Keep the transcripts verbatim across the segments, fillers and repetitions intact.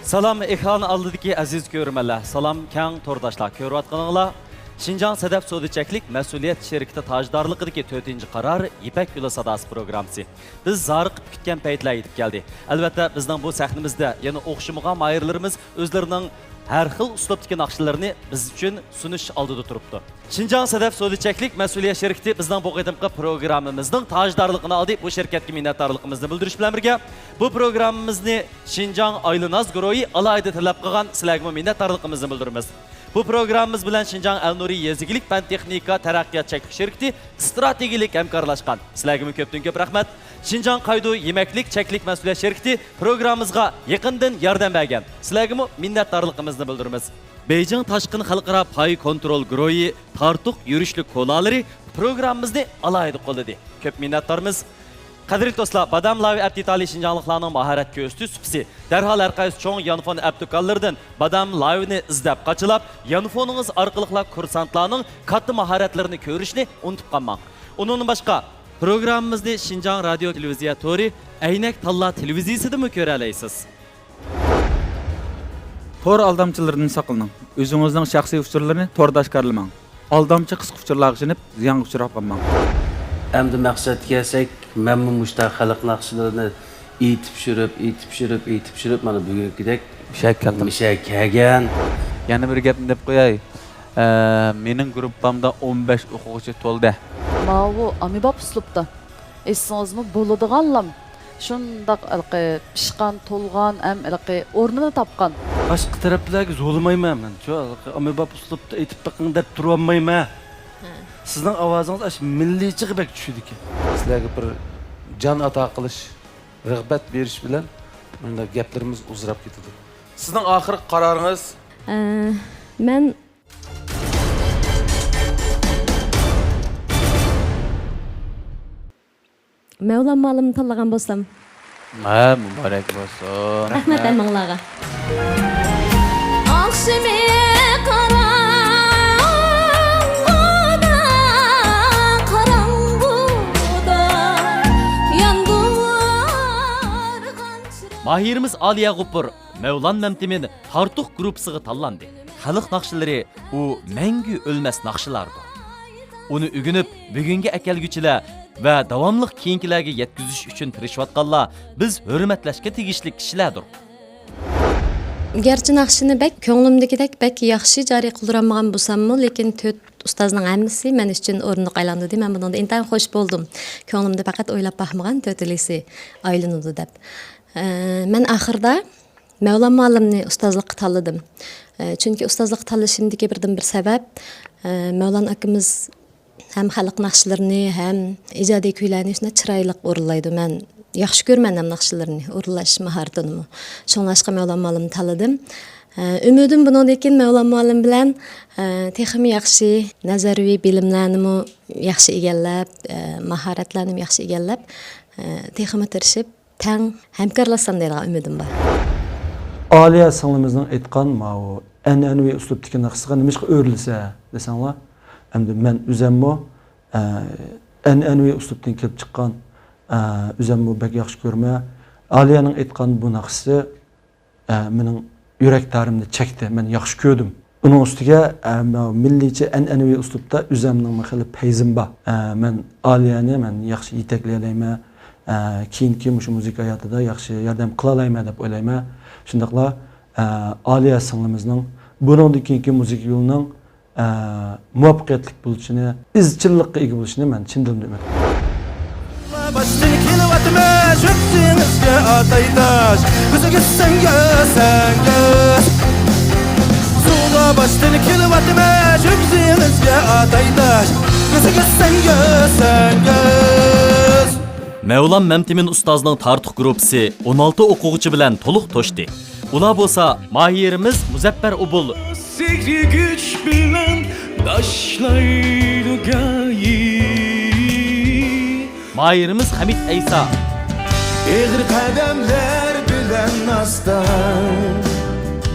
سالام ئېكران ئالدىدىكى ئەزىز كۆرۈرمەنلەر، سالام كەڭ تورداشلار، كۆرۈۋاتقىنىڭلار شىنجاڭ سەدەپ سودا چەكلىك مەسئۇلىيەت شىركىتى تاجدارلىقىدىكى تۆتىنچى قارار يىپەك يولى ساداسى پروگراممىسى. بىز زارىقىپ كۈتكەن پەيتلەر يېتىپ كەلدى. ئەلۋەتتە، بىزنىڭ بۇ سەھنىمىزدە يەنە ئوخشىمىغان ماھىرلىرىمىز ئۆزلىرىنىڭ ھەر خىل ئۇسلۇبتىكى ناخشىلىرىنى بىز ئۈچۈن سۇنۇش ئالدىدا تۇرۇپتۇ. شىنجاڭ سەدەپ سودا چەكلىك مەسئۇلىيەت شىركىتى بىزنىڭ بۇ قېتىمقى پروگراممىمىزنىڭ تاجدارلىقىنى ئالدى. بۇ شىركەتكە مىننەتدارلىقىمىزنى بىلدۈرۈش بىلەن بىرگە، بۇ پروگراممىمىزنى شىنجاڭ ئايلىناز گۇرۇھى ئالاھىدە تەلەپ قىلغان. سىلەرگىمۇ مىننەتدارلىقىمىزنى بىلدۈرىمىز. بۇ پروگراممىمىز بىلەن شىنجاڭ ئەلنۇرى يېزا ئىگىلىك پەن تېخنىكا تەرەققىيات چەكلىك شىركىتى ئىستراتېگىيەلىك ھەمكارلاشقان. سىلەرگىمۇ كۆپتىن كۆپ رەھمەت. شىنجاڭ قايدۇ يېمەكلىك چەكلىك مەسئۇلىيەت شىركىتى پروگراممىمىزغا يېقىندىن ياردەم بەرگەن. سىلەرگىمۇ مىننەتدارلىقىمىزنى بىلدۈرىمىز. بېيجىڭ تاشقىن خەلقئارا پاي كونترول گۇرۇھى تارتۇق يۈرۈشلۈك كولالىرى پروگراممىمىزنى ئالاھىدە قوللىدى. كۆپ مىننەتدارمىز. قەدىرلىك دوستلار، بادام لاۋى ئەپ دېتالى شىنجاڭلىقلارنىڭ ماھارەت كۆرسىتىش سۇپىسى. دەرھال ھەر قايسى چوڭ يانفون ئەپ دۇكانلىرىدىن بادام لاۋىنى ئىزدەپ قاچىلاپ، يانفونىڭىز ئارقىلىقلا كۇرسانتلارنىڭ كاتتا ماھارەتلىرىنى كۆرۈشنى ئۇنتۇپ قالماڭ. ئۇنىڭدىن باشقا، پروگراممىمىزنى شىنجاڭ رادىيو تېلېۋىزىيە تورى، ئەينەك تاللا تېلېۋىزىيىسىدىمۇ كۆرەلەيسىز. تور ئالدامچىلىرىدىن ساقلىنىڭ. ئۆزىڭىزنىڭ شەخسىي ئۇچۇرلىرىنى توردا ئاشكارىلىماڭ. ئالدامچى قىسقا ئۇچۇرلارغا ئىشىنىپ، زىيانغا ئۇچراپ قالماڭ. ئەمدى مەقسەتكە كەلسەك، مەنمۇ مۇشۇنداق خەلق ناخشىلىرىنى ئېيتىپ يۈرۈپ، ئېيتىپ يۈرۈپ، ئېيتىپ يۈرۈپ، مانا بۈگۈنكىدەك مۇشەگە كەلدىم. مۇشەگە كەلگەن. يەنە بىر گەپنى دەپ قوياي. ئە، مېنىڭ گۇرۇپپامدا ئون بەش ئوقۇغۇچى تولدى. ماۋۇ ئامىباب ئۇسلۇبتا. ئېيتسىڭىزمۇ بولىدىغانلام. شۇنداق ھېلىقى پىشقان، تولغان ھەم ھېلىقى ئورنىنى تاپقان. باشقا تەرەپلەرگە زورلىمايمەن مەن. شۇ ھېلىقى ئامىباب ئۇسلۇبتا ئېيتىپ بېقىڭ دەپ تۇرۇۋالمايمەن. سىزنىڭ ئاۋازىڭىز ئاشۇ مىللىيچىغا بەك چۈشىدىكەن. سىلەرگە بىر جان ئاتا قىلىش، رىغبەت بېرىش بىلەن مۇنداق گەپلىرىمىز ئۇزىراپ كېتىدۇ. سىزنىڭ ئاخىرقى قارارىڭىز؟ ئە، مەن مەۋلان مۇئەللىمنى تاللىغان بولسام. ھە، مۇبارەك بولسۇن. رەھمەت ھەممىڭلارغا. ئاخشىمى قاراڭغۇدا، قاراڭغۇدا ياندۇرغان چىراغ. ماھىرىمىز ئالىيە غوپۇر مەۋلان مەمتىمىن تارتۇق گۇرۇپپىسىغا تاللاندى. خەلق ناخشىلىرى ئۇ مەڭگۈ ئۆلمەس ناخشىلاردۇر. ئۇنى ئۆگىنىپ، بۈگۈنگە ئەكەلگۈچىلەر ۋە داۋاملىق كېيىنكىلەرگە يەتكۈزۈش ئۈچۈن تىرىشىۋاتقانلار بىز ھۆرمەتلەشكە تېگىشلىك كىشىلەردۇر. گەرچە ناخشىنى بەك كۆڭلۈمدىكىدەك بەك ياخشى جارى قىلدۇرالمىغان بولساممۇ، لېكىن تۆت ئۇستازنىڭ ھەممىسى مەن ئۈچۈن ئورۇندۇق ئايلاندۇردى. مەن بۇنىڭدىن ئىنتايىن خوش بولدۇم. كۆڭلۈمدە پەقەت ئويلاپ باقمىغان تۆتىلىسى ئايلىنىدۇ دەپ. ئە، مەن ئاخىرىدا مەۋلان مۇئەللىمنى ئۇستازلىققا تاللىدىم. ئە، چۈنكى ئۇستازلىققا تاللىشىمدىكى بىردىنبىر سەۋەب، ئە، مەۋلان ئاكىمىز ھەم خەلق ناخشىلىرىنى، ھەم ئىجادىي كۈيلەرنى شۇنداق چىرايلىق ئورۇنلايدۇ. مەن ياخشى كۆرىمەن ھەم ناخشىلىرىنى ئورۇنلاش ماھارىتىنىمۇ. شۇڭلاشقا مەۋلان مۇئەللىمنى تاللىدىم. ئە، ئۈمىدىم بۇنىڭدىن كېيىن مەۋلان مۇئەللىم بىلەن، ئە، تېخىمۇ ياخشى نەزەرىيەۋى بىلىملەرنىمۇ ياخشى ئىگىلەپ، ئە، ماھارەتلەرنىمۇ ياخشى ئىگىلەپ، ئە، تېخىمۇ تىرىشىپ، تەڭ ھەمكارلاشسام دەيدىغان ئۈمىدىم بار. ئالىيە سىڭلىمىزنىڭ ئېيتقان ماۋۇ ئەنئەنىۋى ئۇسلۇبتىكى ناخشىسىغا نېمىشقا ئۆرۈلىسە دېسەڭلار، ئەمدى مەن ئۆزەممۇ، ئە، ئەنئەنىۋى ئۇسلۇبتىن كېلىپ چىققان، ئە، ئۆزەممۇ بەك ياخشى كۆرىمەن. ئالىيەنىڭ ئېيتقان بۇ ناخشىسى ئە، مېنىڭ يۈرەك تارىمنى چەكتى، مەن ياخشى كۆردۈم. ئۇنىڭ ئۈستىگە، ئە، مە-، مىللىيچە ئەنئەنىۋى ئۇسلۇبتا ئۆزەمنىڭمۇ خېلى پەيزىم بار. ئە، مەن ئالىيەنى مەن ياخشى يېتەكلىيەلەيمەن، ئە، كېيىنكى مۇشۇ مۇزىكا ھاياتىدا ياخشى ياردەم قىلالايمەن دەپ ئويلايمەن. شۇنداقلا، ئە، ئالىيە سىڭلىمىزنىڭ بۇنىڭدىن كېيىنكى مۇزىكا يولىنىڭ ئە، مۇۋەپپەقىيەتلىك بولۇشىنى، ئىزچىللىققا ئىگە بولۇشىنى مەن چىن دىلىمدىن ئۈمىد قىلىمەن. باشتىن كېلىۋاتىمەن شۆپسىڭىزگە ئاتاي تاش، كۆزىگىز سەڭگە سەڭگىز. زۇڭا باشتىن كېلىۋاتىمەن شۆپسىڭىزگە ئاتاي تاش، كۆزىگىز سەڭگە سەڭگىز. مەۋلان مەمتىمىن ئۇستازنىڭ تارتۇق گۇرۇپپىسى ئون ئالتە ئوقۇغۇچى بىلەن تولۇق توشتى. ئۇلار بولسا ماھىرىمىز مۇزەپپەر ئوبۇل، سېھرىي كۈچ بىلەن تاشلايدۇ گايى. ماھىرىمىز خەمىت ئەيسا، ئېغىر قەدەملەر بىلەن ئاستا.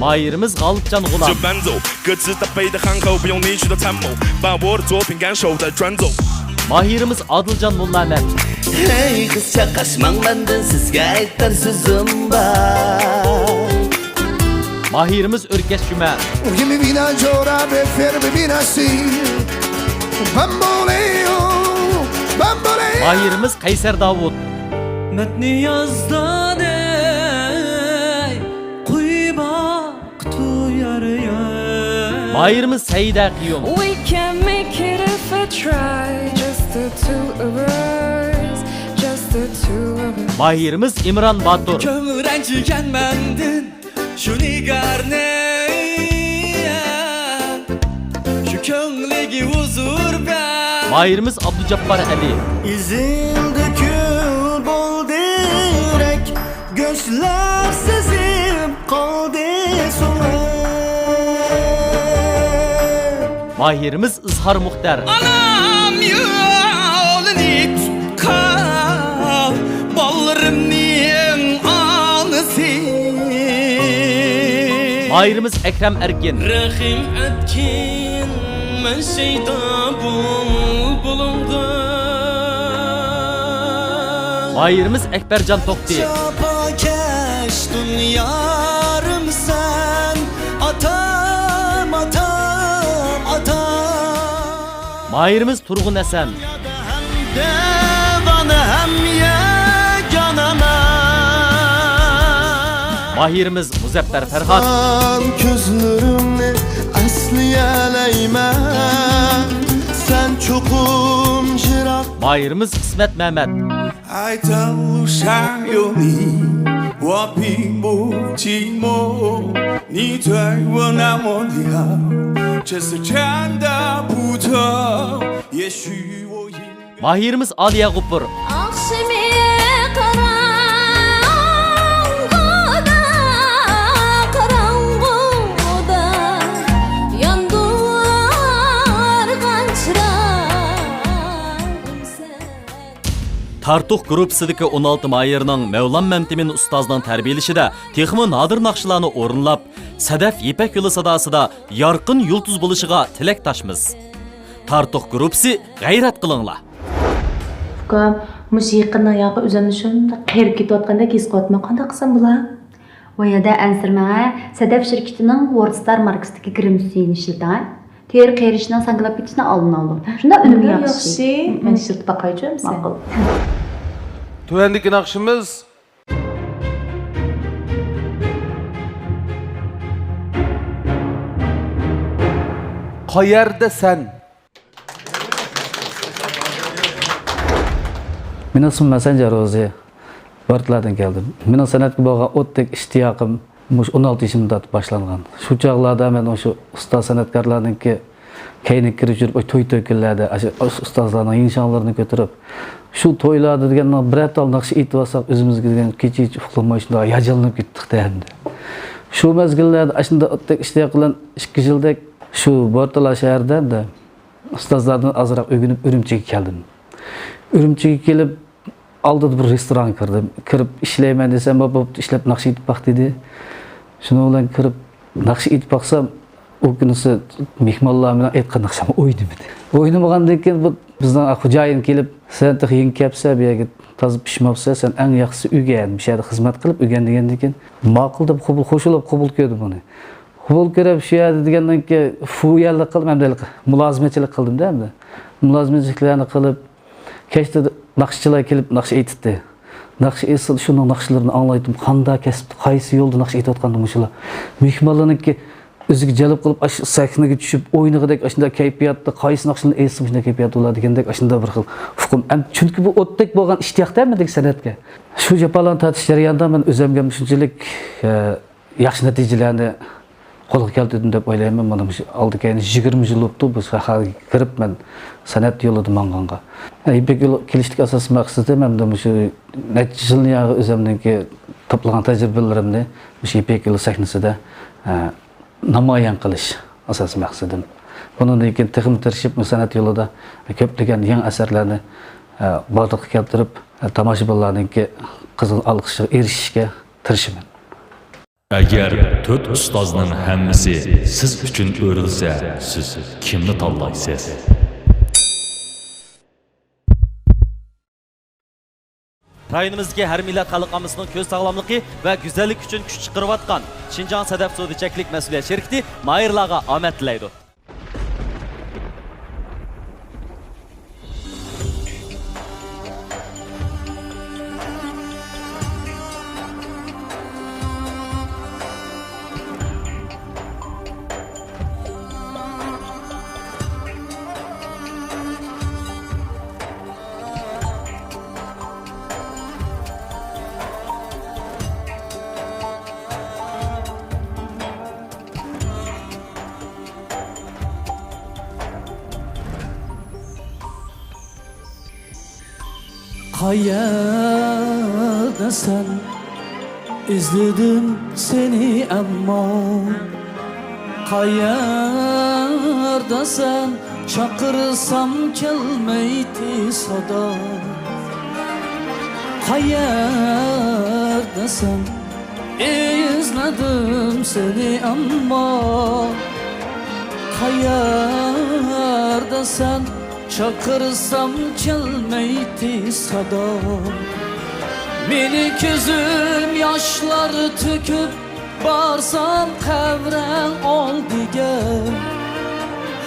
ماھىرىمىز غالىپجان غۇلام، 就搬走，各自的背的行口，不用你去的参谋，把我的作品感受再转走。 ماھىرىمىز ئادىلجان موللامەت. ھەي قىز، چاقاشماڭ مەندىن، سىزگە ئېيتار سۆزۈم بار. ماھىرىمىز ئۆركەش جۈمە. Uyu mimina jora be fermi minasi. Bamboleo, bamboleo. ماھىرىمىز قەيسەر داۋۇت. مەتنىيازدانەي قۇيباق تويار يار. ماھىرىمىز سەئىدە قىيۇم. We can make it if I try, just the two of us, just the two of us. ماھىرىمىز ئىمران باتۇر. كۆڭۈل رەنجىگەن مەندىن شۇ نىگارنى، شۇ كۆڭلىگە ھۇزۇر بەر. ماھىرىمىز ئابدۇجاپپار ئەلى. ئىزىڭدە كۈل بولدى يۈرەك، گۆشلەر سېزىپ قالدى سوڭۇپ. ماھىرىمىز ئىزھار مۇختەر. ئانام يولىنى تۇتقان بالىلىرىمنىڭ ئانىسى. ماھىرىمىز ئەكرەم ئەركىن. رەھىم ئەتكىن مەن شەيدا بۇلبۇلۇڭغا. ماھىرىمىز ئەكبەرجان توختى. جاپاكەش دۇنيارىمسەن، ئاتام، ئاتام، ئاتام. ماھىرىمىز تۇرغۇن ھەسەن. دەۋانە ھەم يەگانە مەن. ماھىرىمىز مۇزەپپەر پەرھات. سەن كۆزلىرىڭنى ئەسلىيەلەيمەن، سەن چوقۇم يىراق. ماھىرىمىز ئىسمەت مەمەت. 爱的路上有你，我并不寂寞。你对我那么的好，这是真的不错。也许我应该 ماھىرىمىز ئالىيە غوپۇر. ئاخشىمى قاراڭغۇدا، قاراڭغۇدا ياندۇرغان چىراغىمسەن. تارتۇق گۇرۇپپىسىدىكى ئون ئالتە ماھىرنىڭ مەۋلان مەمتىمىن ئۇستازنىڭ تەربىيەلىشىدە تېخىمۇ نادىر ناخشىلارنى ئورۇنلاپ، سەدەف يىپەك يولى ساداسىدا يارقىن يۇلتۇز بولۇشىغا تىلەكداشمىز. تارتۇق گۇرۇپپىسى، غەيرەت قىلىڭلار! ئۇكام، مۇشۇ يېقىندا ياقى ئۆزۈمنى شۇنداق قېرىپ كېتىۋاتقاندەك ھېس قىلىۋاتىمەن. قانداق قىلسام بولا؟ ۋاي ھەدە، ئەنسىرىمەڭ ھە. سەدەف شىركىتىنىڭ ۋورد ستار ماركىسىدىكى گىرىمسىنى ئىشلىتىڭ ھە. تېرە قېرىشنىڭ، ساڭگىلاپ كېتىشنىڭ ئالدىنى ئالىدۇ. شۇنداق ئۈنۈمى ياخشى. مم. مەن ئىشلىتىپ باقايچۇ ئەمىسە. ماقۇل. تۆۋەندىكى ناخشىمىز قەيەردە سەن؟ مېنىڭ ئىسمىم ھەسەن جاروزى، بورتالاردىن كەلدىم. مېنىڭ سەنئەتكە بولغان ئوتتەك ئىشتىياقىم مۇشۇ ئون ئالتە يېشىمدىن تارتىپ باشلانغان. شۇ چاغلاردا مەن مۇشۇ ئۇستاز سەنئەتكارلارنىڭكى كەينىگە كىرىپ يۈرۈپ، توي تۆكۈنلەردە ئاشۇ ئۇستازلارنىڭ يىڭشاڭلىرىنى كۆتۈرۈپ، شۇ تويلاردا دېگەن بىرەر تال ناخشا ئېيتىۋالساق، ئۆزىمىزگە دېگەن كېچە ھېچ ئۇخلىماي شۇنداق ھاياجانلىنىپ كەتتۇق ئەمدى. شۇ مەزگىللەردە ئاشۇنداق ئوتتەك ئىشتىياق بىلەن ئىككى يىلدەك شۇ بورتالا شەھىرىدە ئەمدى ئۇستازلاردىن ئازراق ئۆگىنىپ ئۈرۈمچىگە كەلدىم. ئۈرۈمچىگە كېلىپ، ئالدىدا بىر رېستورانغا كىردىم. كىرىپ ئىشلەيمەن دېسەم، بوپتۇ، ئىشلەپ ناخشا ئېيتىپ باق دېدى. شۇنىڭ بىلەن كىرىپ ناخشا ئېيتىپ باقسام، ئۇ كۈنىسى مېھمانلار مېنىڭ ئېيتقان ناخشامنى ئوينىمىدى. ئوينىمىغاندىن كېيىن بۇ بىزنىڭ خوجايىن كېلىپ، سەن تېخى يېڭى كەپسەن، بۇ يەرگە تازا پىشماپسەن، سەن ئەڭ ياخشىسى ئۆگەن، مۇشۇ يەردە خىزمەت قىلىپ ئۆگەن دېگەندىن كېيىن، ماقۇل دەپ قوبۇل، خوش بولۇپ قوبۇل كۆردۈم ئۇنى. قوبۇل كۆرۈپ شۇ يەردە دېگەندىن كېيىن فۇيەنلىك قىلدىم، ئەمدى مۇلازىمەتچىلىك قىلدىم-دە ئەمدى. مۇلازىمەتچىلىكلەرنى قىلىپ، كەچتە ناخشىچىلار كېلىپ ناخشا ئېيتتى. ناخشا ئېيتسا، شۇنىڭ ناخشىلىرىنى ئاڭلايتتىم. قانداق كەسىپتە، قايسى يولدا ناخشا ئېيتىۋاتقاندۇ مۇشۇلار؟ مېھمانلارنىڭكى ئۆزىگە جەلپ قىلىپ، ئاشۇ سەھنىگە چۈشۈپ ئوينىغۇدەك، ئاشۇنداق كەيپىياتتا، قايسى ناخشىلارنى ئېيتسا مۇشۇنداق كەيپىيات بولار دېگەندەك، ئاشۇنداق بىر خىل ئۇقۇم. ئەم، چۈنكى بۇ ئوتتەك بولغان ئىشتىياق-دە مەندىكى سەنئەتكە. شۇ جاپالارنى تارتىش جەريانىدا مەن ئۆزۈمگە شۇنچىلىك، ئە، ياخشى نەتىجىلەرنى قولغا كەلتۈردۈم دەپ ئويلايمەن. مانا مۇشۇ ئالدى كەينى يىگىرمە يىل بوپتۇ بۇ ساھەگە كىرىپ، مەن سەنئەت يولىدا ماڭغانغا. يىپەك يولىغا كېلىشتىكى ئاساسىي مەقسىتىم ھەمدە مۇشۇ نەچچە يىلنى ياغى ئۆزۈمنىڭكى توپلىغان تەجرىبىلىرىمنى مۇشۇ يىپەك يولى سەھنىسىدە، ئە، نامايان قىلىش ئاساسىي مەقسىتىم. بۇنىڭدىن كېيىن تېخىمۇ تىرىشىپ، مۇشۇ سەنئەت يولىدا كۆپلىگەن يېڭى ئەسەرلەرنى، ئە، بارلىققا كەلتۈرۈپ، ئە، تاماشىبىنلارنىڭكى قىزغىن ئالقىشىغا ئېرىشىشكە تىرىشىمەن. ئەگەر تۆت ئۇستازنىڭ ھەممىسى سىز ئۈچۈن ئۆرۈلسە، سىز كىمنى تاللايسىز؟ رايونىمىزدىكى ھەر مىللەت خەلق ئاممىسىنىڭ كۆز ساغلاملىقى ۋە گۈزەللىكى ئۈچۈن كۈچ چىقىرىۋاتقان شىنجاڭ سەدەپ سودا چەكلىك مەسئۇلىيەت شىركىتى ماھىرلارغا ئامەت تىلەيدۇ. قەيەردە سەن؟ ئىزلىدىم سېنى ئەمما، قەيەردە سەن؟ چاقىرسام كەلمەيتتى سادا. قەيەردە سەن؟ ئىزلىدىم سېنى ئەمما، قەيەردە سەن؟ چاقىرسام كەلمەيتتى سادا. مېنى كۆزۈم ياشلار تۆكۈپ، بارسام قەبرەڭ ئالدىگە.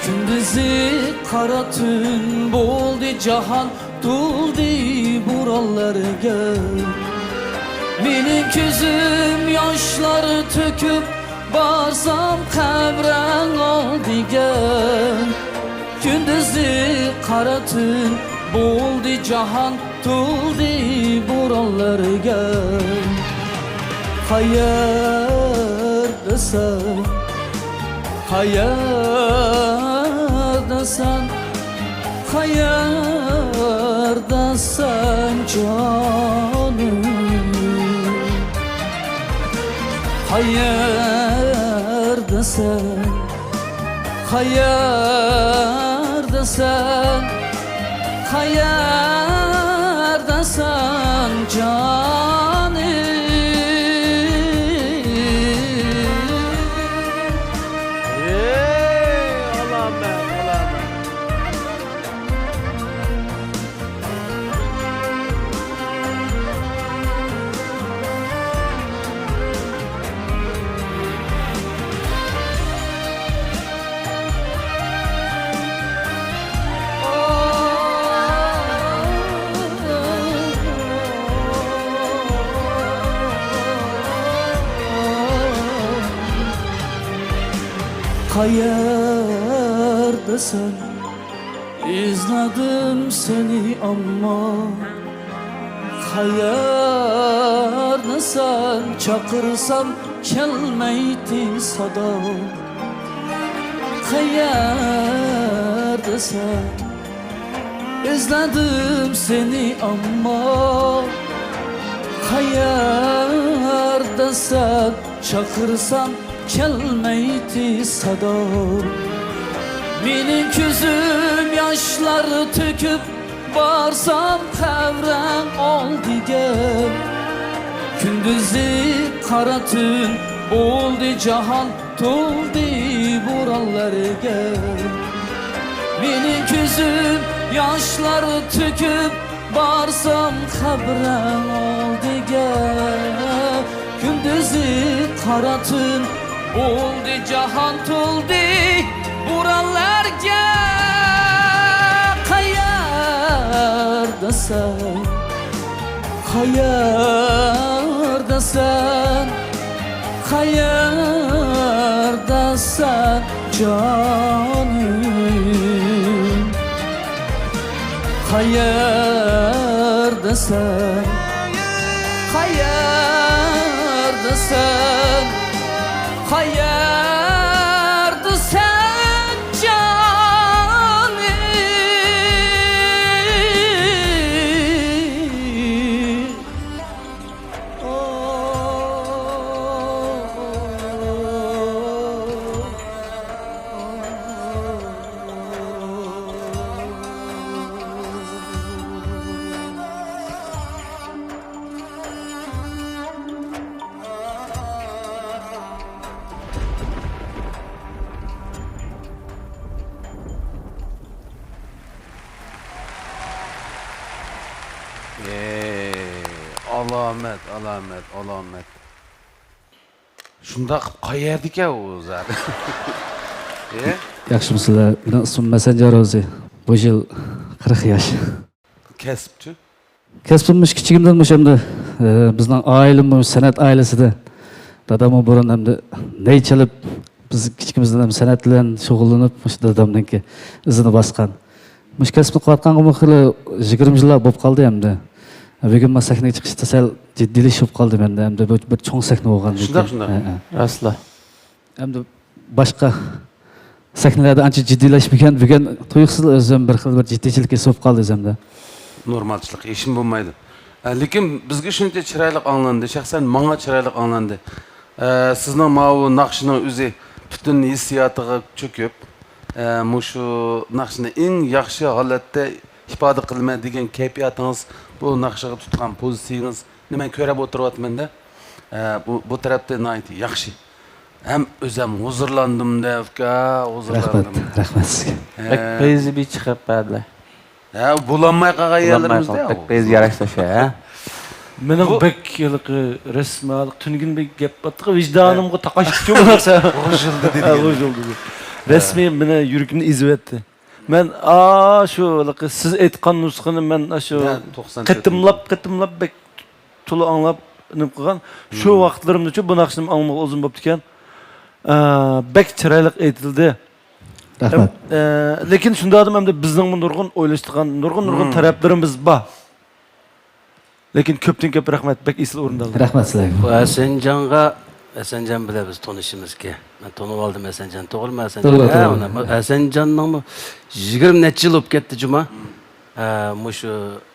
كۈندۈزى قارا تۈن بولدى جاھان، تولدى بورانلارغا. مېنى كۆزۈم ياشلار تۆكۈپ، بارسام قەبرەڭ ئالدىگە. كۈندۈزى قارا تۈن بولدى جاھان، تولدى بورانلارغا. قەيەردە سەن؟ قەيەردە سەن؟ قەيەردە سەن جانىم؟ قەيەردە سەن؟ قەيەردە سەن؟ قەيەردە سەن جانىم؟ ئەي ئالامەت، ئالامەت. قەيەردە سەن؟ ئىزلىدىم سېنى ئەمما، قەيەردە سەن؟ چاقىرسام كەلمەيتتى سادا. قەيەردە سەن؟ ئىزلىدىم سېنى ئەمما، قەيەردە سەن؟ چاقىرسام كەلمەيتتى سادا. مېنىڭ كۆزۈم ياشلار تۆكۈپ، بارسام قەبرەڭ ئالدىگە. كۈندۈزى قارا تۈن بولدى جاھان، تولدى بورانلارغا. مېنىڭ كۆزۈم ياشلار تۆكۈپ، بارسام قەبرەڭ ئالدىگە. كۈندۈزى قارا تۈن بولدى جاھان، تولدى بورانلارغا. قەيەردە سەن؟ قەيەردە سەن؟ قەيەردە سەن جانىم؟ قەيەردە سەن؟ قەيەردە سەن؟ قەيەردە سەن جانىم؟ ئالامەت، ئالامەت، ئالامەت. شۇنداق قىلىپ قايەردىكەن ئۇ زادى؟ ئە؟ ياخشىمۇسىلەر؟ مېنىڭ ئىسمىم مەسەنجەر روزى. بۇ يىل قىرىق ياش. كەسىپچۇ؟ كەسپىم مۇشۇ كىچىكىمدىن مۇشۇ ئەمدى، ئە، بىزنىڭ ئائىلىمۇ سەنئەت ئائىلىسىدە. داداممۇ بۇرۇن ئەمدى نەي چېلىپ، بىز كىچىكىمىزدىن ھەم سەنئەت بىلەن شۇغۇللىنىپ، مۇشۇ دادامنىڭكى ئىزىنى باسقان. مۇشۇ كەسىپنى قىلىۋاتقانغىمۇ خېلى يىگىرمە يىللار بولۇپ قالدى ئەمدى. بۈگۈن مانا سەھنىگە چىقىشتا سەل جىددىيلىشىپ قالدىم ئەمدى. ئەمدى بۇ بىر چوڭ سەھنە بولغاندىن شۇنداق، كېيىن. شۇنداق. ھە، ھە. راستلا. ئەمدى باشقا سەھنىلەردە ئانچە جىددىيلەشمىگەن، بۈگۈن تۇيۇقسىز ئۆزۈم بىر خىل بىر جىددىيچىلىك ھېس بولۇپ قالدى ئۆزۈمدە. نورمالچىلىق، ھېچنېمە بولمايدۇ. ئە، لېكىن بىزگە شۇنچە چىرايلىق ئاڭلاندى، شەخسەن ماڭا چىرايلىق ئاڭلاندى. ئە، سىزنىڭ ماۋۇ ناخشىنىڭ ئۆزى پۈتۈن ھېسسىياتىغا چۆكۈپ، ئە، مۇشۇ ناخشىنى ئەڭ ياخشى ھالەتتە ئىپادە قىلىمەن دېگەن كەيپىياتىڭىز، بۇ ناخشىغا تۇتقان پوزىتسىيىڭىزنى مەن كۆرۈپ ئولتۇرۇۋاتىمەن-دە. ئە، بۇ، بۇ تەرەپتە ناھايىتى ياخشى. ھەم ئۆزۈم ھۇزۇرلاندىم-دە، ئۇكا، رەھمەت، ھۇزۇرلاندىم. رەھمەت سىزگە. ھە. بەك پەيزى بىر چىقىپ بەردىلە. ھە، بولالماي قالغان يەرلىرىمىزدە. بولالماي قالغان، بەك پەيزى ياراش تاشا، ھە؟ مېنىڭ بۇ بەك ھېلىقى رەسمىي، ھېلىقى تۈنۈگۈن بەك گەپ باتتىغۇ، ۋىجدانىمغا تاقاش چۈشتى بۇ نەرسە. غۇژژىلدى دېدى. ھە، غۇژژىلدى. رەسمىي مېنى يۈرىكىمنى ئېزىۋەتتى. مەن ئاشۇ ھېلىقى سىز ئېيتقان نۇسخىنى مەن ئاشۇ ھە، توقسان تۆتىنچى قېتىملاپ، قېتىملاپ بەك تولا ئاڭلاپ نېمە قىلغان. شۇ ۋاقىتلىرىمدىچۇ بۇ ناخشىنى ئاڭلىمىغىلى ئۇزۇن بوپتىكەن. ئە، بەك چىرايلىق ئېيتىلدى. رەھمەت. ئە، لېكىن شۇنداق ئادەم ئەمدى بىزنىڭمۇ نۇرغۇن ئويلىشىدىغان، نۇرغۇن، نۇرغۇن تەرەپلىرىمىز بار. لېكىن كۆپتىن كۆپ رەھمەت، بەك ئېسىل ئورۇندالدى. رەھمەت سىلەرگە. بۇ ھەسەنجانغا، ھەسەنجان بىلەن بىز تونۇشىمىزكى. مەن تونۇۋالدىم ھەسەنجان، توغرىمۇ ھەسەنجان؟ توغرا، ھە، توغرا. مانا بۇ ھەسەنجاننىڭمۇ يىگىرمە نەچچە يىل بولۇپ كەتتى جۇما. ھە، مۇشۇ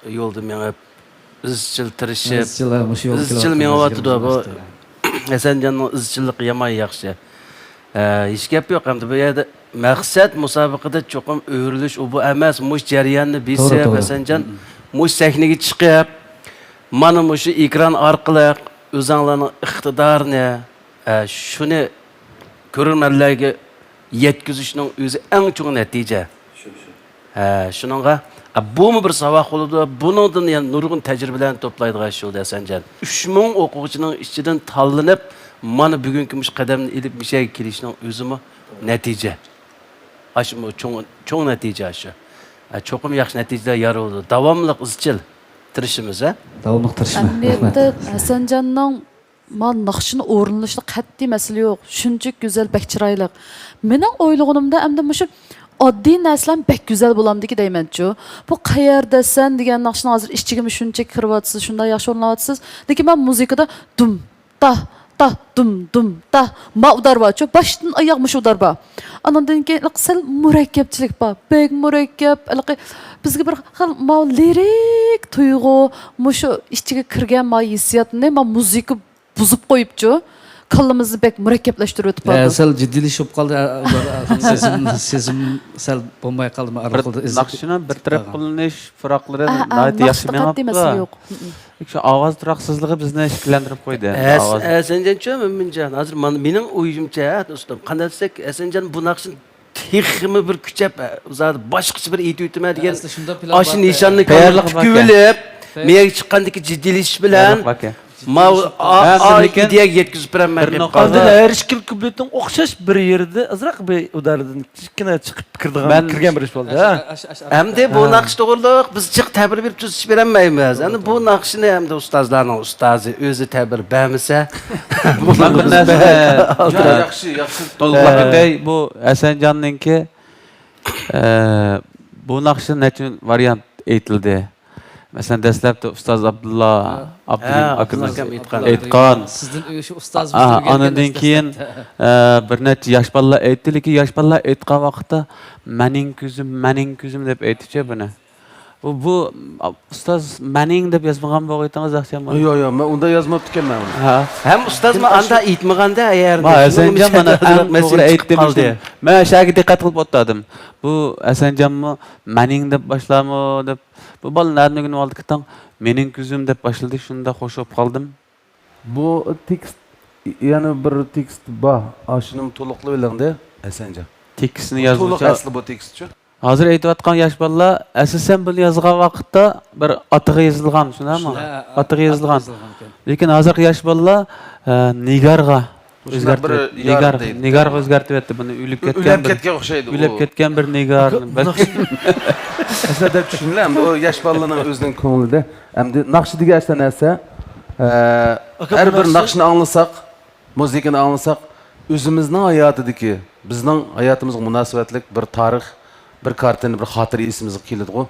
يولدا مېڭىپ، ئىزچىل تىرىشىپ، ئىزچىل، ھە، مۇشۇ يولدا ئىزچىل مېڭىۋاتىدۇ بۇ. ھەسەنجاننىڭ ئىزچىللىقى يامان ياخشى. ھە، ھېچ گەپ يوق. ئەمدى بۇ يەردە مەقسەت مۇسابىقىدە چوقۇم ئۆرۈلۈش، ئۇ بۇ ئەمەس، مۇشۇ جەرياننى بېسىپ، توغرا، توغرا. ھەسەنجان، مۇشۇ سەھنىگە چىقىپ، مانا مۇشۇ ئېكران ئارقىلىق ئۆزۈڭلارنىڭ ئىقتىدارىنى، ھە، شۇنى كۆرۈرمەنلەرگە يەتكۈزۈشنىڭ ئۆزى ئەڭ چوڭ نەتىجە. شۇ، شۇ. ھە، شۇنىڭغا، ئە، بۇمۇ بىر ساۋاق بولىدۇ. بۇنىڭدىن يەنە نۇرغۇن تەجرىبىلەرنى توپلايدىغان ئىش بولدى ھەسەنجان. ئۈچ مىڭ ئوقۇغۇچىنىڭ ئىچىدىن تاللىنىپ، مانا بۈگۈنكى مۇشۇ قەدەمنى ئېلىپ مۇشۇ يەرگە كېلىشنىڭ ئۆزىمۇ نەتىجە. ئاشۇمۇ چوڭ، چوڭ نەتىجە ئاشۇ. ھە، چوقۇم ياخشى نەتىجىلەر يار بولىدۇ. داۋاملىق ئىزچىل تىرىشىمىز، ھە؟ داۋاملىق تىرىشىمىز. رەھمەت. ئەمەلىيەتتە ھەسەنجاننىڭ ما ناخشىنى ئورۇنلىشىدا قەتئىي مەسىلە يوق. شۇنچە گۈزەل، بەك چىرايلىق. مېنىڭ ئويلىغىنىمدا ئەمدى مۇشۇ ئاددىي نەرسىلەرمۇ بەك گۈزەل بولامدىكى دەيمەنچۇ. بۇ قەيەردە سەن دېگەن ناخشىنىڭ ھازىر ئىچىگىمۇ شۇنچە كىرىۋاتىسىز، شۇنداق ياخشى ئورۇنلاۋاتىسىز. لېكىن مەن مۇزىكىدا دۇم، تا، تا، دۇم، دۇم، تا. ما ئۇدار بارچۇ، باشتىن ئاياغ مۇشۇ ئۇدار بار. ئانىڭدىن كېيىن سەل مۇرەككەپچىلىك بار. بەك مۇرەككەپ، ھېلىقى بىزگە بىر خىل ما لىرىك تۇيغۇ، مۇشۇ ئىچىگە كىرگەن ما ھېسسىياتنى ما مۇزىكا بۇزۇپ قويۇپچۇ، كاللىمىزنى بەك مۇرەككەپلەشتۈرۈۋېتىپ ھە، بارىدۇ. سەل جىددىيلىشىپ قالدى، ھە، ئۇلار سېزىم، سېزىم سەل بولماي قالدىمۇ، ئارىلىقىدا ئىزچىل ناخشىنىڭ بىر تەرەپ قىلىنىش پۇراقلىرى ھە، ھە، ناھايىتى ياخشى مېڭىپتۇ. شۇ ئاۋاز تۇراقسىزلىقى بىزنى شەكىللەندۈرۈپ قويدى. ھەسەنجانچۇ، مۆمىنجان، ھازىر مانا مېنىڭ ئويۇمچە، ھە، دوستۇم، قانداق دېسەك، ھەسەنجان بۇ ناخشىنى تېخىمۇ بىر كۈچەپ، ئۇزاقتا باشقىچە بىر ئېيتىۋېتىمەن دېگەن ئاشۇ نىشاننى كاللىغا تىكىۋېلىپ، مېيەگە چىققاندىكى جىددىيلىشىش بىلەن ماۋۇ ئىدىيەگە يەتكۈزۈپ بېرەلمەي قېلىپ قالدى. ھەر ئىككىلا كۇپلېتنىڭ ئوخشاش بىر يېرىدە ئازراق بىر ئۇدارىدىن كىچىككىنە چىقىپ كىرىدىغان، كىرگەن بىر ئىش بولدى. ئەمدى بۇ ناخشا توغرىلىق بىز جىق تەبىر بېرىپ تۈزىتىش بېرەلمەيمىز. ئەمدى بۇ ناخشىنى ئەمدى ئۇستازلارنىڭ ئۇستازى ئۆزى تەبىر بەرمىسە، بۇ ناخشا ياخشى، ياخشى. بۇ ھەسەنجاننىڭكى، ئە، بۇ ناخشا نەچچە ۋارىيانت ئېيتىلدى. مەسىلەن، دەسلەپتە ئۇستاز ئابدۇللا ئابدۇرېھىم ئاكىمىز ئېيتقان. ئاندىن كېيىن، ئە، بىر نەچچە ياش بالىلار ئېيتتى، لېكىن ياش بالىلار ئېيتقان ۋاقىتتا مېنىڭ كۆزۈم، مېنىڭ كۆزۈم دەپ ئېيتىپچۇ بۇنى. بۇ، بۇ، ئۇستاز مېنىڭ دەپ يازمىغان بولغىيتىڭىز ياخشىمۇ؟ ياق، ياق، مەن ئۇنداق يازماپتىكەنمەن ئۇنى. ھە؟ ھەم ئۇستازمۇ ئانداق ئېيتمىغاندا ئەگەردە. ھەسەنجان مانا ئەڭ توغرا ئېيتتى. مەن شۇ يەرگە دىققەت قىلىپ ئولتۇردۇم. بۇ ھەسەنجانمۇ مېنىڭ دەپ باشلارمۇ دەپ، بۇ بالا نەدىن ئۆگىنىۋالدىكىن؟ مېنىڭ كۆزۈم دەپ باشلىدى، شۇنداق خوش بولۇپ قالدىم. بۇ تېكىست، يەنە بىر تېكىست بار. ئاشۇنىمۇ تولۇقلىۋېلىڭدە، ھەسەنجان. تېكىستنى يازغۇچە تولۇق ئەسلى بۇ تېكىستچۇ؟ ھازىر ئېيتىۋاتقان ياش بالىلار، ئەسلىسەم بۇنى يازغان ۋاقىتتا بىر ئاتىغا يېزىلغان، شۇنداقمۇ؟ شۇنداق. ھە، ئاتىغا يېزىلغان. ئاتىغا يېزىلغانكەن. لېكىن ھازىرقى ياش بالىلار، ئە، نىگارغا مۇشۇنداق بىر ئۆزگەرتىۋەتتى. يار نىگار، دەيدۇ. نىگارغا ئۆزگەرتىۋەتتى بۇنى. ئۆلۈپ كەتكەن ئۆلۈپ بىر، كەتكەن ئوخشايدۇ ئۆلۈپ ئۇ. كەتكەن بىر نىگار. بۇ، بۇ ناخشا ئەسلىدە چۈشىنىلە، ئەمدى ئۇ ياش بالىلارنىڭ ئۆزىنىڭ كۆڭلىدە. ئەمدى ناخشا دېگەن ئەسلى نەرسە، ئە، ئاكا، ھەر بۇ بىر ناخشا ناخشىنى ئاڭلىساق، مۇزىكىنى ئاڭلىساق، ئۆزىمىزنىڭ ھاياتىدىكى، بىزنىڭ ھاياتىمىزغا مۇناسىۋەتلىك بىر تارىخ، بىر كارتىنا، بىر خاتىرە ئېسىمىزگە كېلىدىغۇ.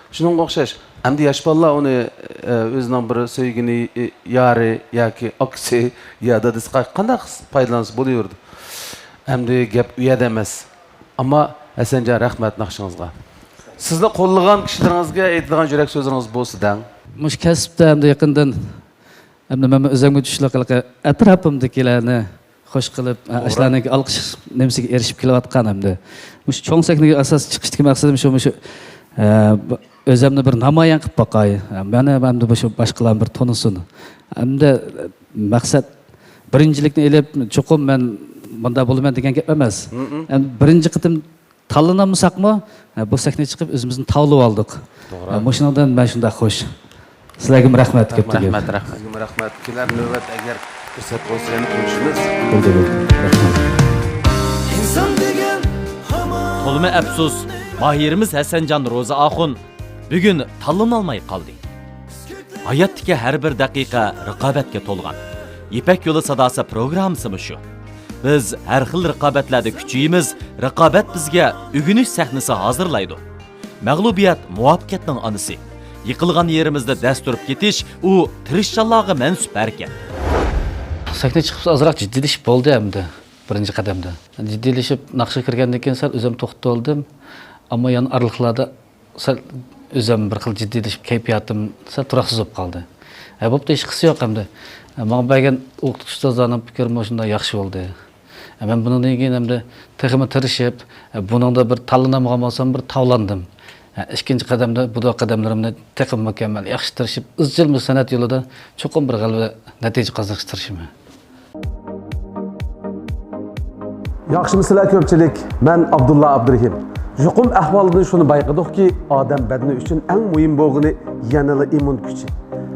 شۇنىڭغا ئوخشاش، ئەمدى ياش بالىلار ئۇنى، ئە، ئۆزىنىڭ بىر سۆيگىنى، ئە، يارى ياكى ئاكىسى يا دادىسى قا-، قانداق پايدىلانسا بولۇۋېرىدۇ. ئەمدى گەپ ئۇ يەردە ئەمەس. ئەمما ھەسەنجان، رەھمەت ناخشىڭىزغا. سىزنى قوللىغان كىشىلىرىڭىزگە ئېيتىدىغان يۈرەك سۆزلىرىڭىز بولسا دەڭ. مۇشۇ كەسىپتە ئەمدى يېقىندىن ئەمدى مەن ئۆزۈمگە چۈشلۈك ھېلىقى ئەتراپىمدىكىلەرنى خوش قىلىپ، توغرا. ئاشۇلارنىڭ ئالقىش نېمىسىگە ئېرىشىپ كېلىۋاتقان ئەمدى. مۇشۇ چوڭ سەھنىگە ئاساسىي چىقىشتىكى مەقسىتىم شۇ، مۇشۇ، ئە، ئۆزۈمنى بىر نامايان قىلىپ باقاي. مېنى ئەمدى مۇشۇ باشقىلار بىر تونۇسۇن. ئەمدى مەقسەت بىرىنچىلىكنى ئېلىپ، چوقۇم مەن مۇنداق بولىمەن دېگەن گەپ ئەمەس. مم. ئەمدى بىرىنچى قېتىم تاللىنالمىساقمۇ، بۇ سەھنىگە چىقىپ ئۆزىمىزنى تاۋلىۋالدۇق. توغرا. مۇشۇنىڭدىن مەن شۇنداق خوش. سىلەرگىمۇ رەھمەت كۆپتىن كۆپ. رەھمەت، رەھمەت. سىزگىمۇ رەھمەت. كېلەر نۆۋەت ئەگەر پۇرسەت بولسا يەنە كۆرۈشىمىز. بولدى، بولدى. رەھمەت. تولىمۇ ئەپسۇس، ماھىرىمىز ھەسەنجان روزى ئاخۇن بۈگۈن تاللىنالماي قالدى. ھاياتتىكى ھەر بىر دەقىقە رىقابەتكە تولغان. يىپەك يولى ساداسى پروگراممىسىمۇ شۇ. بىز ھەر خىل رىقابەتلەردە كۈچىيىمىز، رىقابەت بىزگە ئۆگىنىش سەھنىسى ھازىرلايدۇ. مەغلۇبىيەت مۇۋەپپەقىيەتنىڭ ئانىسى. يىقىلغان يېرىمىزدە دەس تۇرۇپ كېتىش، ئۇ تىرىشچانلارغا مەنسۇپ ھەرىكەت. سەھنىگە چىقىپ ئازراق جىددىيلىشىپ بولدى ئەمدى، بىرىنچى قەدەمدە. جىددىيلىشىپ ناخشا كىرگەندىن كېيىن سەل ئۆزۈم توختىتىۋالدىم. ئەمما يەنە ئارىلىقلاردا سەل ئۆزۈم بىر خىل جىددىيلىشىپ، كەيپىياتىم سەل تۇراقسىز بولۇپ قالدى. ھە، بوپتۇ، ھېچقىسى يوق ئەمدى. ماڭا بەرگەن ئوقۇتقۇچى ئۇستازلارنىڭ پىكرىمۇ شۇنداق ياخشى بولدى. مەن بۇنىڭدىن كېيىن ئەمدى تېخىمۇ تىرىشىپ، بۇنىڭدا بىر تاللىنالمىغان بولسام، بىر تاۋلاندىم. ئىككىنچى قەدەمدە بۇ قەدەملىرىمنى تېخىمۇ مۇكەممەل، ياخشى تىرىشىپ، ئىزچىل مۇشۇ سەنئەت يولىدا چوقۇم بىر غەلىبە، نەتىجە قازىنىشقا تىرىشىمەن. ياخشىمۇسىلەر كۆپچىلىك؟ مەن ئابدۇللا ئابدۇرېھىم. يۇقۇم ئەھۋالىدىن شۇنى بايقىدۇقكى، ئادەم بەدىنى ئۈچۈن ئەڭ مۇھىم بولغىنى يەنىلا ئىممۇن كۈچى.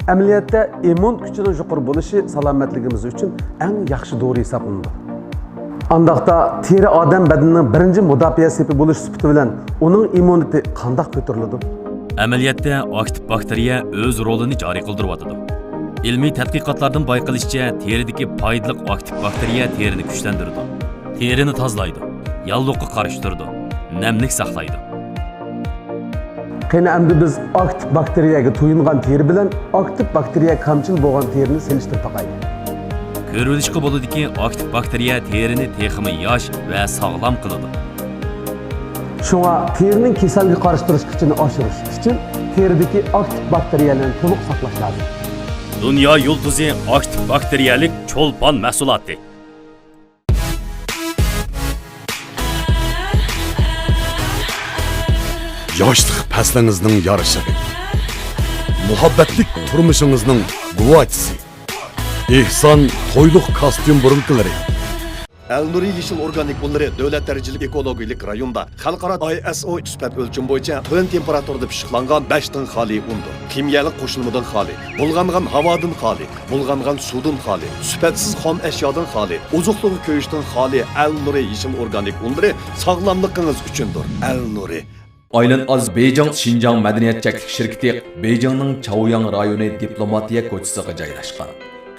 ئەمەلىيەتتە ئىممۇن كۈچىنىڭ يۇقىرى بولۇشى سالامەتلىكىمىز ئۈچۈن ئەڭ ياخشى دورا ھېسابلىنىدۇ. ئانداقتا تېرە ئادەم بەدىنىنىڭ بىرىنچى مۇداپىئە سېپى بولۇش سۈپىتى بىلەن ئۇنىڭ ئىممۇنىتېتى قانداق كۆتۈرۈلىدۇ؟ ئەمەلىيەتتە ئاكتىپ باكتېرىيە ئۆز رولىنى جارى قىلدۇرۇۋاتىدۇ. ئىلمىي تەتقىقاتلاردىن بايقىلىشىچە، تېرىدىكى پايدىلىق ئاكتىپ باكتېرىيە تېرىنى كۈچلەندۈرىدۇ، تېرىنى تازىلايدۇ، ياللۇغلۇققا قارشى تۇرىدۇ، نەملىك ساقلايدۇ. قېنى ئەمدى بىز ئاكتىپ باكتېرىيەگە تويۇنغان تېرە بىلەن ئاكتىپ باكتېرىيە كامچىل بولغان تېرىنى سېلىشتۇرۇپ باقايلى. كۆرۈۋېلىشقا بولىدۇكى، ئاكتىپ باكتېرىيە تېرىنى تېخىمۇ ياش ۋە ساغلام قىلىدۇ. شۇڭا تېرىنىڭ كېسەلگە قارشى تۇرۇش كۈچىنى ئاشۇرۇش ئۈچۈن تېرىدىكى ئاكتىپ باكتېرىيەلەرنى تولۇق ساقلاش لازىم. دۇنيا يۇلتۇزى ئاكتىپ باكتېرىيەلىك چولپان مەھسۇلاتى. ياشلىق پەسلىڭىزنىڭ يارىشىغى، مۇھەببەتلىك تۇرمۇشىڭىزنىڭ گۇۋاھچىسى. ئېھسان تويلۇق كاستيۇم بۇرۇلكىلىرى. ئەلنۇرى يېشىل ئورگانىك ئۇنلىرى دۆلەت دەرىجىلىك ئېكولوگىيەلىك رايوندا خەلقئارا ئاي ئېس ئو سۈپەت ئۆلچىمى بويىچە تۆۋەن تېمپېراتۇرىدا پىششىقلانغان بەشتىن خالىي ئۇندۇر. كىميەلىك قوشۇلمىدىن خالىي، بۇلغانغان ھاۋادىن خالىي، بۇلغانغان سۇدىن خالىي، سۈپەتسىز خام ئەشيادىن خالىي، ئوزۇقلۇقى كۆيۈشتىن خالىي ئەلنۇرى يېشىل ئورگانىك ئۇنلىرى ساغلاملىقىڭىز ئۈچۈندۇر. ئەلنۇرى. ئايلان ئاز بېيجىڭ شىنجاڭ مەدەنىيەت چەكلىك شىركىتى بېيجىڭنىڭ چاۋياڭ رايونى دىپلوماتىيە كوچىسىغا جايلاشقان.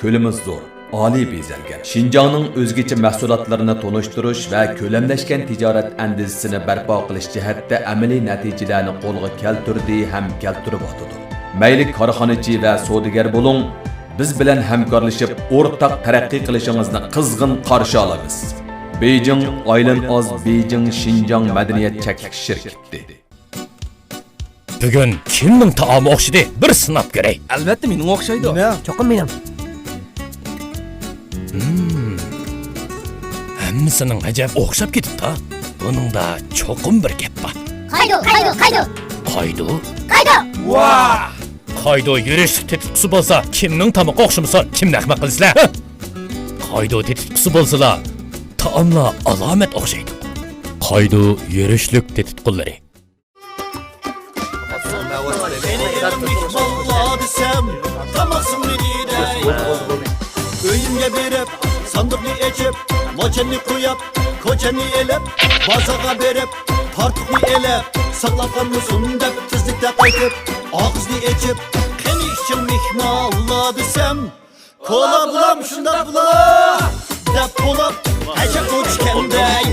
كۆلىمى زور، ئالىي بېزەلگەن. شىنجاڭنىڭ ئۆزگىچە مەھسۇلاتلىرىنى تونۇشتۇرۇش ۋە كۆلەملەشكەن تىجارەت ئەندىزىسىنى بەرپا قىلىش جەھەتتە ئەمەلىي نەتىجىلەرنى قولغا كەلتۈردى ھەم كەلتۈرۈۋاتىدۇ. مەيلى كارخانىچى ۋە سودىگەر بولۇڭ، بىز بىلەن ھەمكارلىشىپ ئورتاق تەرەققىي قىلىشىڭىزنى قىزغىن قارشى ئالىمىز. بېيجىڭ، ئايلان ئاز بېيجىڭ شىنجاڭ مەدەنىيەت چەكلىك شىركىتى. بۈگۈن كىمنىڭ تائامى ئوخشىدى؟ بىر سىناپ كۆرەي. ئەلۋەتتە مېنىڭ ئوخشايدۇ. مېنىڭ. چوقۇم مېنىڭ. ھىم. ھەممىسىنىڭ ئەجەب ئوخشاپ كېتىپتۇ. بۇنىڭدا چوقۇم بىر گەپ بار. قايدۇ، قايدۇ، قايدۇ. قايدۇ؟ قايدۇ. ۋاھ! قايدۇ يۈرۈشلۈك تېتىتقۇسى بولسا، كىمنىڭ تامىقى ئوخشىمىسۇن؟ كىمنى ئەخمەق قىلىسىلەر؟ ھە؟ قايدۇ تېتىتقۇسى بولسىلا، تائاملار ئالامەت ئوخشايدۇ. قايدۇ يۈرۈشلۈك تېتىتقۇلىرى. ساندۇقنى ئېچىپ، موچەننى قويۇپ، كوچەننى ئېلىپ، بازارغا بېرىپ، تارتۇقنى ئېلىپ، ساقلاپ قالمىسۇن دەپ تېزلىكتە قايتىپ، ئاغزىنى ئېچىپ، قېنى ئىچىڭ مېھمانلار دېسەم، كولا بۇلام شۇنداق بۇلا دەپ بولۇپ، ھەشەك ئوچۇشكەندەك.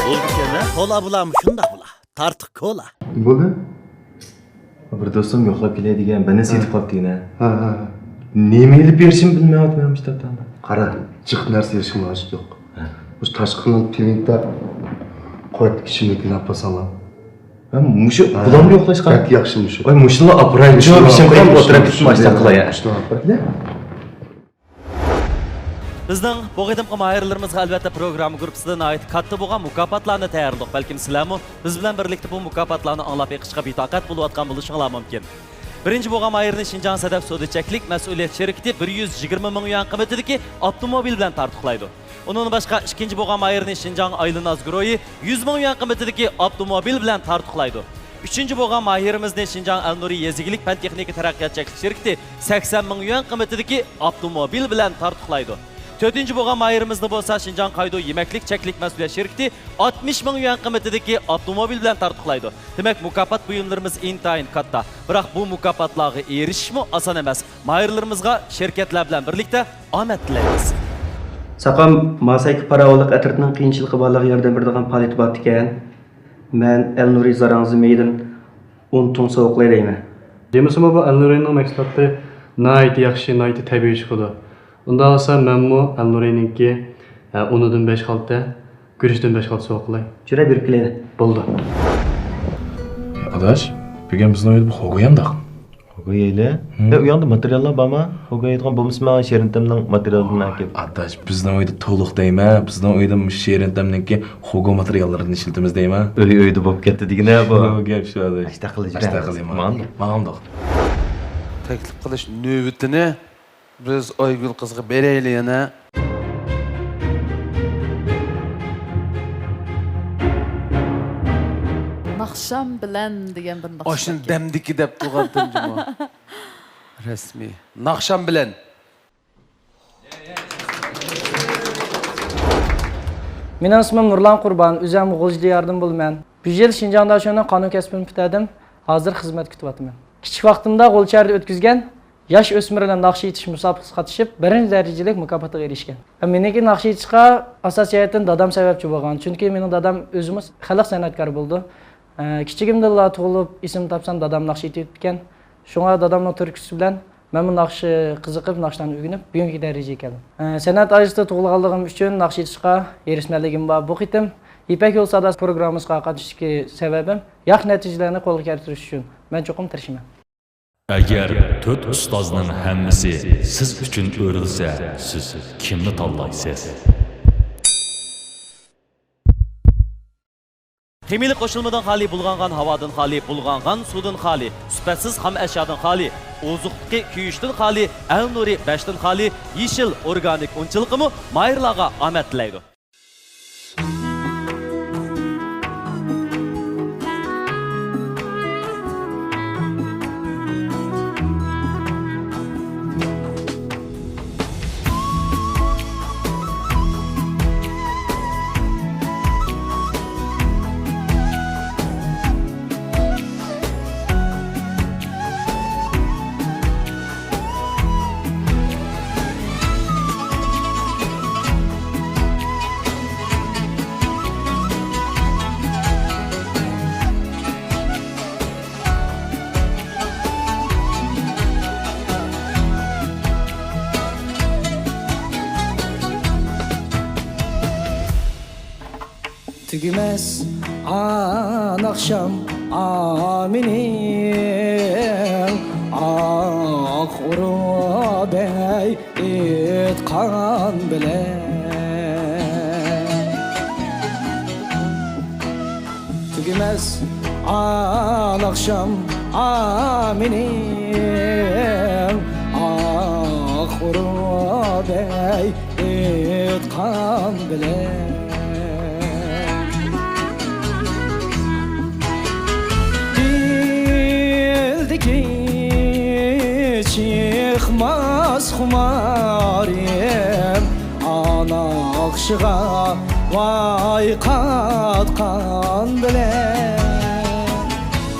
بولىدىكەن-ھە؟ كولا بۇلام شۇنداق بۇلا. تارتۇق كولا. بولدى. بىر دوستۇم يوقلاپ كېلەي دېگەن، بىرنى سېتىپ قاپتىكەن-ھە. ھە، ھە، ھە. نېمە ئېلىپ بېرىشىمنى بىلمەيۋاتىمەن مۇشۇ تاپتا. قارا، جىق نەرسە ئېلىشقا ھاجەت يوق. ھە. مۇشۇ تاشقى كانال تىۋىنكتا قۇۋۋەتلىك ئىچىملىكنى ئاپارساڭلار. ھە، مۇشۇ ھە. بۇلامدا يوقلاشقا؟ بەك ياخشى مۇشۇ. ۋاي، مۇشۇلا ئاپىرايمىشۇ، مۇشۇلا بىشىم قىلىپ ئاپىرايمىشۇ، ئولتۇرۇپ مۇشۇلا كېتىپ ماشىنا ئاپىراي. قىلاي. مۇشۇلا ئاپىراي. بىزنىڭ بۇ قېتىمقى ماھىرلىرىمىزغا ئەلۋەتتە پروگرامما گۇرۇپپىسىدا ناھايىتى كاتتا بولغان مۇكاپاتلارنى تەييارلىدۇق. بەلكىم سىلەرمۇ بىز بىلەن بىرلىكتە بۇ مۇكاپاتلارنى ئاڭلاپ بېقىشقا بىتاقەت بولۇۋاتقان بولۇشۇڭلار مۇمكىن. بىرىنچى بولغان ماھىرنى شىنجاڭ سەدەف سودا چەكلىك مەسئۇلىيەت شىركىتى بىر يۈز يىگىرمە مىڭ يۈەن قىممىتىدىكى ئاپتوموبىل بىلەن تارتۇقلايدۇ. ئۇنىڭدىن باشقا، ئىككىنچى بولغان ماھىرنى شىنجاڭ ئايلىناز گۇرۇھى يۈز مىڭ يۈەن قىممىتىدىكى ئاپتوموبىل بىلەن تارتۇقلايدۇ. ئۈچىنچى بولغان ماھىرىمىزنى شىنجاڭ ئەلنۇرى يېزا ئىگىلىك پەن-تېخنىكا تەرەققىيات چەكلىك شىركىتى سەكسەن مىڭ يۈەن قىممىتىدىكى ئاپتوموبىل بىلەن تارتۇقلايدۇ. تۆتىنچى بولغان ماھىرىمىزنى بولسا شىنجاڭ قايدۇ يېمەكلىك چەكلىك مەسئۇلىيەت شىركىتى ئاتمىش مىڭ يۈەن قىممىتىدىكى ئاپتوموبىل بىلەن تارتۇقلايدۇ. دېمەك، مۇكاپات بۇيۇملىرىمىز ئىنتايىن كاتتا. بىراق بۇ مۇكاپاتلارغا ئېرىشىشمۇ ئاسان ئەمەس. ماھىرلىرىمىزغا شىركەتلەر بىلەن بىرلىكتە ئامەت تىلەيمىز. ساقام، ماسايكا پاراۋانلىق ئەترىتىنىڭ قىيىنچىلىقى بارلارغا ياردەم بېرىدىغان پائالىيىتى بارتىكەن. مەن ئەلنۇرى زاراڭزا مېيىدىن ئون تۇڭ سوۋغا قىلاي دەيمەن. دېمىسىمۇ، بۇ ئەلنۇرىنىڭ مەھسۇلاتلىرى ناھايىتى ياخشى، ناھايىتى تەبىئىي چىقىدۇ. ئۇنداق بولسا، مەنمۇ ئەلنۇرىنىڭكى، ئە، ئۇنىدىن بەش خالتا، گۈرۈچتىن بەش خالتا سوۋغا قىلاي. چىراي بېرىپ كېلەيلى. بولدى. ئاداش، بۈگۈن بىزنىڭ ئۆيدە بىر خوگو يانداق. خوگو يەيلى. ھىم. ئە، ئۇ ياڭدا ماتېرىياللار بارما؟ خوگو يەيدىغان بولمىسا، ماڭا شېرىنتەمنىڭ ماتېرىيالىدىن ئەكەپ. ئاداش، بىزنىڭ ئۆيدە تولۇق دەيمەن. بىزنىڭ ئۆيدە مۇشۇ شېرىنتەمنىڭكى خوگو ماتېرىياللىرىدىن ئىشلىتىمىز دەيمەن. ئۆي ئۆيدە بولۇپ كەتتى دېگىنە بۇ. شۇ گەپ شۇ، ئاداش. ئاشتاق قىلىش. ئاشتاق قىلىمەن. ماڭدۇق. تەكلىپ قىلىش نۆۋىتىنى بىز ئايگۈل قىزغا بېرەيلى يەنە. ناخشام بىلەن دېگەن بىر ناخشا ئاشۇنى باركەن. دەمدىكى دەپ تۇرغانتىم جۇمۇ. رەسمىي. ناخشام بىلەن. مېنىڭ ئىسمىم نۇرلان قۇربان، ئۆزۈم غۇلجا دىيارىدىن بولىمەن. بۇ يىل شىنجاڭ داشۆنىڭ قانۇن كەسپىنى پۈتتۈردۈم. ھازىر خىزمەت كۈتۈۋاتىمەن. كىچىك ۋاقتىمدا غۇلجا شەھىرىدە ئۆتكۈزگەن ياش ئۆسمۈرلەر ناخشا ئېيتىش مۇسابىقىسىغا قاتنىشىپ، بىرىنچى دەرىجىلىك مۇكاپاتقا ئېرىشكەن. مېنىڭكى ناخشا ئېيتىشقا ئاساسىي جەھەتتىن دادام سەۋەبچى بولغان، چۈنكى مېنىڭ دادام ئۆزىمۇ خەلق سەنئەتكارى بولىدۇ. كىچىكىمدىنلا تۇغۇلۇپ، ئېسىمدە تاپسام، دادام ناخشا ئېيتىۋېتىپتىكەن. شۇڭا دادامنىڭ تۈرتكىسى بىلەن مەنمۇ ناخشا قىزىقىپ، ناخشىلارنى ئۆگىنىپ، بۈگۈنكى دەرىجىگە كەلدىم. سەنئەت ئائىلىسىدە تۇغۇلغانلىقىم ئۈچۈن ناخشا ئېيتىشقا ھېرىسمەنلىكىم بار. بۇ قېتىم يىپەك يولى ساداسى پروگراممىسىغا قاتنىشىشتىكى سەۋەبىم ياخشى نەتىجىلەرنى قولغا كەلتۈرۈش ئۈچۈن. مەن چوقۇم تىرىشىمەن. ئەگەر تۆت ئۇستازنىڭ ھەممىسى سىز ئۈچۈن ئۆرۈلسە، سىز كىمنى تاللايسىز؟ خىمىيەلىك قوشۇلمىدىن خالىي، بۇلغانغان ھاۋادىن خالىي، بۇلغانغان سۇدىن خالىي، سۈپەتسىز خام ئەشيادىن خالىي، ئوزۇقلۇقى كۆيۈشتىن خالىي، ئەلنۇرى بەشتىن خالىي، يېشىل ئورگانىك ئۇنچىلىقىمۇ ماھىرلارغا ئامەت تىلەيدۇ. تۈگىمەس ئان ئاخشام ئامىنىڭ ئاق ئۇرۇدەي ئېيتقان بىلەن. تۈگىمەس ئان ئاخشام ئامىنىڭ ئاق ئۇرۇدەي ئېيتقان بىلەن. دىلدىكى چىقماس خۇمارىم ئانا ناخشىغا ۋاي قاتقان بىلەن،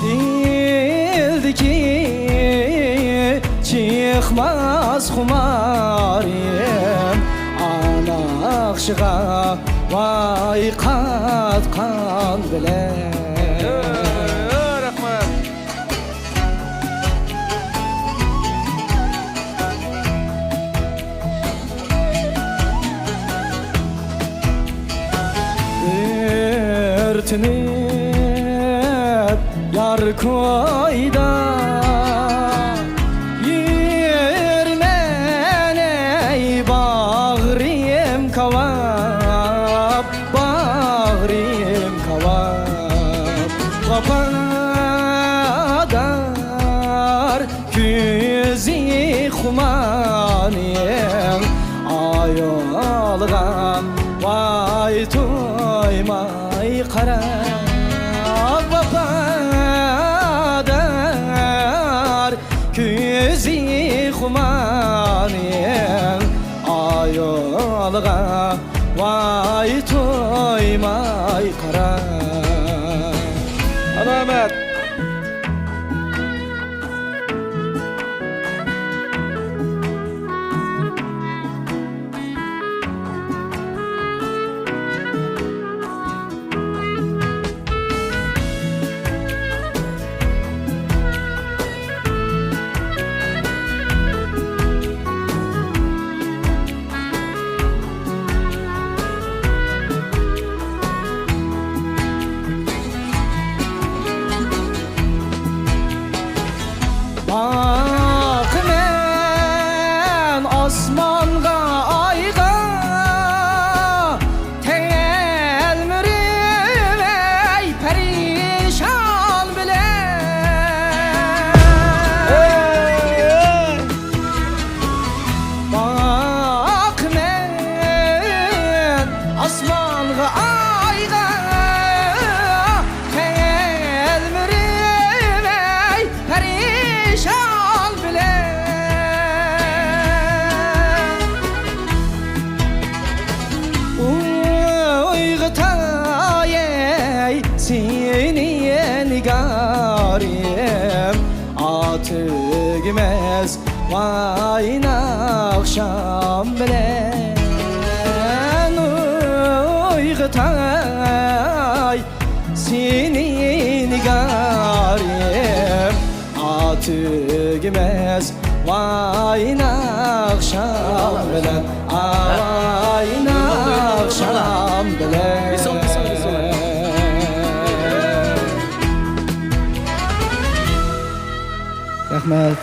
دىلدىكى چىقماس خۇمارىم، ئا ناخشىغا ۋاي قاتقان بىلەن. رەھمەت. ئۆرتىنىپ يار كويىدا يۈرىمەن ئەي باغرىم كاۋاپ، باغرىم كاۋاپ. ۋاپادار كۆزى خۇمارنىڭ ئايالىغا ۋاي تويماي قاراپ، ۋاپادار كۆزى خۇمارنىڭ ئايالىغا ۋاي تويماي قاراپ. سالامەت. باقىمەن ئاسمانغا، ئايغا، تەلمۈرۈپ ئەي پەرىشان بىلەن. باقىمەن ئاسمانغا، ئايغا، تەلمۈرۈپ ئەي پەرىشان بىلەن. ئويغىتاي ئەي سېنى نىگارىم، ئا تۈگىمەس ۋاي ناخشام بىلەن. ئويغىتاي سېنى نىگارىم، ئا تۈگىمەس ۋاي ناخشام بىلەن، ئا ۋاي ناخشام بىلەن. رەھمەت.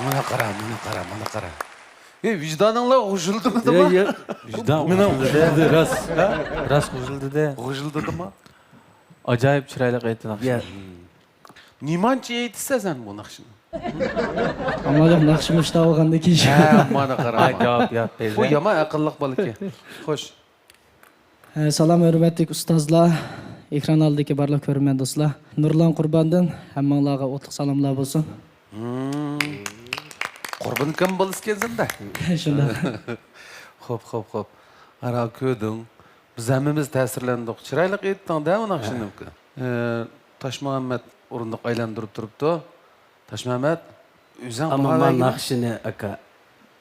مانا قارا، مانا قارا، مانا قارا. ئەي، ۋىجدانىڭلار غۇژۇلدىمىدىما؟ ياق، ياق. ۋىجدان غۇژۇلدىدى، راست. ھە؟ راست غۇژۇلدىدى. غۇژۇلدىدىما؟ ئاجايىپ چىرايلىق ئېيتتى ناخشىنى. ياق. نېمانچە ئېيتىسەن سەن بۇ ناخشىنى؟ ئەمما ناخشىمۇ ئىشلەۋالغاندىن كېيىن. ھە، مانا قارا. ئاي، جاۋاب ياق، بەزى. بۇ يامان ئەقىللىق بالا ئىكەن. خوش. ھە، سالام، ھۆرمەتلىك ئۇستازلار، ئېكران ئالدىدىكى بارلىق كۆرۈرمەن دوستلار. نۇرلان قۇرباندىن ھەممىڭلارغا ئوتلۇق سالاملار بولسۇن. ھىم. قۇربان ئاكام بالىسى ئىكەنسەن-دە. شۇنداق. خوپ، خوپ، خوپ. ئانا كۆردۈڭ. بىز ھەممىمىز تەسىرلەندۇق. چىرايلىق ئېيتتىڭ-دە ئۇ ناخشىنى. ھە. ئە، تاشمۇھەممەت ئورۇندۇق ئايلاندۇرۇپ تۇرۇپتۇ. تاشمۇھەممەت، ئۆزۈڭ ئەمما باھا مانا بەرگىنە. ناخشىنى، ئاكا،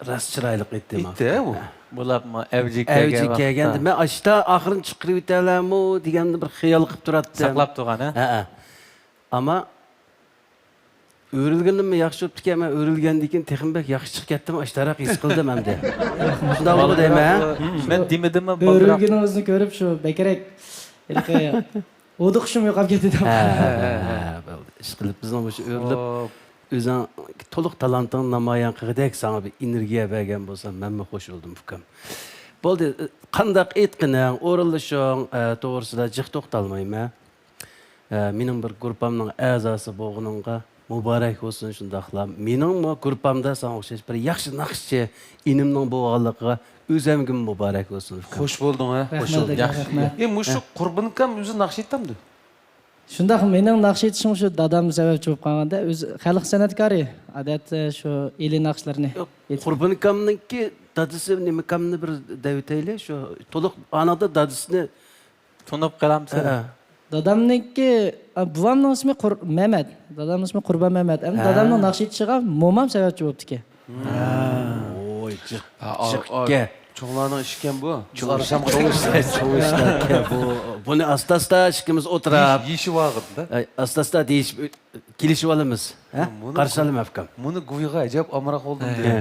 راست چىرايلىق ئېيتتى، ئېيتتى، مانا. ئۇ. ھە. بولۇپمۇ ئەۋجىگە ئەۋجىگە كەلگەن كەلگەندە ۋاقىتتا. مەن ئاشتا ئاخىرىنى چىقىرىۋېتەلەمۇ دېگەندە بىر خىيال قىلىپ تۇراتتىم. ساقلاپ تۇرغان، ھە؟ ھەئە. ئەمما ئۆرۈلگىنىممۇ ياخشى بوپتىكەن، مەن ئۆرۈلگەندىن كېيىن تېخىمۇ بەك ياخشى چىقىپ كەتتىم، ئاشتاراق ھېس قىلدىم ئەمدى. شۇنداقمۇ دەيمەن، ھە؟ مەن دېمىدىممۇ بالدۇرراق. ئۆرۈلگىنىڭىزنى كۆرۈپ شۇ بەكرەك ھېلىقى ھودۇقۇشۇم يوقاپ كەتتى دەپ. ھە، ھە، ھە، ھە، بولدى. ئىشقىلىپ بىزنىڭ مۇشۇ ئۆرۈلۈپ، خوپ. ئۆزۈڭ تولۇق تالانتىڭنى نامايان قىلغۇدەك ساڭا بىر ئېنېرگىيە بەرگەن بولسا مەنمۇ خوش بولدۇم، ئۇكام. بولدى، قانداق ئېيتقىنىڭ، ئورۇنلىشىڭ، ئە، توغرىسىدا جىق توختالمايمەن. ئە، مېنىڭ بىر گۇرۇپپامنىڭ ئەزاسى بولغىنىڭغا مۇبارەك بولسۇن، شۇنداقلا مېنىڭمۇ گۇرۇپپامدا ساڭا ئوخشاش بىر ياخشى ناخشىچى ئىنىمنىڭ بولغانلىقىغا ئۆزەمگىمۇ مۇبارەك بولسۇن، ئۇكام. خوش بولدۇڭ، ھە؟ خوش بولدۇڭ. رەھمەت، ياخشى. رەھمەت. ئى، مۇشۇ ھە. قۇربان ئاكام ئۆزى ناخشا ئېيتامدۇ؟ شۇنداق، مېنىڭ ناخشا ئېيتىشىم شۇ دادام سەۋەبچى بولۇپ قالغاندا، ئۆزى خەلق سەنئەتكارى، ئادەتتە شۇ ئىلى ناخشىلىرىنى ياق، ئېيتىپ. قۇربان ئاكامنىڭكى دادىسى نېمىكامنى بىر دەۋېتەيلى، شۇ تولۇق ئانىڭدا دادىسىنى. تونۇپ قالامسىز؟ ھە. دادامنىڭكى، ئا، بوۋامنىڭ ئىسمى قۇر-، مەمەت. دادامنىڭ ئىسمى قۇربان مەمەت. ئەمدى ھە. دادامنىڭ ناخشا ئېيتىشىغا مومام سەۋەبچى بوپتىكەن. ھە. ۋوي، جىق، ھە، ئا-، جىق ئا-، گەپ. چوڭلارنىڭ ئىشىكەن بۇ. چوڭ ئىشلار، چوڭ ئىشلار، چوڭ ئىشلار. بۇ، بۇنى ئاستا-ئاستا ئىككىمىز ئولتۇراپ، يېشى، يېشى ۋاقىتتا. ئاي، ئاستا-ئاستا دېيىشىپ، كېلىشىۋالىمىز. ھە؟ بۇنى قارشى ئالىمەن، ئۇكام. بۇنى گۇيغا ئەجەب ئامراق بولدۇم، ھە. دېدى.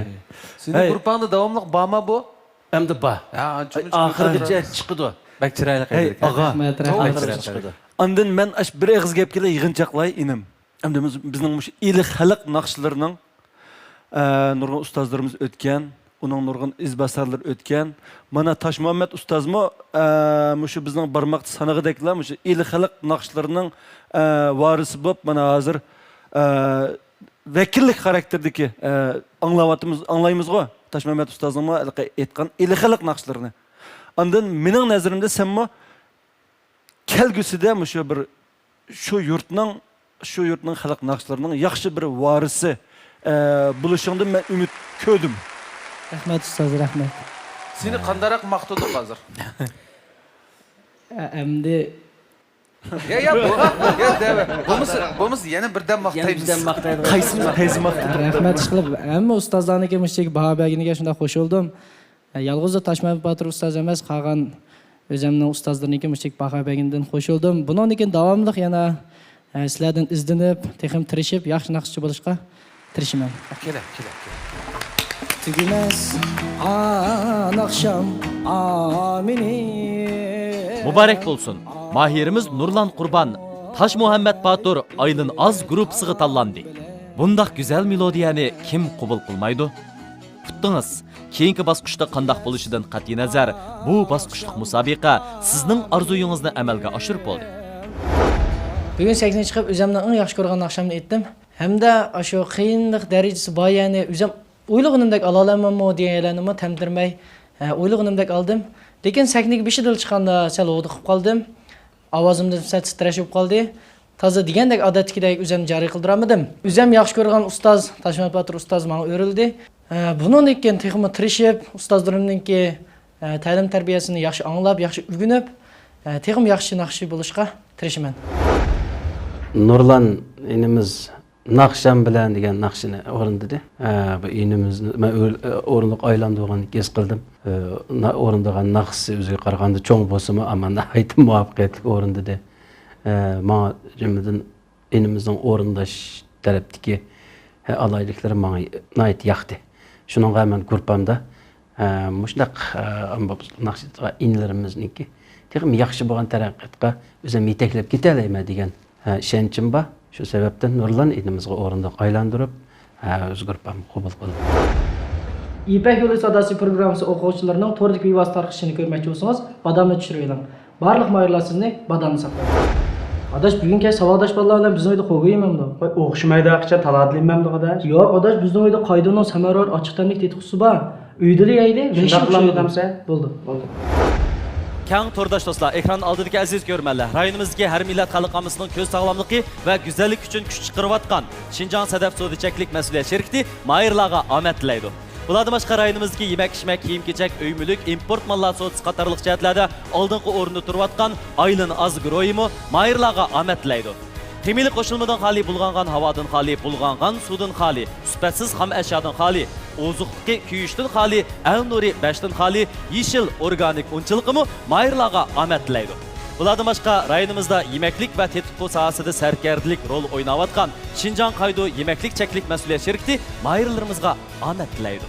سېنىڭ، ھەي، گۇرۇپپاڭدا داۋاملىق بارمۇ بۇ؟ ئەمدى بار. ھە، ئاخىرغىچە چىقىدۇ. بەك چىرايلىق. ھەي، ئاغا. رەھمەت، رەھمەت. ئاندىن مەن ئاش بىر ئېغىز گەپكىلا يىغىنچاقلاي، ئىنىم. ئەمدى بىز، بىزنىڭ مۇشۇ ئىلى خەلق ناخشىلىرىنىڭ، ئە، نۇرغۇن ئۇستازلىرىمىز ئۆتكەن، ئۇنىڭ نۇرغۇن ئىزباسارلىرى ئۆتكەن. مانا تاشمۇھەممەت ئۇستازمۇ، ئە، مۇشۇ بىزنىڭ بارماقتا سانىغۇدەكلا مۇشۇ ئىلى خەلق ناخشىلىرىنىڭ، ئە، ۋارىسى بولۇپ، مانا ھازىر، ئە، ۋەكىللىك خاراكتېردىكى، ئە، ئاڭلاۋاتىمىز، ئاڭلايمىزغۇ. تاشمەمەت ئۇستازنىڭمۇ ھېلىقى ئېيتقان ئىلى خەلق ناخشىلىرىنى. ئاندىن مېنىڭ نەزىرىمدە سەنمۇ كەلگۈسىدە مۇشۇ بىر شۇ يۇرتنىڭ، شۇ يۇرتنىڭ خەلق ناخشىلىرىنىڭ ياخشى بىر ۋارىسى، ئە، بولۇشۇڭدىن مەن ئۈمىد كۆردۈم. رەھمەت ئۇستاز، رەھمەت. سېنى قانداقراق ماختىدۇق ھازىر؟ ئە-، ئەمدى يا، يا، بۇ، يا، دەۋە. بولمىسا، بولمىسا يەنە بىردەم ماختايمىز. يەنە بىردەم ماختايمىز. قايسىمىز، قايسى ماختىدۇق؟ رەھمەت ئىشقىلىپ، ھەممە ئۇستازلارنىڭكى مۇشۇ باھا بەرگىنىگە شۇنداق قوشۇلدۇم. يالغۇزلا تاشمەمەت باتۇر ئۇستاز ئەمەس، قالغان ئۆزەمنىڭ ئۇستازلىرىنىڭكى مۇشۇنداق باھا بەرگىنىدىن قوشۇلدۇم. بۇنىڭدىن كېيىن داۋاملىق يەنە، ئە، سىلەردىن ئىزدىنىپ، تېخىمۇ تىرىشىپ، ياخشى ناخشىچى بولۇشقا تىرىشىمەن. كېلە، كېلە، كېلە. تۈگىمەس ئاناخشام ئامىنى. مۇبارەك بولسۇن! ماھىرىمىز نۇرلان قۇربان تاشمۇھەممەت باتۇر ئايلىن ئاز گۇرۇپپىسىغا تاللاندى. بۇنداق گۈزەل مېلودىيەنى كىم قوبۇل قىلمايدۇ؟ ئۇتتىڭىز! كېيىنكى باسقۇچتا قانداق بولۇشىدىن قەتئىينەزەر، بۇ باسقۇچلۇق مۇسابىقە سىزنىڭ ئارزۇيىڭىزنى ئەمەلگە ئاشۇرۇپ بولدى. بۈگۈن سەھنىگە چىقىپ، ئۆزۈمنىڭ ئەڭ ياخشى كۆرىدىغان ناخشامنى ئېيتتىم. ھەمدە ئاشۇ قىيىنلىق دەرىجىسى بار يەرنى ئۆزۈم ئويلىغىنىمدەك ئالالامەنمۇ دېگەن يەرلەرنىمۇ تەمتىرىمەي، ئە، ئويلىغىنىمدەك ئالدىم. لېكىن سەھنىگە بېشىدىلا چىققاندا سەل ھودۇقۇپ قالدىم. ئاۋازىمدىن سەل تىترەش بولۇپ قالدى. تازا دېگەندەك ئادەتتىكىدەك ئۆزۈمنى جارى قىلدۇرالمىدىم. ئۆزۈم ياخشى كۆرىدىغان ئۇستاز تاشمەمەت باتۇر ئۇستاز ماڭا ئۆرۈلدى. ئە، بۇنىڭدىن كېيىن تېخىمۇ تىرىشىپ، ئۇستازلىرىمنىڭكى، ئە، تەلىم تەربىيەسىنى ياخشى ئاڭلاپ، ياخشى ئۆگىنىپ، ئە، تېخىمۇ ياخشى ناخشىچى بولۇشقا تىرىشىمەن. نۇرلان ئىنىمىز ناخشام بىلەن دېگەن ناخشىنى ئورۇندىدى. ئە، بۇ ئىنىمىزنى مەن ئۆر-، ئورۇنلۇق ئايلاندۇرغاندەك ھېس قىلدىم. ئە، نا-، ئورۇندىغان ناخشىسى ئۆزىگە قارىغاندا چوڭ بولسىمۇ، ئەمما ناھايىتى مۇۋەپپەقىيەتلىك ئورۇندىدى. ئە، ماڭا جۈملىدىن ئىنىمىزنىڭ ئورۇنداش تەرەپتىكى، ھە، ئالاھىدىلىكلىرى ماڭا ناھايىتى ياقتى. شۇنىڭغا مەن گۇرۇپپامدا، ھە، مۇشۇنداق، ھە، ئامما ناخشا ئىنىلىرىمىزنىڭكى تېخىمۇ ياخشى بولغان تەرەققىياتقا ئۆزۈم يېتەكلەپ كېتەلەيمەن دېگەن، ھە، ئىشەنچىم بار. شۇ سەۋەبتىن نۇرلان ئىنىمىزغا ئورۇندۇق ئايلاندۇرۇپ، ھە، ئۆز گۇرۇپپامغا قوبۇل قىلدىم. يىپەك يولى ساداسى پروگراممىسى ئوقۇغۇچىلىرىنىڭ توردىكى بىۋاسىتە تارقىتىشىنى كۆرمەكچى بولسىڭىز، بادامنى چۈشۈرۈۋېلىڭ. بارلىق ماھىرلار سىزنى بادامدا ساقلايدۇ. ئاداش، بۈگۈن كەچ ساۋاقداش بالىلار بىلەن بىزنىڭ ئۆيدە قوغا يېمەمدۇ؟ ۋاي، ئوخشىمايدۇ، قاچان تالادا يېمەمدۇ، ئاداش؟ ياق، ئاداش، بىزنىڭ ئۆيدە قايدۇنىڭ سەمەرىۋار ئاچچىق تەملىك تېتىقۇسى بار. ئۆيدىلا يەيلى، شۇنداق قىلامدۇ دەمسە؟ بولدى، بولدى. كەڭ تورداش دوستلار، ئېكران ئالدىدىكى ئەزىز كۆرۈرمەنلەر، رايونىمىزدىكى ھەر مىللەت خەلق ئاممىسىنىڭ كۆز ساغلاملىقى ۋە گۈزەللىكى ئۈچۈن كۈچ چىقىرىۋاتقان شىنجاڭ سەدەف سودا چەكلىك مەسئۇلىيەت شىركىتى ماھىرلارغا ئامەت تىلەيدۇ. بۇلاردىن باشقا، رايونىمىزدىكى يېمەك-ئىچمەك، كىيىم-كېچەك، ئۆي-مۈلۈك، ئىمپورت ماللار سودىسى قاتارلىق جەھەتلەردە ئالدىنقى ئورۇندا تۇرۇۋاتقان ئايلىن ئاز گۇرۇھىمۇ ماھىرلارغا ئامەت تىلەيدۇ. خىمىيىلىك قوشۇلمىدىن خالىي، بۇلغانغان ھاۋادىن خالىي، بۇلغانغان سۇدىن خالىي، سۈپەتسىز خام ئەشيادىن خالىي، ئوزۇقلۇقى كۆيۈشتىن خالىي، ئەل نۇرى بەشتىن خالىي، يېشىل ئورگانىك ئۇنچىلىقىمۇ ماھىرلارغا ئامەت تىلەيدۇ. بۇلاردىن باشقا، رايونىمىزدا يېمەكلىك ۋە تېتىتقۇ ساھەسىدە سەركەردىلىك رول ئويناۋاتقان شىنجاڭ قايدۇ يېمەكلىك چەكلىك مەسئۇلىيەت شىركىتى ماھىرلىرىمىزغا ئامەت تىلەيدۇ.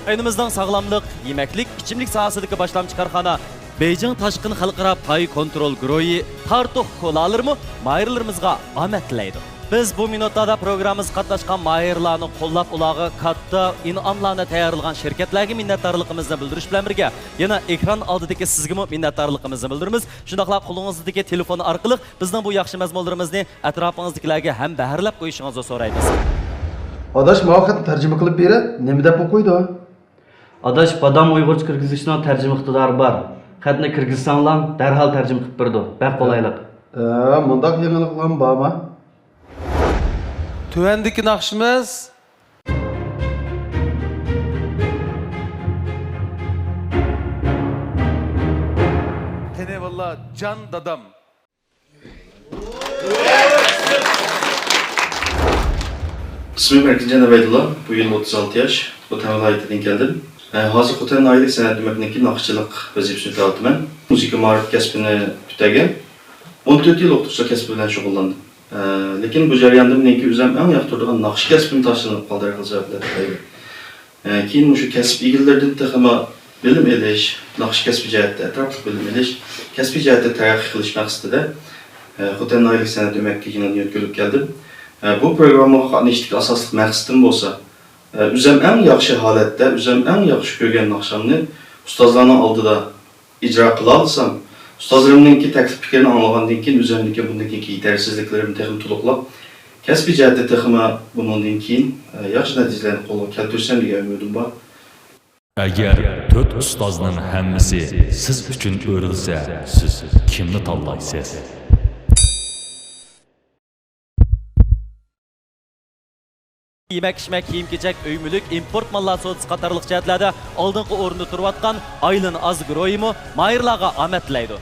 رايونىمىزنىڭ ساغلاملىق، يېمەكلىك، ئىچىملىك ساھەسىدىكى باشلامچى كارخانا بېيجىڭ تاشقىن خەلقئارا پاي كونترول گۇرۇھى تارتۇق كولالىرىمۇ ماھىرلىرىمىزغا ئامەت تىلەيدۇ. بىز بۇ مىنۇتلاردا پروگراممىمىزغا قاتناشقان ماھىرلارنى قوللاپ، ئۇلارغا كاتتا ئىنئاملارنى تەييارلىغان شىركەتلەرگە مىننەتدارلىقىمىزنى بىلدۈرۈش بىلەن بىرگە، يەنە ئېكران ئالدىدىكى سىزگىمۇ مىننەتدارلىقىمىزنى بىلدۈرىمىز. شۇنداقلا قولىڭىزدىكى تېلېفون ئارقىلىق بىزنىڭ بۇ ياخشى مەزمۇنلىرىمىزنى ئەتراپىڭىزدىكىلەرگە ھەم بەھرىلەپ قويۇشىڭىزنى سورايمىز. ئاداش، ماۋۇ خەتنى تەرجىمە قىلىپ بېرە، نېمە دەپ ئوقۇيدۇ؟ ئاداش، بادام ئۇيغۇرچە كىرگۈزۈشنىڭ تەرجىمە ئىقتىدارى بار. خەتنى كىرگۈزسەڭلار، دەرھال تەرجىمە قىلىپ بېرىدۇ. بەك قولايلىق. ھە، مۇنداق يېڭىلىقلارمۇ بارمۇ؟ تۆۋەندىكى ناخشىمىز. جان دادام. ئىسمىم ئەركىنجان ئەبەيدۇللا، بۇ يىل ئوتتۇز ئالتە ياش، خوتەن ۋىلايىتىدىن كەلدىم. ھە، ھازىر خوتەن ناھىيەلىك سەنئەت ئۆمەكلىكىنىڭ ناخشىچىلىق ۋەزىپىسىنى ئۆتەۋاتىمەن. مۇزىكا مائارىپ كەسپىنى پۈتتۈرگەن. ئون تۆت يىل ئوقۇتقۇچىلىق كەسپى بىلەن شۇغۇللاندىم. ھە، لېكىن بۇ جەرياندا مېنىڭكى ئۆزۈم ئەڭ ياقتۇرىدىغان ناخشا كەسپىم تاشلىنىپ قالدى، ھەر خىل سەۋەبلەر تۈپەيلى. ئە، كېيىن مۇشۇ كەسىپ ئىگىلىرىدىن تېخىمۇ بىلىم ئېلىش، ناخشا كەسپى جەھەتتە ئەتراپلىق بىلىم ئېلىش، كەسپىي جەھەتتە تەرەققىي قىلىش مەقسىتىدە، ئە، خوتەن ناھىيەلىك سەنئەت ئۆمەكلىكىنى يۆتكىلىپ كەلدىم. ئە، بۇ پروگراممىغا قاتنىشىشتىكى ئاساسلىق مەقسىتىم بولسا، ئە، ئۆزۈم ئەڭ ياخشى ھالەتتە، ئۆزۈم ئەڭ ياخشى كۆرگەن ناخشامنى ئۇستازلارنىڭ ئالدىدا ئىجرا قىلالىسام، ئۇستازلىرىمنىڭكى تەكلىپ پىكرىنى ئاڭلىغاندىن كېيىن، ئۆزۈمدىكى بۇندىن كېيىنكى يېتەرسىزلىكلىرىمنى تېخىمۇ تولۇقلاپ، كەسپىي جەھەتتە تېخىمۇ بۇنىڭدىن كېيىن، ئە، ياخشى نەتىجىلەرنى قولغا كەلتۈرسەم دېگەن ئۈمىدىم بار. ئەگەر تۆت ئۇستازنىڭ ھەممىسى سىز ئۈچۈن ئۆرۈلسە، سىز كىمنى تاللايسىز؟ يېمەك-ئىچمەك، كىيىم-كېچەك، ئۆي-مۈلۈك، ئىمپورت ماللار سودىسى قاتارلىق جەھەتلەردە ئالدىنقى ئورۇندا تۇرۇۋاتقان ئايلىن ئازگرويىمۇ ماھىرلارغا ئامەت تىلەيدۇ.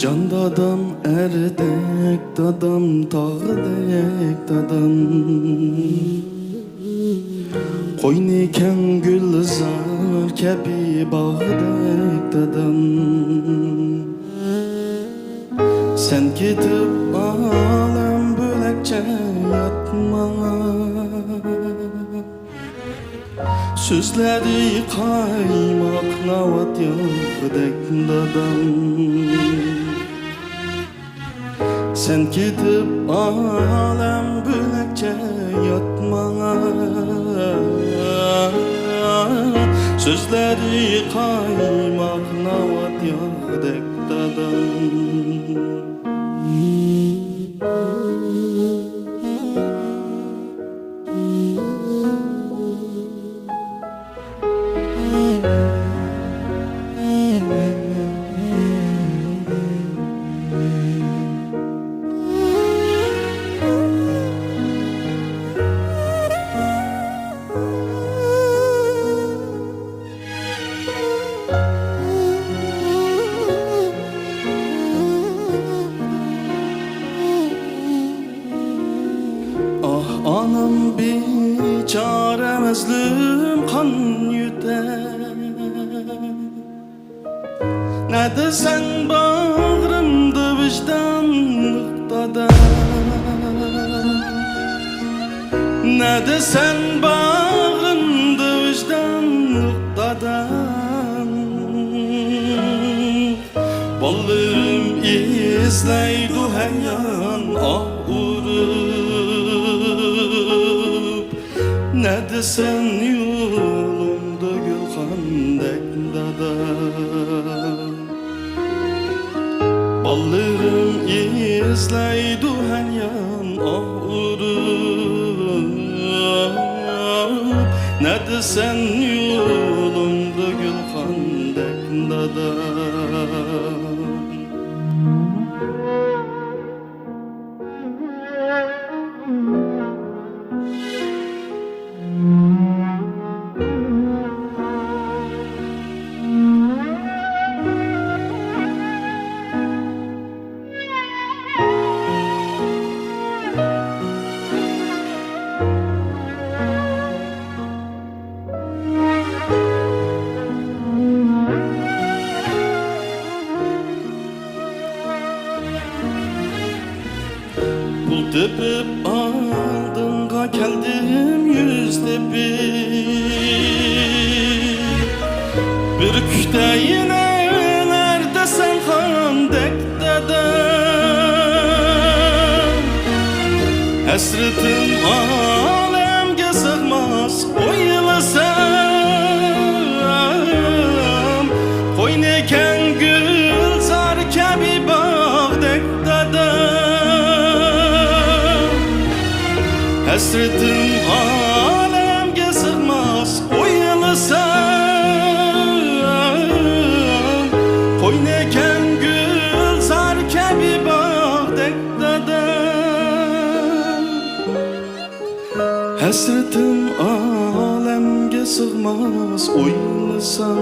جان دادام ئەردەك، دادام تاغدەك، دادام. قوينى كەڭ گۈلزار كەبى باغدەك، دادام. سەن كېتىپ ئالەم بۆلەكچە يات ماڭا. سۆزلەردە قايماق ناۋات ياغدەك دادام. سەن كېتىپ ئالەم بۆلەكچە يات ماڭا. سۆزلەردە قايماق ناۋات ياغدەك دادام. ئاھ، ئانام بىچارە مەزلۇم قان يۆتەر. نەدە سەن باغرىمدا ۋىجدانلىق دادا؟ نەدە سەن باغرىمدا ۋىجدانلىق دادام؟ بالىلىرىم ئىزدەيدۇ ھەيران ئاھ ئۇرۇپ. نەدە سەن يولۇمدا گۈلخاندەك دادا؟ بالىلىرىم ئىزدەيدۇ ھەر يان ئاھ ئۇرۇپ. نەدە سەن يولۇمدا گۈلخاندەك دادا؟ پۇل تېپىپ ئالدىڭغا كەلدىم يۈز تېپىپ. بىر كۈچتە يەنە نەردە سەن خاندەك دادا؟ ھەسرىتىم ئالەمگە سىغماس ئويلىسام. قوينى كەڭ گۈلزار كەبى باغدەك دادا. ھەسرىتىم ئالەمگە سىغماس ھەسرىتىم ئالەمگە سىغماس ئويلىسام،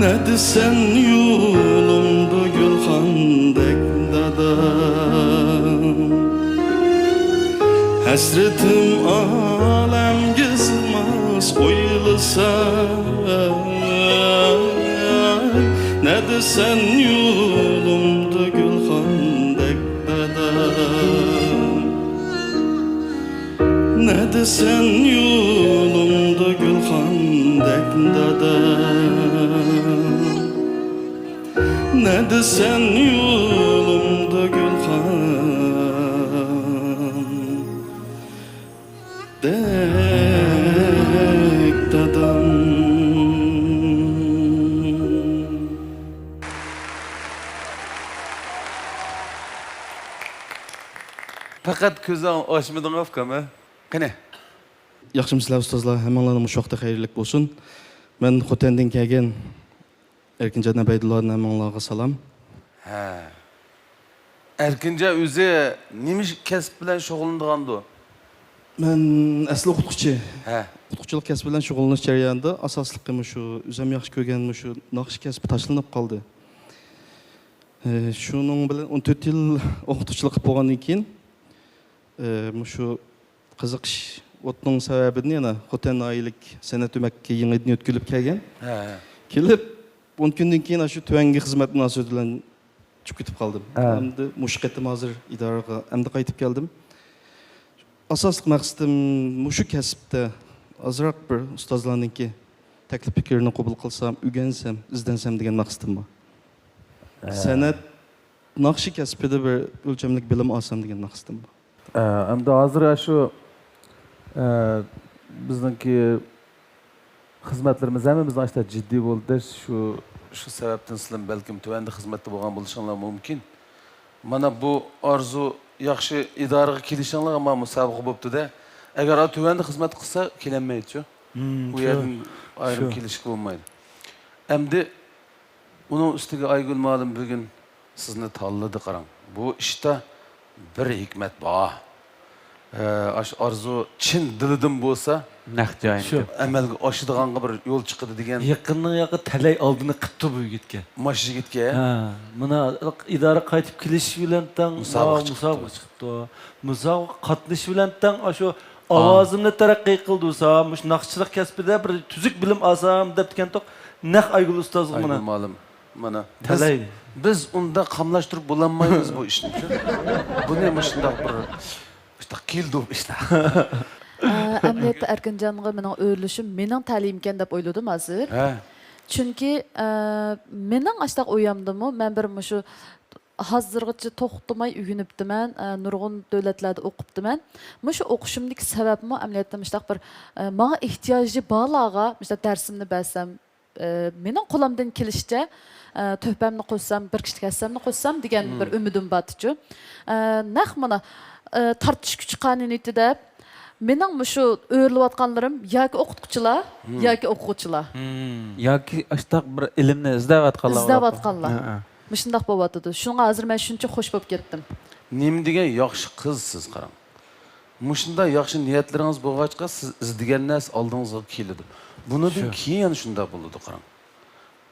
نەدىسەن يولۇمدا گۈلخاندەك دادا؟ ھەسرىتىم ئالەمگە سىغماس ئويلىسام، نەدىسەن يولۇمدا گۈلخاندەك دادا؟ نەدىسەن يولۇمدا گۈلخاندەك دادا؟ نەدىسەن يولۇمدا گۈلخاندەك دادام؟ پەقەت كۆزۈڭ ئاچمىدىڭ ئۇكام، ھە؟ قېنى؟ ياخشىمۇسىلەر ئۇستازلار؟ ھەممىڭلارنىڭ مۇشۇ ۋاقتى خەيرلىك بولسۇن. مەن خوتەندىن كەلگەن ئەركىنجان ئەبەيدۇللادىن ھەممىڭلارغا سالام. ھە. ئەركىنجان ئۆزى نېمە كەسىپ بىلەن شۇغۇللىنىدىغاندۇ؟ مەن ئەسلى ئوقۇتقۇچى. ھە. ئوقۇتقۇچىلىق كەسپى بىلەن شۇغۇللىنىش جەريانىدا ئاساسلىقى مۇشۇ ئۆزۈم ياخشى كۆرگەن مۇشۇ ناخشا كەسپى تاشلىنىپ قالدى. ئى، شۇنىڭ بىلەن ئون تۆت يىل ئوقۇتقۇچىلىق قىلىپ بولغاندىن كېيىن، ئى، مۇشۇ قىزىقىش ئوتىنىڭ سەۋەبىدىن يەنە خوتەن ناھىيەلىك سەنئەت ئۆمەككە يېڭىدىن يۆتكىلىپ كەلگەن. ھە، ھە. كېلىپ، ئون كۈندىن كېيىن ئاشۇ تۆۋەنگى خىزمەت مۇناسىۋىتى بىلەن چىقىپ كېتىپ قالدىم. ھە. ئەمدى مۇشۇ قېتىم ھازىر ئىدارىگە ئەمدى قايتىپ كەلدىم. ئاساسلىق مەقسىتىم مۇشۇ كەسىپتە ئازراق بىر ئۇستازلارنىڭكى تەكلىپ پىكرىنى قوبۇل قىلسام، ئۆگەنسەم، ئىزدەنسەم دېگەن مەقسىتىم بار. ھە. سەنئەت ناخشا كەسپىدە بىر ئۆلچەملىك بىلىم ئالسام دېگەن مەقسىتىم بار. ئە، ئەمدى ھازىر شۇ، ئە، بىزنىڭكى خىزمەتلىرىمىز ھەممىمىزنىڭ ئاشتا جىددىي بولدى. شۇ، شۇ سەۋەبتىن سىلەر بەلكىم تۆۋەندە خىزمەتتە بولغان بولۇشۇڭلار مۇمكىن. مانا بۇ ئارزۇ ياخشى ئىدارىگە كېلىشىڭلارغا مانا مۇسابىقە بوپتۇ-دە. ئەگەر ئا تۆۋەندە خىزمەت قىلسا كېلەلمەيدۇ. مم، بۇ شۇ، يەردىن ئايرىم شۇ. كېلىشكە بولمايدۇ. ئەمدى ئۇنىڭ ئۈستىگە ئايگۈل مۇئەللىم بۈگۈن سىزنى تاللىدى، قاراڭ. بۇ ئىشتا بىر ھېكمەت بار. ئە، ئاش-، ئارزۇ چىن دىلىدىن بولسا، نەق جايىنى شۇ. ئەمەلگە ئاشىدىغانغا بىر يول چىقىدۇ دېگەن. يېقىننىڭ ياقى تەلەي ئالدىنى قىپتۇ بۇ يىگىتكە. ماش يىگىتكە؟ ھە، مانا ئىدارە قايتىپ كېلىش بىلەن تەڭ مۇسابىقە ماۋۇ چىقىپتۇ. مۇسابىقە چىقىپتۇ. مۇسابىقە قاتنىشىش بىلەن تەڭ ئاشۇ ئاۋازىمنى تەرەققىي قىلدۇرسا، مۇشۇ ناخشىچىلىق كەسپىدە بىر تۈزۈك بىلىم ئالسام دەپتىكەنتۇق، نەق ئايگۈل ئۇستازغا مانا. ئايگۈل مۇئەللىم، مانا، بىز، تەلەي. بىز ئۇنداق قاملاشتۇرۇپ بولالمايمىز بۇ ئىشنى. بۇنى مۇشۇنداق بىر، مۇشۇنداق كېلىدۇ بۇ ئىشلار. ئە، ئەمەلىيەتتە ئەركىنجانغا مېنىڭ ئۆرۈلۈشۈم مېنىڭ تەلىيىمكەن دەپ ئويلىدىم ھازىر. ھە. چۈنكى، ئە، مېنىڭ ئاشتاق ئويامدىمۇ مەن بىر مۇشۇ ھازىرغىچە توختىماي ئۆگىنىپتىمەن، ئە، نۇرغۇن دۆلەتلەردە ئوقۇپتىمەن. مۇشۇ ئوقۇشۇمدىكى سەۋەبمۇ ئەمەلىيەتتە مۇشۇنداق بىر، ئە، ماڭا ئېھتىياجى بارلارغا مۇشۇنداق دەرسىمنى بەرسەم، ئە، مېنىڭ قولۇمدىن كېلىشىچە، ئە، تۆھپەمنى قوشسام، بىر كىشىلىك ھەسسەمنى قوشسام دېگەن بىر ئۈمىدىم بارتىچۇ. ئە، نەق مانا، ئە، تارتىش كۈچى قانۇنىيىتى دەپ، مېنىڭ مۇشۇ ئۆرۈلۈۋاتقانلىرىم ياكى ئوقۇتقۇچىلار، ياكى ئوقۇغۇچىلار. ياكى ئاشتاق بىر ئىلىمنى ئىزدەۋاتقانلار. ئىزدەۋاتقانلار. ھە، ھە. مۇشۇنداق بولۇۋاتىدۇ. شۇڭا ھازىر مەن شۇنچە خوش بولۇپ كەتتىم. نېمە دېگەن ياخشى قىز سىز، قاراڭ. مۇشۇنداق ياخشى نىيەتلىرىڭىز بولغاچقا، سىز ئىزدىگەن نەرسە ئالدىڭىزغا كېلىدۇ. بۇنىڭدىن شۇ. كېيىن يەنە شۇنداق بولىدۇ، قاراڭ.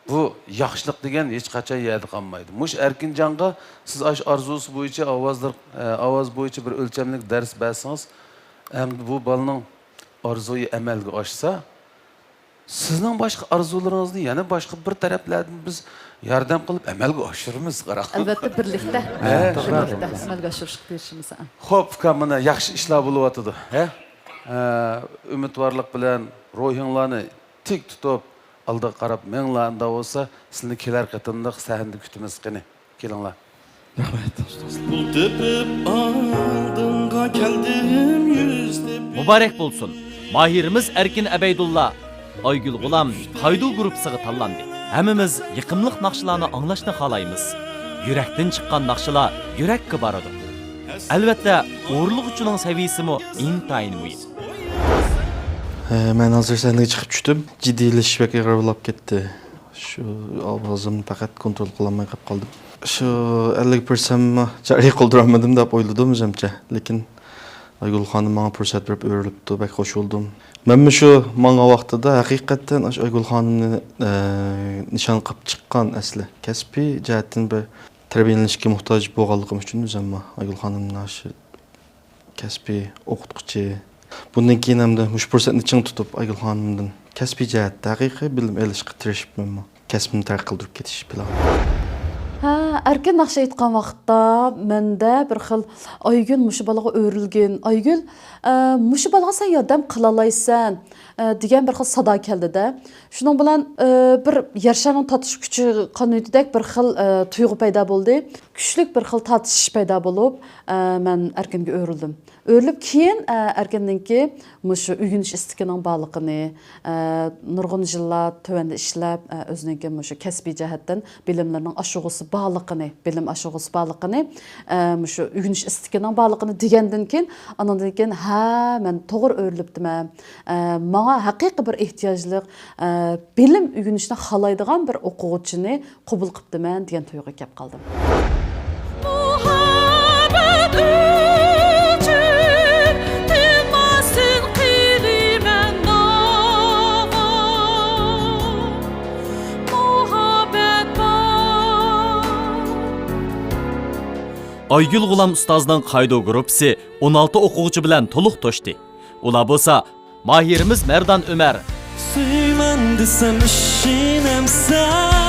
بۇ ياخشىلىق دېگەن ھېچقاچان يەردە قالمايدۇ. مۇشۇ ئەركىنجانغا سىز ئاشۇ ئارزۇسى بويىچە ئاۋازلار، ئە، ئاۋاز بويىچە بىر ئۆلچەملىك دەرس بەرسىڭىز، ئەمدى بۇ بالىنىڭ ئارزۇيى ئەمەلگە ئاشسا، سىزنىڭ باشقا ئارزۇلىرىڭىزنى يەنە باشقا بىر تەرەپلەردىن بىز ياردەم قىلىپ ئەمەلگە ئاشۇرىمىز، قاراڭ. ئەلۋەتتە، بىرلىكتە. ھە، بىرلىكتە ئەمەلگە ئاشۇرۇشقا تىرىشىمىز. خوپ، ئۇكام، مانا ياخشى ئىشلار بولۇۋاتىدۇ. ھە؟ ئە، ئۈمىدۋارلىق بىلەن روھىڭلارنى تىك تۇتۇپ، ئالدىغا قاراپ مېڭىڭلار، ئۇنداق بولسا، سىلىنى كېلەر قېتىملىق سەھنىدە كۈتىمىز، قېنى، كېلىڭلار. رەھمەت، ئۇستاز. پۇل تېپىپ ئالدىڭغا كەلدىم يۈز تېپىپ. مۇبارەك بولسۇن! ماھىرىمىز ئەركىن ئەبەيدۇللا، ئايگۈل غۇلام، خايدۇ گۇرۇپپىسىغا تاللاندى. ھەممىمىز يېقىملىق ناخشىلارنى ئاڭلاشنى خالايمىز. يۈرەكتىن چىققان ناخشىلار يۈرەككە بارىدۇ. ئەلۋەتتە، ئورۇنلىغۇچىنىڭ سەۋىيىسىمۇ ئىنتايىن مۇھىم. ھە، مەن ھازىر سەھنىگە چىقىپ چۈشتۈم. جىددىيلىشىش بەك ئېغىر بولاپ كەتتى. شۇ ئاۋازىمنى پەقەت كونترول قىلالماي قېلىپ قالدىم. شۇ ئەللىك پىرسەنتمۇ جارى قىلدۇرالمىدىم دەپ ئويلىدىم ئۆزۈمچە. لېكىن ئايگۈل خانىم ماڭا پۇرسەت بېرىپ ئۆرۈلۈپتۇ، بەك خوش بولدۇم. مەنمۇ شۇ ماڭغان ۋاقتىدا ھەقىقەتەن ئاشۇ ئايگۈل خانىمنى، ئە، نىشان قىلىپ چىققان ئەسلى. كەسپىي جەھەتتىن بىر تەربىيەلىنىشكە موھتاج بولغانلىقىم ئۈچۈن ئۆزۈممۇ ئايگۈل خانىمنى ئاشۇ كەسپىي ئوقۇتقۇچى. بۇندىن كېيىن ھەمدە مۇشۇ پۇرسەتنى چىڭ تۇتۇپ، ئايگۈل خانىمدىن كەسپىي جەھەتتە ھەقىقىي بىلىم ئېلىشقا تىرىشىپ، مەنمۇ كەسپىمنى تەرەققىي قىلدۇرۇپ كېتىش پىلانىم. ھە، ئەركىن ناخشا ئېيتقان ۋاقىتتا مەندە بىر خىل، «ئايگۈل مۇشۇ بالىغا ئۆرۈلگىن، ئايگۈل، ئە، مۇشۇ بالىغا سەن ياردەم قىلالايسەن»، ئە، دېگەن بىر خىل سادا كەلدى-دە. شۇنىڭ بىلەن، ئە، بىر يەر شارنىڭ تارتىش كۈچى قانىيىتىدەك بىر خىل، ئە، تۇيغۇ پەيدا بولدى. كۈچلۈك بىر خىل تارتىشىش پەيدا بولۇپ، ئە، مەن ئەركىنگە ئۆرۈلدۈم. ئۆرۈلۈپ كېيىن، ئە، ئەركىننىڭكى مۇشۇ ئۆگىنىش ئىستىكىنىڭ بارلىقىنى، ئە، نۇرغۇن يىللار تۆۋەندە ئىشلەپ، ئە، ئۆزىنىڭكى مۇشۇ كەسپىي جەھەتتىن بىلىملىرىنىڭ ئاشۇرغۇسى بارلىقىنى، بىلىم ئاشۇرغۇسى بارلىقىنى، ئە، مۇشۇ ئۆگىنىش ئىستىكىنىڭ بارلىقىنى دېگەندىن كېيىن، ئانىڭدىن كېيىن، ھە، مەن توغرا ئۆرۈلۈپتىمەن، ئە، ماڭا ھەقىقىي بىر ئېھتىياجلىق، ئە، بىلىم ئۆگىنىشنى خالايدىغان بىر ئوقۇغۇچىنى قوبۇل قىپتىمەن دېگەن تۇيغۇغا كەپ قالدىم. مۇھەببەت ئۈچۈن تىنماستىن قىلىمەن داۋا. مۇھەببەت بار. ئايگۈل غۇلام ئۇستازنىڭ قايدۇ گۇرۇپپىسى ئون ئالتە ئوقۇغۇچى بىلەن تولۇق توشتى. ئۇلار بولسا ماھىرىمىز مەردان ئۆمەر. سۆيىمەن دېسەم ئىشىنەمسەن؟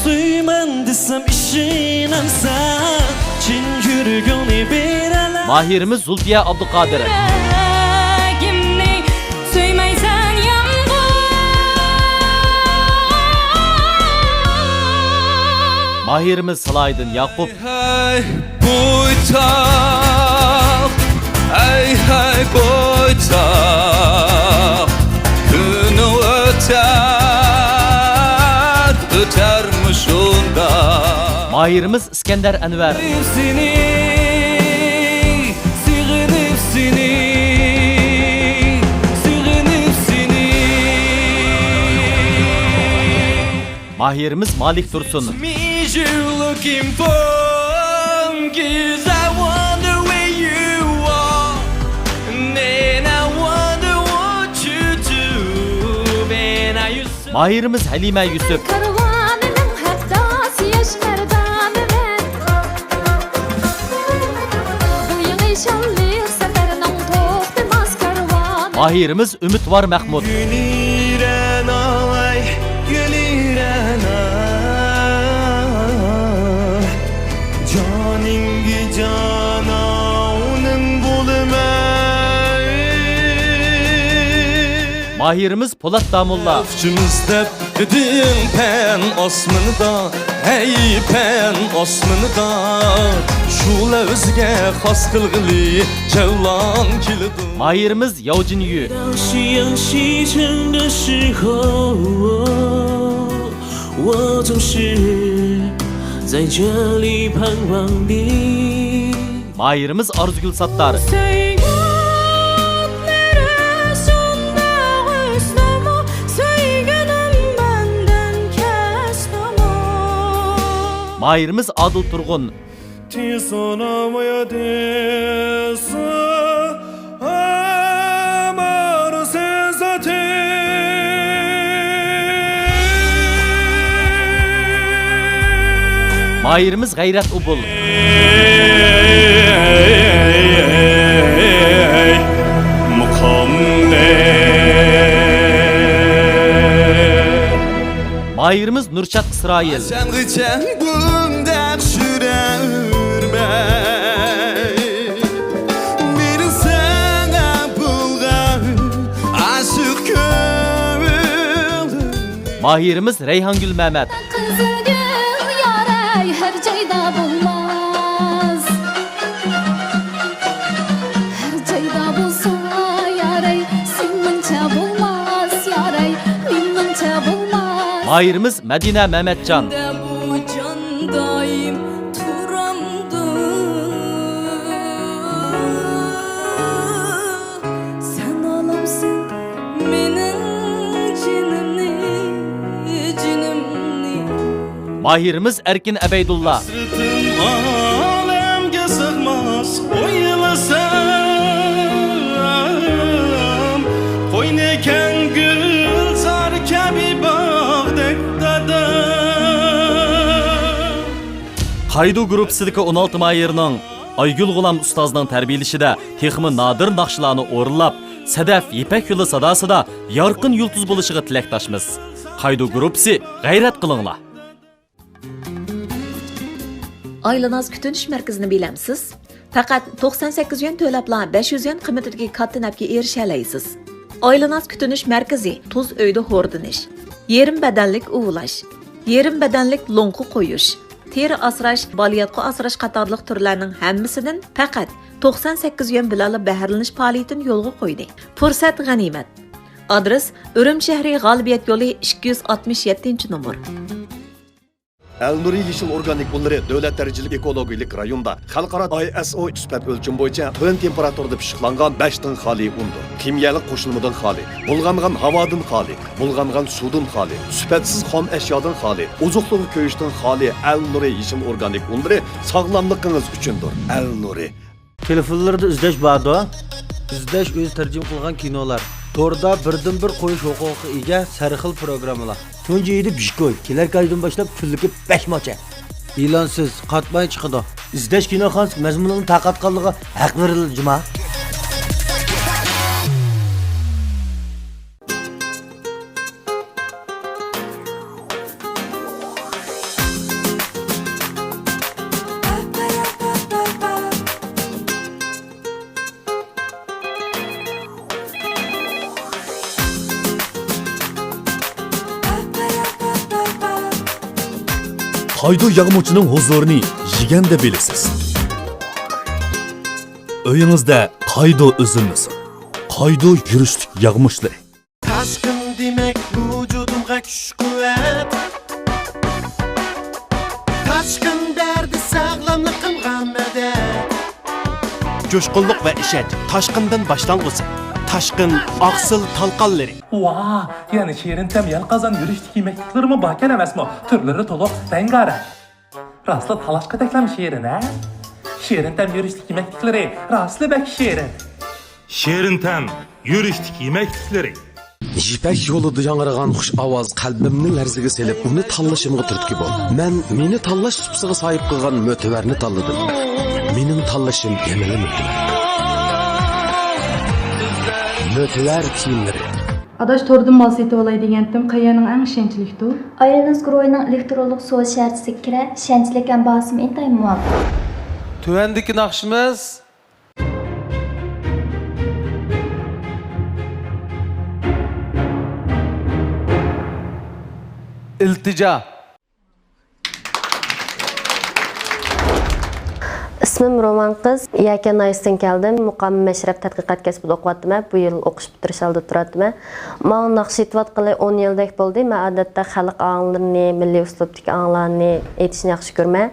سۆيىمەن دېسەم ئىشىنەمسەن؟ چىن يۈرىكىڭنى بېرەلەم. ماھىرىمىز زۇلپىيە ئابدۇقادىر. يۈرەگىمنى سۆيمەيسەن يامغۇر. ماھىرىمىز سالاھىدىن ياقۇپ. ھەي بويتاق، ھەي، ھەي بويتاق، كۈنۈڭ ئۆتەر، ئۆتەر مۇشۇنداق. ماھىرىمىز ئىسكەندەر ئەنۋەر. سېنى، سېغىنىپ سېنى، سېغىنىپ سېنى. ماھىرىمىز مالىك تۇرسۇن. Me you looking for, 'cause I wonder where you are, and I wonder what you do when I used to. ماھىرىمىز ھەلىمە يۈسۈپ. كارۋانىنىڭ ھەپتاسى ياش مەردانىمەن. بۇ يېڭى شانلىق سەپەرنىڭ توختىماس كارۋانى. ماھىرىمىز ئۈمىدۋار مەخمۇت. گۈلرەناي، گۈلرەناي، جانىڭغا جانانىم بولىمەن. ماھىرىمىز پولات داموللا. ئۆچىمىز دەپ ئىدىڭ پەن ئاسمىنىدا، ھەي پەن ئاسمىنىدا، شۇ لەۋزگە خاس قىلغىلى جەۋلان كېلىدۇ. ماھىرىمىز ياۋجىن يۈ. 当夕阳西沉的时候，我总是在这里盼望你。 ماھىرىمىز ئارزۇگۈل ساتتار. سۆيگۈلىرى شۇنداق ئۆچتىمۇ، سۆيگۈنۈم مەندىن كەچتىمۇ. ماھىرىمىز ئادىل تۇرغۇن. تىسونامايا دېسە، ئەمەر سىزاتى. ماھىرىمىز غەيرەت ئوبۇل. ماھىرىمىز نۇرشات ئىسرائىل. قاچانغىچە بۇنداق يۈرەرمەن، مېنىڭ ساڭا بولغان ئاشىق كۆڭلۈم. ماھىرىمىز رەيھانگۈل مەمەت. قىزىلگۈل ياراي، ھەر جايدا بولماس. ھەر جايدا بولسا ياراي، سېنىڭچە بولماس ياراي، مېنىڭچە بولماس. ماھىرىمىز مەدىنە مەمەتجان. بۇ جان دائىم تۇرامدۇ؟ سەن ئالامسەن مېنىڭ جېنىمنى، جېنىمنى. ماھىرىمىز ئەركىن ئەبەيدۇللا. ھەسرىتىم ئالەمگە كەڭ گۈلزار كەبى باغدەك دادا. قايدۇ گۇرۇپپىسىدىكى ئون ئالتە ماھىرنىڭ ئايگۈل غۇلام ئۇستازنىڭ تەربىيەلىشىدە تېخىمۇ نادىر ناخشىلارنى ئورۇنلاپ، سەدەف يىپەك يولى ساداسىدا يارقىن يۇلتۇز بولۇشىغا تىلەكداشمىز. قايدۇ گۇرۇپپىسى، غەيرەت قىلىڭلار! ئايلىناز كۈتۈنۈش مەركىزىنى بىلەمسىز؟ پەقەت توقسان سەككىز يۈەن تۆلەپلا بەش يۈز يۈەن قىممىتىدىكى كاتتا نەپكە ئېرىشەلەيسىز. ئايلىناز كۈتۈنۈش مەركىزى تۇز ئۆيدە ھوردىنىش، يېرىم بەدەنلىك ئۇۋۇلاش، يېرىم بەدەنلىك لوڭقا قويۇش، تېرە ئاسراش، بالىياتقۇ ئاسراش قاتارلىق تۈرلەرنىڭ ھەممىسىدىن پەقەت توقسان سەككىز يۈەن بىلەنلا بەھرىلىنىش پائالىيىتىنى يولغا قويدى. پۇرسەت غەنىيمەت. ئادرېس: ئۈرۈمچى شەھىرى، غالىبىيەت يولى، ئىككى يۈز ئاتمىش يەتتىنچى نومۇر. ئەلنۇرى يېشىل ئورگانىك ئۇنلىرى دۆلەت دەرىجىلىك ئېكولوگىيەلىك رايوندا خەلقئارا ئاي ئېس ئو سۈپەت ئۆلچىمى بويىچە تۆۋەن تېمپېراتۇرىدا پىششىقلانغان بەشتىن خالىي ئۇندۇر. كىميەلىك قوشۇلمىدىن خالىي، بۇلغانغان ھاۋادىن خالىي، بۇلغانغان سۇدىن خالىي، سۈپەتسىز خام ئەشيادىن خالىي، ئوزۇقلۇق كۆيۈشتىن خالىي ئەلنۇرى يېشىل ئورگانىك ئۇنلىرى ساغلاملىقىڭىز ئۈچۈندۇر. ئەلنۇرى. تېلېفونلىرىدا ئىزدەش باردۇ. ئىزدەش ئۆزى تەرجىمە قىلغان كىنولار. توردا بىردىنبىر قويۇش ھوقۇقىغا ئىگە سەرخىل پروگراممىلار. تۇنجى يىدى بىشكوي. كېلەركى ئايدىن باشلاپ كۈنلۈكى بەش موچە. ئېلانسىز، قاتماي چىقىدۇ. ئىزدەش كىنوخانىسى مەزمۇنىنى تارقاتقانلىقىغا ھەق بېرىلدى جۇما. قايدۇ ياغمۇچىنىڭ ھۇزۇرىنى يېگەندە بىلىسىز. ئۆيىڭىزدە قايدۇ ئۈزۈلمىسۇن. قايدۇ يۈرۈشلۈك ياغمۇچلىرى. تاشقىن دېمەك ۋۇجۇدۇمغا كۈچ-قۇۋۋەت. تاشقىن بەردى ساغلاملىقىمغا مەدەت. جۇشقۇنلۇق ۋە ئىشەنچ تاشقىندىن باشلانغۇسى. تاشقىن ئاقسىل تالقانلىرى. ۋاھ، يەنە شېرىن تەم يەلقازان يۈرۈشلۈك يېمەكلىكلىرىمۇ باركەن ئەمەسمۇ؟ تۈرلىرى تولۇق، رەڭگارەڭ. راستلا تالاشقۇدەكلا شېرىن، ھە؟ شېرىن تەم يۈرۈشلۈك يېمەكلىكلىرى راستلا بەك شېرىن. شېرىن تەم يۈرۈشلۈك يېمەكلىكلىرى. يىپەك يولىدا ياڭرىغان خۇش ئاۋاز قەلبىمنى لەرزىگە سېلىپ، ئۇنى تاللىشىمغا تۈرتكە بولدى. مەن مېنى تاللاش سۇپىسىغا ساھىب قىلغان مۆتىۋەرنى تاللىدىم. مېنىڭ تاللىشىم ھېلىلا مۆتىۋەر. مۆتىۋەر كىيىملىرى. ئاداش، توردىن مال سېتىۋالاي دېگەنتىم، قەيەرنىڭ ئەڭ ئىشەنچلىكتۇ؟ ئايلىنىز گۇرۇھىنىڭ ئېلېكترونلۇق سودا شەھەرچىسىگە كىرە، ئىشەنچلىك ھەم باھاسىمۇ ئىنتايىن مۇۋاپىق. تۆۋەندىكى ناخشىمىز. ئىلتىجا. ئىسمىم رومان قىز، يەكەن ناھىيەسىدىن كەلدىم. مۇقام مەشرەپ تەتقىقات كەسپىدە ئوقۇۋاتىمەن. بۇ يىل ئوقۇش پۈتتۈرۈش ئالدىدا تۇراتتىمەن. ماڭا ناخشا ئېيتىۋاتقىلى ئون يىلدەك بولدى. مەن ئادەتتە خەلق ئاڭلىرىنى، مىللىي ئۇسلۇبتىكى ئاڭلارنى ئېيتىشنى ياخشى كۆرىمەن.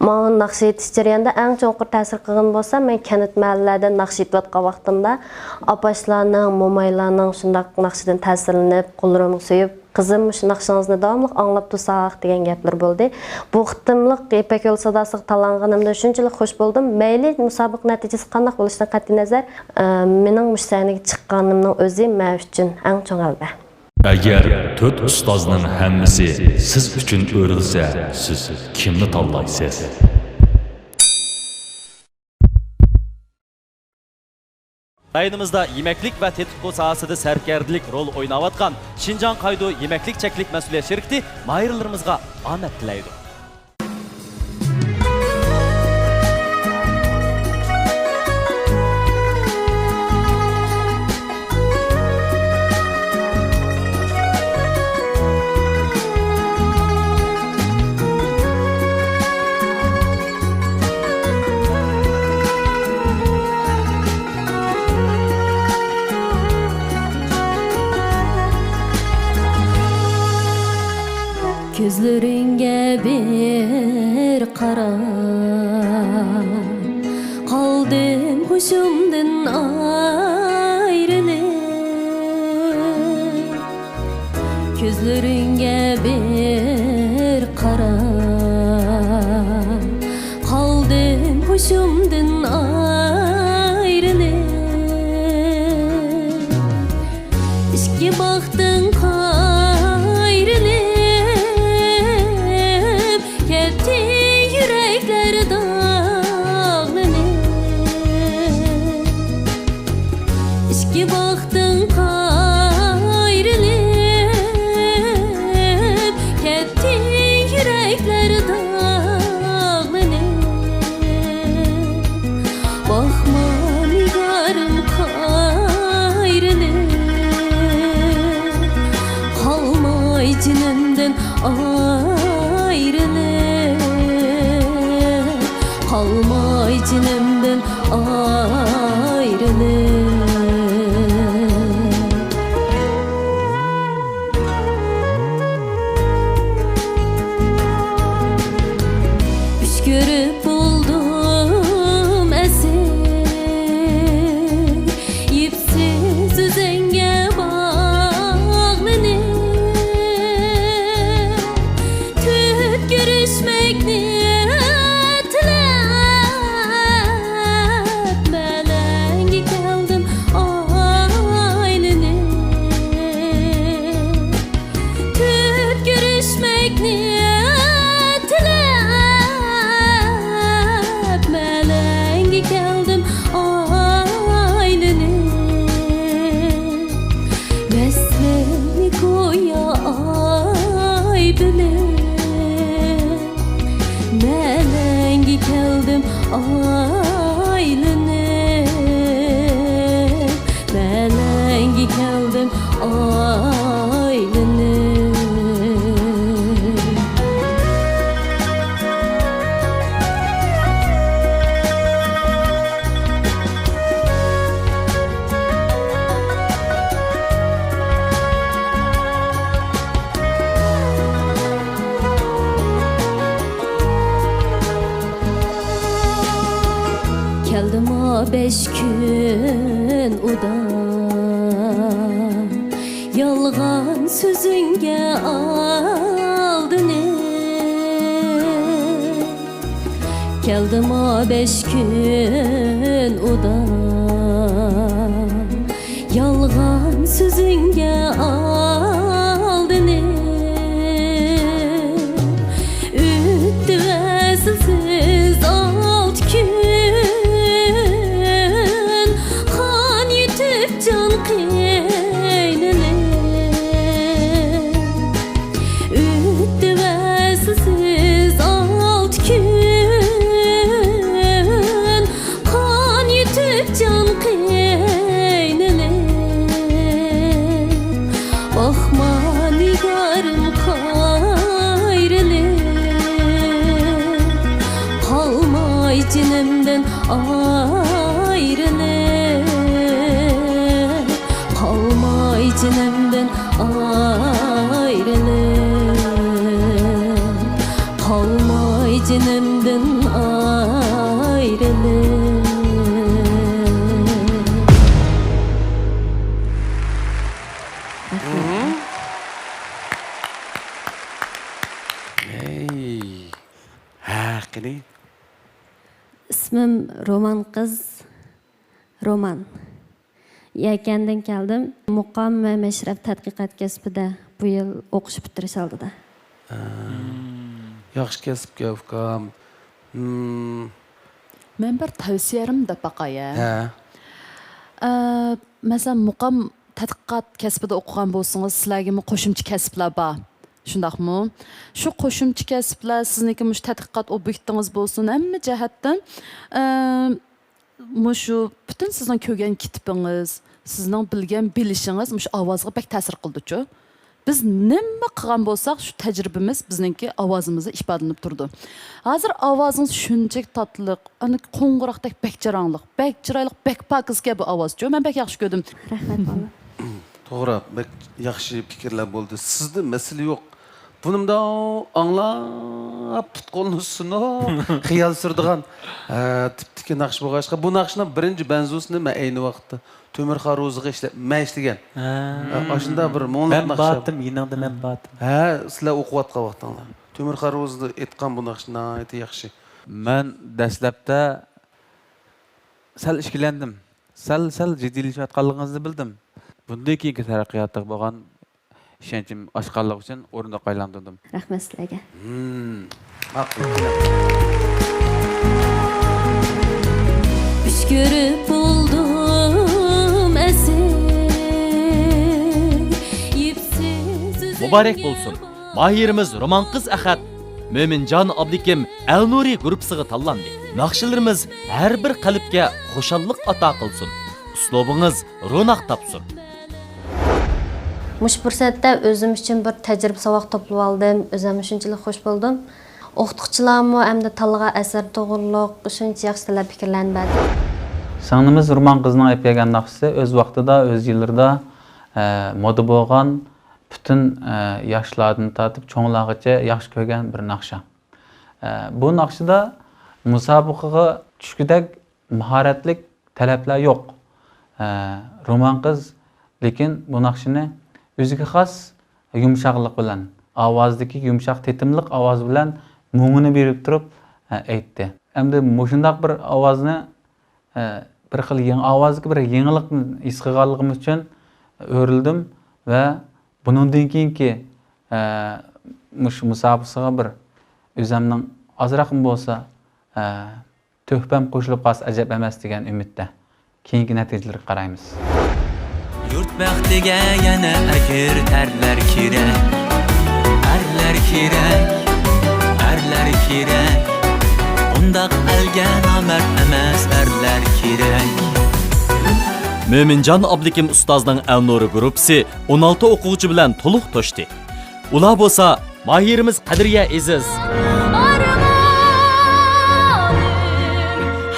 ماڭا ناخشا ئېيتىش جەريانىدا ئەڭ چوڭقۇر تەسىر قىلغىنى بولسا، مەن كەنت مەھەللىلەردە ناخشا ئېيتىۋاتقان ۋاقتىمدا ئاپاشلارنىڭ، مومايلارنىڭ شۇنداق ناخشىدىن تەسىرلىنىپ، قوللىرىمغا سۆيۈپ، «قىزىم، مۇشۇ ناخشىڭىزنى داۋاملىق ئاڭلاپ تۇرساق» دېگەن گەپلىرى بولدى. بۇ قېتىملىق يىپەك يولى ساداسىغا تاللانغىنىمدىن شۇنچىلىك خۇش بولدۇم. مەيلى مۇسابىقە نەتىجىسى قانداق بولۇشىدىن قەتئىينەزەر، ئە، مېنىڭ مۇشۇ سەھنىگە چىققىنىمنىڭ ئۆزى مەن ئۈچۈن ئەڭ چوڭ غەلىبە. ئەگەر تۆت ئۇستازنىڭ ھەممىسى سىز ئۈچۈن ئۆرۈلسە، سىز كىمنى تاللايسىز؟ رايونىمىزدا يېمەكلىك ۋە تېتىتقۇ ساھەسىدە سەركەردىلىك رول ئويناۋاتقان شىنجاڭ قايدۇ يېمەكلىك چەكلىك مەسئۇلىيەت شىركىتى ماھىرلىرىمىزغا ئامەت تىلەيدۇ. كۆزلىرىڭگە بىر قاراپ، قالدىم ھوشۇمدىن ئايرىلىپ. كۆزلىرىڭگە بىر قاراپ، قالدىم ھوشۇمدىن ئايرىلىپ. ئىككى باغدىن قايرىلىپ، كەتتى يۈرەكلەر داغلىنىپ. ئىككى باغدىن قايرىلىپ، كەتتى يۈرەكلەر داغلىنىپ. باقما نىگارىم قايرىلىپ، قالماي جېنىمدىن ئايرىلىپ، قالماي جېنىمدىن ئايرىلىپ. چۈش كۆرۈپ بولدۇم ئەسىر، يىپسىز ئۆزۈڭگە باغلىنىپ، تۈرتكە ئېرىشمەكنى تىلەپ، مەلەڭگە كەلدىم ئايلىنىپ. تۈرتكە ئېرىشمەكنى تىلەپ، مەلەڭگە كەلدىم ئايلىنىپ. ۋەسلىڭنى گويا ئاي بىلىپ، مەلەڭگە كەلدىم ئايلىنىپ، مەلەڭگە كەلدىم ئايلىنىپ. كەلدىما بەش كۈن ئۇدا، يالغان سۆزۈڭگە ئالدىنىپ. كەلدىما بەش كۈن ئۇدا، يالغان سۆزۈڭگە ئالدىنىپ. ئۆتتى ۋەسىلسىز ئالتە كۈن، قان يۇتۇپ جان قىينىلىپ. ئۆتتى ۋەسىلسىز ئالتە كۈن، قان يۇتۇپ جان قىينىلىپ. باقما نىگارىم قايرىلىپ، قالماي جېنىمدىن ئايرىلىپ، قالماي جېنىمدىن ئايرىلىپ، قالماي جېنىمدىن ئايرىلىپ. ھەي. ھە، قېنى؟ ئىسمىم رومان قىز. رومان. يەكەندىن كەلدىم. مۇقام ۋە مەشرەپ تەتقىقات كەسپىدە بۇ يىل ئوقۇش پۈتتۈرۈش ئالدىدا. ھە. ياخشى كەسىپكەن، ئۇكام. ھىم. مەن بىر تەۋسىيەمنى دەپ باقاي، ھە؟ ھە. ئە، مەسىلەن، مۇقام تەتقىقات كەسپىدە ئوقۇغان بولسىڭىز، سىلەرگىمۇ قوشۇمچە كەسىپلەر بار. شۇنداقمۇ؟ شۇ قوشۇمچە كەسىپلەر سىزنىڭكى مۇشۇ تەتقىقات ئوبيېكتىڭىز بولسۇن، ھەممە جەھەتتىن، ئە، مۇشۇ پۈتۈن سىزنىڭ كۆرگەن كىتىپىڭىز، سىزنىڭ بىلگەن بىلىشىڭىز مۇشۇ ئاۋازغا بەك تەسىر قىلىدۇچۇ. بىز نېمە قىلغان بولساق، شۇ تەجرىبىمىز بىزنىڭكى ئاۋازىمىزدا ئىپادىلىنىپ تۇرىدۇ. ھازىر ئاۋازىڭىز شۇنچىلىك تاتلىق، ئانا قوڭغۇراقتەك بەك جاراڭلىق، بەك چىرايلىق، بەك پاكىزكەن بۇ ئاۋازچۇ. مەن بەك ياخشى كۆردۈم. رەھمەت، بالام. توغرا، بەك ياخشى پىكىرلەر بولدى. سىزدە مەسىلە يوق. بۇنى مۇنداق ئاڭلاپ، پۇت-قولنى سۇنۇپ، خىيال سۈرىدىغان، ئە، تىپتىكى ناخشا بولغاچقا، بۇ ناخشىنىڭ بىرىنچى بەنزۇسىنى مەن ئەينى ۋاقىتتا تۆمۈر خارۇزىغا ئىشلەپ، مەن ئىشلىگەن. ھە. ھە، ئاشۇنداق بىر مۇڭلۇق ناخشا. مەن بارتىم، يېنىڭدا مەن بارتىم. ھە، سىلەر ئوقۇۋاتقان ۋاقتىڭلار. تۆمۈر خارۇزدا ئېيتقان بۇ ناخشا ناھايىتى ياخشى. مەن دەسلەپتە سەل ئىككىلەندىم. سەل، سەل جىددىيلىشىۋاتقانلىقىڭىزنى بىلدىم. بۇندىن كېيىنكى تەرەققىياتىغا بولغان ئىشەنچىم ئاشقانلىقى ئۈچۈن ئورۇندۇققا ئايلاندۇردۇم. رەھمەت سىلەرگە. مم. ماقۇل. ئۈچ كۆرۈپ بولدۇم ئەسىر، يىپسىز ئۈزۈلگەن مۇبارەك بولسۇن! ماھىرىمىز رومان قىز ئەخەت، مۆمىنجان ئابلىكىم ئەلنۇرى گۇرۇپپىسىغا تاللاندى. ناخشىلىرىمىز ھەر بىر قەلبكە خۇشاللىق ئاتا قىلسۇن. ئۇسلۇبىڭىز روناق تاپسۇن. مۇشۇ پۇرسەتتە ئۆزۈم ئۈچۈن بىر تەجرىبە ساۋاق توپلىۋالدىم. ئۆزۈممۇ شۇنچىلىك خۇش بولدۇم. ئوقۇتقۇچىلارمۇ ئەمدى تاللىغان ئەسەر توغرۇلۇق شۇنچە ياخشى تەلەپ پىكىرلەرنى بەردى. سىڭلىمىز رومان قىزنىڭ ئېلىپ كەلگەن ناخشىسى ئۆز ۋاقتىدا، ئۆز يىللىرىدا، ئە، مودا بولغان، پۈتۈن، ئە، ياشلاردىن تارتىپ چوڭلارغىچە ياخشى كۆرگەن بىر ناخشا. ئە، بۇ ناخشىدا مۇسابىقىگە چۈشكۈدەك ماھارەتلىك تەلەپلەر يوق. ئە، رومان قىز لېكىن بۇ ناخشىنى ئۆزىگە خاس يۇمشاقلىق بىلەن، ئاۋازىدىكى يۇمشاق تېتىملىق ئاۋاز بىلەن مۇڭىنى بېرىپ تۇرۇپ، ئە، ئېيتتى. ئەمدى مۇشۇنداق بىر ئاۋازنى، ئە، بىر خىل يېڭى ئاۋازدىكى بىر يېڭىلىقنى ھېس قىلغانلىقىم ئۈچۈن ئۆرۈلدۈم ۋە بۇنىڭدىن كېيىنكى، ئە، مۇشۇ مۇسابىقىسىغا بىر ئۆزەمنىڭ ئازراقمۇ بولسا، ئە، تۆھپەم قوشۇلۇپ قالسا ئەجەب ئەمەس دېگەن ئۈمىدتە. كېيىنكى نەتىجىلىرىگە قارايمىز. يۇرت بەختىگە يەنە ئەگىر ئەرلەر كېرەك. ئەرلەر كېرەك، ئەرلەر كېرەك. بۇنداق ئەلگە نامەرد ئەمەس ئەرلەر كېرەك. مۆمىنجان ئابلىكىم ئۇستازنىڭ ئەلنۇرى گۇرۇپپىسى ئون ئالتە ئوقۇغۇچى بىلەن تولۇق توشتى. ئۇلار بولسا ماھىرىمىز قەدرىيە ئېزىز، ئارمانىم،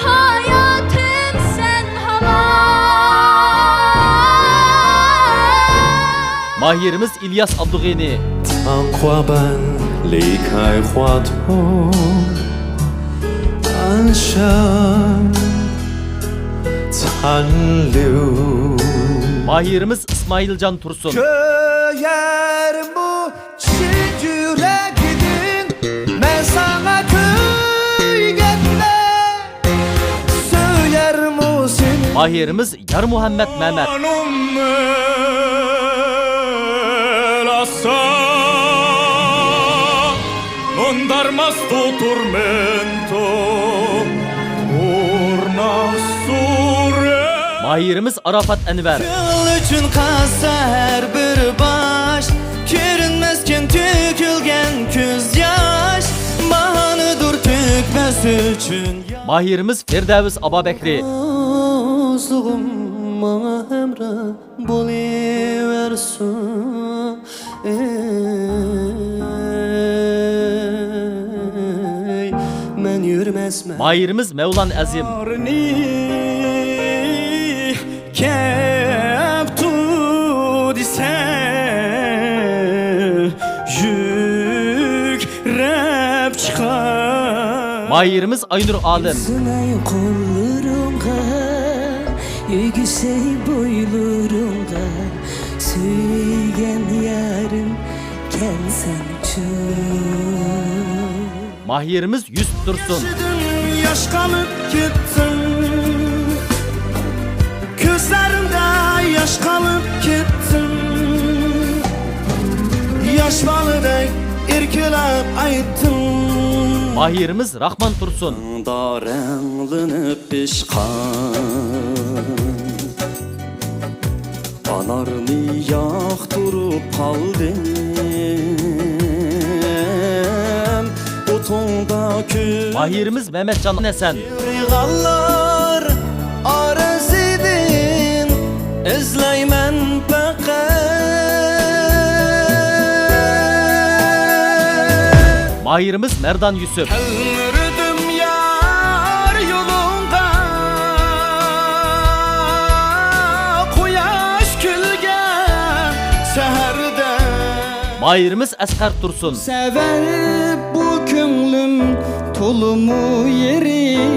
ھاياتىم سەن ھامان. ماھىرىمىز ئىلياس ئابدۇغېنى، 唱花瓣离开花朵，暗香残留。 ماھىرىمىز ئىسمائىلجان تۇرسۇن، كۆيەرمۇ چىن يۈرەكتىن مەن ساڭا كۆيگەندە، سۆيەرمۇ سېنى. ماھىرىمىز يارمۇھەممەت مەمەت، نۇندارماس تۇتۇرمېنتو ئورناسۇرە. ماھىرىمىز ئاراپات ئەنۋەر، كۆڭۈل ئۈچۈن قازسا ھەر بىر باش، كۆرۈنمەسكەن تۆكۈلگەن كۆز ياش، باھانىدۇر تۆكمەس ئۈچۈن ياش. ماھىرىمىز فىردەۋس ئابابەكرى، ئارزۇغۇم ماڭا ھەمراھ بولۇۋەرسۇن. ئەي، مەن يۈرمەسمەن. ماھىرىمىز مەۋلان ئەزىم، يارنى كەپتۇ دېسە، يۈكرەپ چىقار. ماھىرىمىز ئاينۇر ئالىم، سۇناي قوللىرىڭغا، يۈگۈسەي بويلىرىڭغا، سۆيگەن يارىم كەلسەڭچۇ. ماھىرىمىز يۈسۈپ تۇرسۇن، ياشىدىم، ياش قالىپ كەتتىم، كۆزلەردە ياش قالىپ كەتتىم، ياش بالىدەك ئىركىلەپ ئېيتتىم. ماھىرىمىز راخمان تۇرسۇن، داڭدا رەڭلىنىپ پىشقان ئانارنى ياقتۇرۇپ قالدىم. ئوتۇڭدا كۆيۈپ ماھىرىمىز مەمەتجان ھەسەن، يىغلىغانلار ئارىسىدىن ئىزلەيمەن پەقەت. ماھىرىمىز مەردان يۈسۈپ، تەلمۈردۈم يار يولۇڭغا، قۇياش كۈلگەن سەھەردە. ماھىرىمىز ئەسقەر تۇرسۇن، سەۋەب بۇ كۆڭلۈم تولىمۇ يېرىم،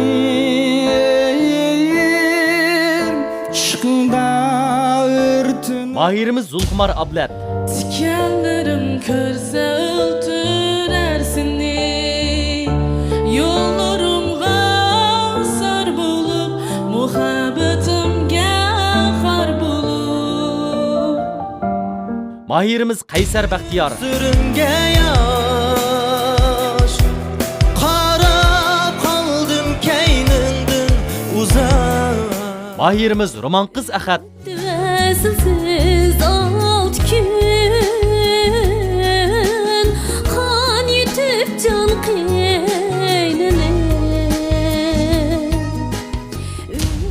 ئىشقىڭدا ئۆرتىنىپ. ماھىرىمىز زۇلخۇمار ئابلەت، تىكەنلىرىم كۆرسە ئۆلتۈرەر سېنى، يوللىرىمغا زار بولۇپ، مۇھەببىتىمگە خار بولۇپ. ماھىرىمىز قەيسەر بەختىيار. سۈرۈنگە ياش، قاراپ قالدىم كەينىڭدىن ئۇزاق. ماھىرىمىز رومان قىز ئەخەت. ۋەسىلسىز ئالتە كۈن، قان يۇتۇپ جان قىينىلىپ.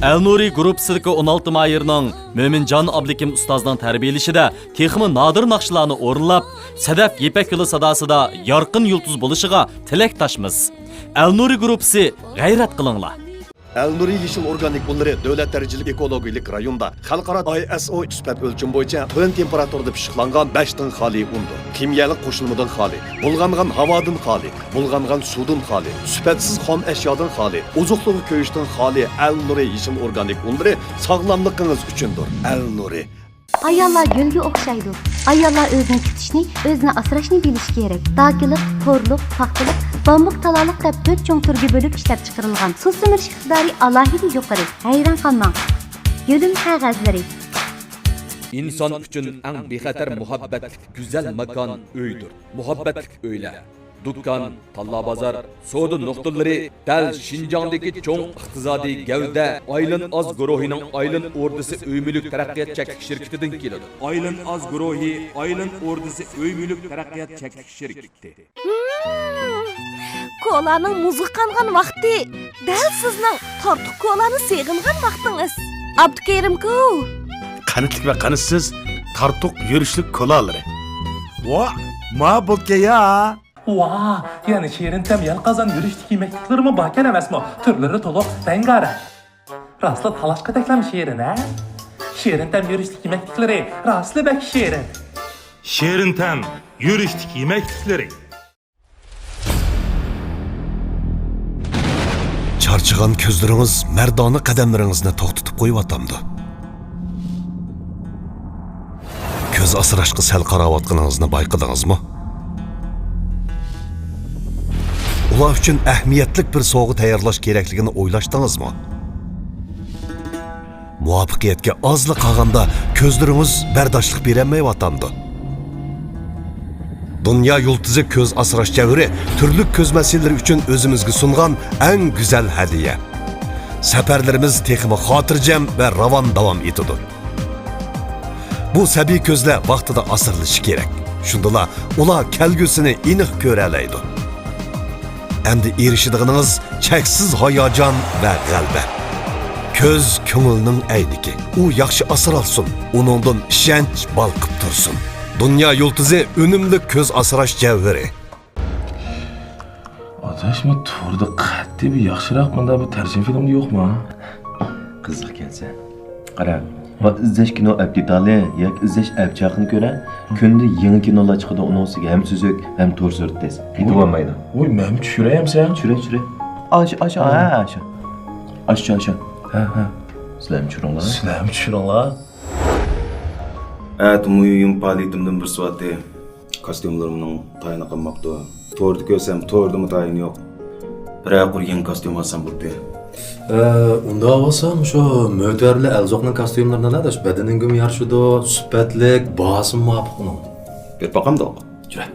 ئەلنۇرى گۇرۇپپىسىدىكى ئون ئالتە ماھىرنىڭ مۆمىنجان ئابلىكىم ئۇستازنىڭ تەربىيەلىشىدە تېخىمۇ نادىر ناخشىلارنى ئورۇنلاپ، سەدەپ يىپەك يولى ساداسىدا يارقىن يۇلتۇز بولۇشىغا تىلەكداشمىز. ئەلنۇرى گۇرۇپپىسى، غەيرەت قىلىڭلار! ئەلنۇرى يېشىل ئورگانىك ئۇنلىرى دۆلەت دەرىجىلىك ئېكولوگىيەلىك رايوندا خەلقئارا ئاي ئېس ئو سۈپەت ئۆلچىمى بويىچە تۆۋەن تېمپېراتۇرىدا پىششىقلانغان بەشتىن خالىي ئۇندۇر. كىميەلىك قوشۇلمىدىن خالىي، بۇلغانغان ھاۋادىن خالىي، بۇلغانغان سۇدىن خالىي، سۈپەتسىز خام ئەشيادىن خالىي، ئوزۇقلۇقى كۆيۈشتىن خالىي ئەلنۇرى يېشىل ئورگانىك ئۇنلىرى ساغلاملىقىڭىز ئۈچۈندۇر. ئەلنۇرى. ئاياللار گۈلگە ئوخشايدۇ. ئاياللار ئۆزىنى كۈتۈشنى، ئۆزىنى ئاسراشنى بىلىشى كېرەك. داكىلىق، تورلۇق، پاختىلىق، بامبۇك، تالالىق دەپ تۆت چوڭ تۈرگە بۆلۈپ ئىشلەپچىقىرىلغان. سۇ سۈمۈرۈش ئىقتىدارى ئالاھىدە يۇقىرى. ھەيران قالماڭ. يۆلىمە قەغەزلىرى. ئىنسان ئۈچۈن ئەڭ بىخەتەر مۇھەببەتلىك گۈزەل ماكان ئۆيدۇر. مۇھەببەتلىك ئۆيلەر، دۇكان، تاللا بازار، سودا نۇقتىلىرى دەل شىنجاڭدىكى چوڭ ئىقتىسادىي گەۋدە ئايلىن ئاز گۇرۇھىنىڭ ئايلىن ئوردىسى ئۆي مۈلۈك تەرەققىيات چەكلىك شىركىتىدىن كېلىدۇ. ئايلىن ئاز گۇرۇھى، ئايلىن ئوردىسى ئۆي مۈلۈك تەرەققىيات چەكلىك شىركىتى. ھىم، كولانىڭ مۇزغا قانغان ۋاقتى، دەل سىزنىڭ تارتۇق كولانى سېغىنغان ۋاقتىڭىز. ئابدۇكېرىمكۇ؟ قەنتلىك ۋە قەنتسىز تارتۇق يۈرۈشلۈك كولالىرى. ۋا، ما بولكەيا! ۋا، يەنە شېرىن تەم يەل قازان يۈرۈشلۈك يېمەكلىكلىرىمۇ باركەن ئەمەسمۇ؟ تۈرلىرى تولۇق رەڭگارەڭ. راستلا تالاشقا تەكلەم شېرىن، ھە؟ شېرىن تەم يۈرۈشلۈك يېمەكلىكلىرى راستلا بەك شېرىن. شېرىن تەم يۈرۈشلۈك يېمەكلىكلىرى. چارچىغان كۆزلىرىڭىز مەردانە قەدەملىرىڭىزنى توختىتىپ قويۇۋاتامدۇ؟ كۆز ئاسراشقا سەل قاراۋاتقىنىڭىزنى بايقىدىڭىزمۇ؟ ئۇلار ئۈچۈن ئەھمىيەتلىك بىر سوۋغا تەييارلاش كېرەكلىكىنى ئويلاشتىڭىزمۇ؟ مۇۋەپپەقىيەتكە ئازلا قالغاندا كۆزلىرىڭىز بەرداشلىق بېرەلمەيۋاتامدۇ؟ دۇنيا يۇلتۇزى كۆز ئاسراش جەۋھىرى تۈرلۈك كۆز مەسىلىلىرى ئۈچۈن ئۆزىمىزگە سۇنغان ئەڭ گۈزەل ھەدىيە. سەپەرلىرىمىز تېخىمۇ خاتىرجەم ۋە راۋان داۋام ئېتىدۇ. بۇ سەبىي كۆزلەر ۋاقتىدا ئاسرىلىشى كېرەك. شۇندىلا ئۇلار كەلگۈسىنى ئېنىق كۆرەلەيدۇ. ئەمدى ئېرىشىدىغىنىڭىز چەكسىز ھاياجان ۋە غەلىبە. كۆز كۆڭۈلنىڭ ئەينىكى. ئۇ ياخشى ئاسرالسۇن، ئۇنىڭدىن ئىشەنچ بالقىپ تۇرسۇن. دۇنيا يۇلتۇزى ئۈنۈملۈك كۆز ئاسراش جەۋھىرى. ئاداش، ما توردا قەتئىي بىر ياخشىراق مۇنداق بىر تەرجىمە فىلىم يوقما؟ قىزىق ئىكەنسەن. قارا، ما ئىزدەش كىنو ئەپتىتالى ياكى ئىزدەش ئەپچاقىنى كۆرە، كۈندە يېڭى كىنولار چىقىدۇ، ئۇنىڭ ئۈستىگە ھەم سۈزۈك، ھەم تور سۈرەت تېز. يېتىۋالمايدۇ. ۋوي، مەنمۇ چۈشۈرەي ئەمسە؟ چۈشۈرە، چۈشۈرە. ئاشۇ، ئاشۇ، ھە، ئاشۇ. ئاشۇ، ئاشۇ. ھە، ھە. سىلەرمۇ چۈشۈرۈڭلار. سىلەرمۇ چۈشۈرۈڭلار. ئەتە مۇھىم پائالىيىتىمدىن بىرسى بارتى. كاستيۇملىرىمنىڭ تايىنى قالماپتۇ. توردا كۆرسەم، توردىمۇ تايىنى يوق. بىرەر قۇر يېڭى كاستيۇم ئالسام بولدى. ئە، ئۇنداق بولسا، مۇشۇ مۆتىۋەر بىلەن ئەلزوقنىڭ كاستيۇملىرىنى ئال ئاداش، بەدىنىڭگىمۇ يارىشىدۇ، سۈپەتلىك، باھاسىمۇ مۇۋاپىق ئۇنىڭ. بېرىپ باقامدۇق؟ جۈرە.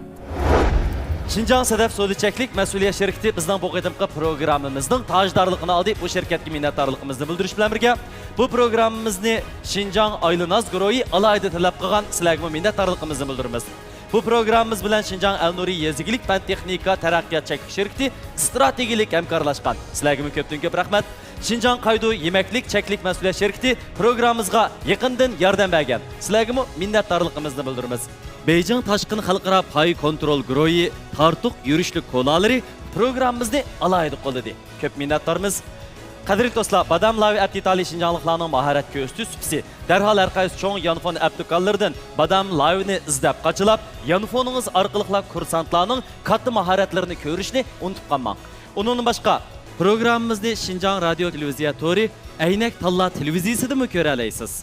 شىنجاڭ سەدەف سودا چەكلىك مەسئۇلىيەت شىركىتى بىزنىڭ بۇ قېتىمقى پروگراممىمىزنىڭ تاجدارلىقىنى ئالدى. بۇ شىركەتكە مىننەتدارلىقىمىزنى بىلدۈرۈش بىلەن بىرگە، بۇ پروگراممىمىزنى شىنجاڭ ئائىلە ناز گۇرۇھى ئالاھىدە تەلەپ قىلغان، سىلەرگىمۇ مىننەتدارلىقىمىزنى بىلدۈرىمىز. بۇ پروگراممىمىز بىلەن شىنجاڭ ئەلنۇرى يېزا ئىگىلىك پەن تېخنىكا تەرەققىيات چەكلىك شىركىتى ئىستراتېگىيەلىك ھەمكارلاشقان. سىلەرگىمۇ كۆپتىن كۆپ رەھمەت. شىنجاڭ قايدۇ يېمەكلىك چەكلىك مەسئۇلىيەت شىركىتى پروگراممىمىزغا يېقىندىن ياردەم بەرگەن. سىلەرگىمۇ مىننەتدارلىقىمىزنى بىلدۈرىمىز. بېيجىڭ تاشقىن خەلقئارا پاي كونترول گۇرۇھى تارتۇق يۈرۈشلۈك كولالىرى پروگراممىمىزنى ئالاھىدە قوللىدى. كۆپ مىننەتدارمىز. قەدىرلىك دوستلار، بادام لاۋى ئەپتىتالى شىنجاڭلىقلارنىڭ ماھارەت كۆرسىتىش سۇپىسى. دەرھال ھەر قايسى چوڭ يانفون ئەپتىدۇكانلىرىدىن بادام لاۋىنى ئىزدەپ قاچىلاپ، يانفونىڭىز ئارقىلىقلا كۇرسانتلارنىڭ كاتتا ماھارەتلىرىنى كۆرۈشنى ئۇنتۇپ قالماڭ. ئۇنىڭدىن باشقا، پروگراممىمىزنى شىنجاڭ رادىيو تېلېۋىزىيە تورى، ئەينەك تاللا تېلېۋىزىيىسىدىمۇ كۆرەلەيسىز.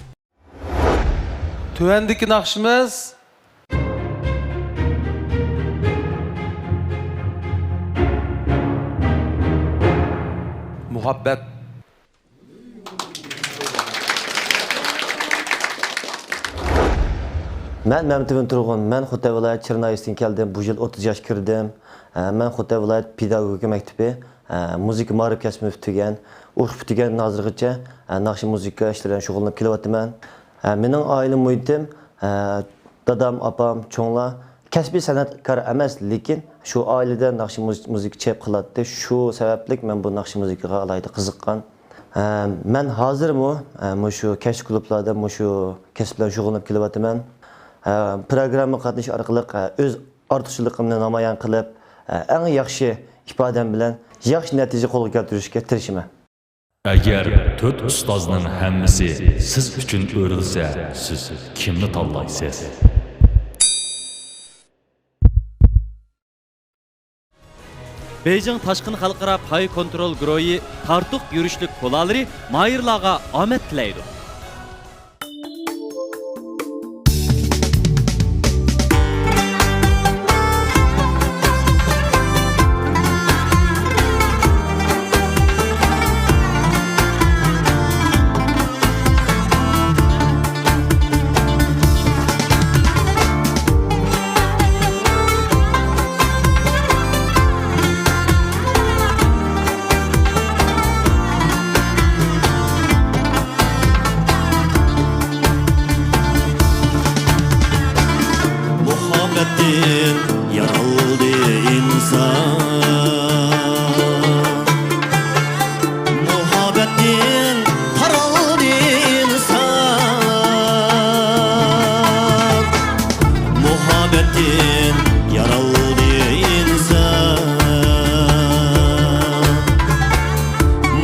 تۆۋەندىكى ناخشىمىز مۇھەببەت. مەن مەمتىمىن تۇرغۇن، مەن خوتەن ۋىلايەت چىرنايىستىن كەلدىم، بۇ يىل ئوتتۇز ياشقا كىردىم. ئە، مەن خوتەن ۋىلايەت پېداگوگىكا مەكتىپى، ئە، مۇزىكا مائارىپ كەسپىنى پۈتتۈرگەن، ئوقۇپ پۈتتۈرگەندىن ھازىرغىچە، ئە، ناخشا مۇزىكا ئىشلىرى بىلەن شۇغۇللىنىپ كېلىۋاتىمەن. ئە، مېنىڭ ئائىلە مۇھىتىم، ئە، دادام، ئاپام، چوڭلار كەسپىي سەنئەتكار ئەمەس، لېكىن شۇ ئائىلىدە ناخشا مۇز-، مۇزىكا چېلىپ قالاتتى. شۇ سەۋەبلىك مەن بۇ ناخشا مۇزىكىغا ئالاھىدە قىزىققان. ئە، مەن ھازىرمۇ، ئە، مۇشۇ كەچلىك كۇلۇبلاردا مۇشۇ كەسىپ بىلەن شۇغۇللىنىپ كېلىۋاتىمەن. ئە، پروگراممىغا قاتنىشىش ئارقىلىق، ئە، ئۆز ئارتۇقچىلىقىمنى نامايان قىلىپ، ئە، ئەڭ ياخشى ئىپادەم بىلەن ياخشى نەتىجە قولغا كەلتۈرۈشكە تىرىشىمەن. ئەگەر تۆت ئۇستازنىڭ ھەممىسى سىز ئۈچۈن ئۆرۈلسە، سىز كىمنى تاللايسىز؟ بېيجىڭ تاشقىن خەلقئارا پاي كونترول گۇرۇھى تارتۇق يۈرۈشلۈك كولالىرى ماھىرلارغا ئامەت تىلەيدۇ. مۇھەببەتتىن يارالدى ئىنسان. مۇھەببەتتىن قارالدى ئىنسان. مۇھەببەتتىن يارالدى ئىنسان.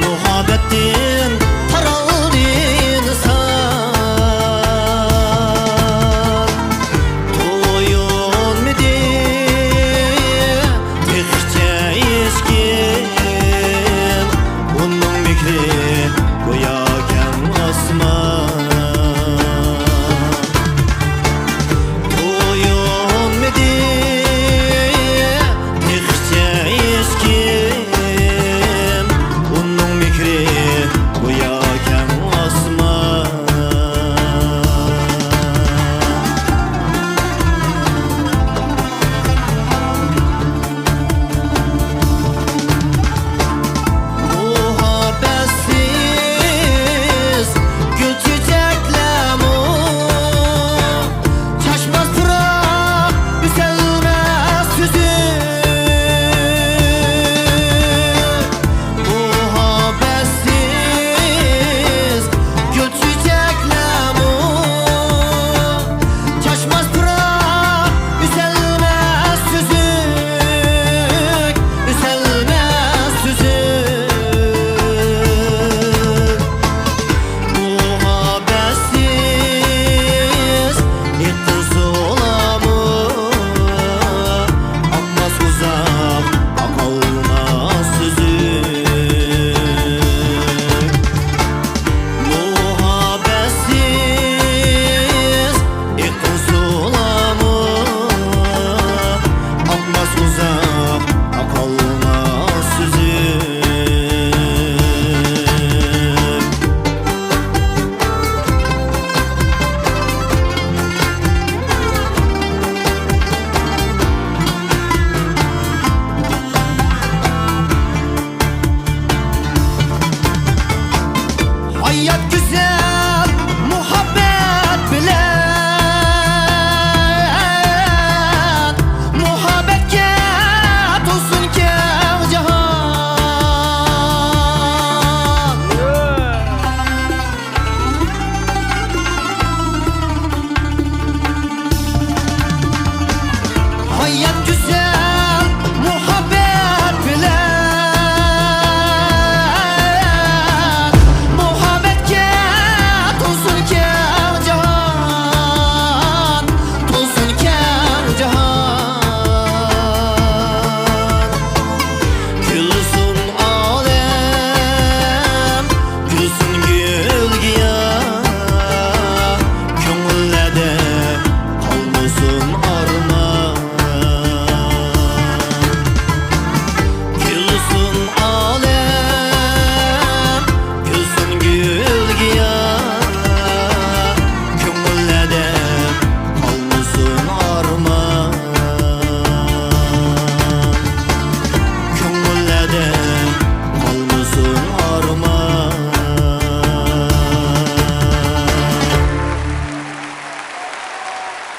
مۇھەببەتتىن قارالدى ئىنسان. تويۇنمىدى تېخىچە ھېچكىم، ئۇنىڭ مېھرى گويا كەڭ ئاسمان. تويۇنمىدى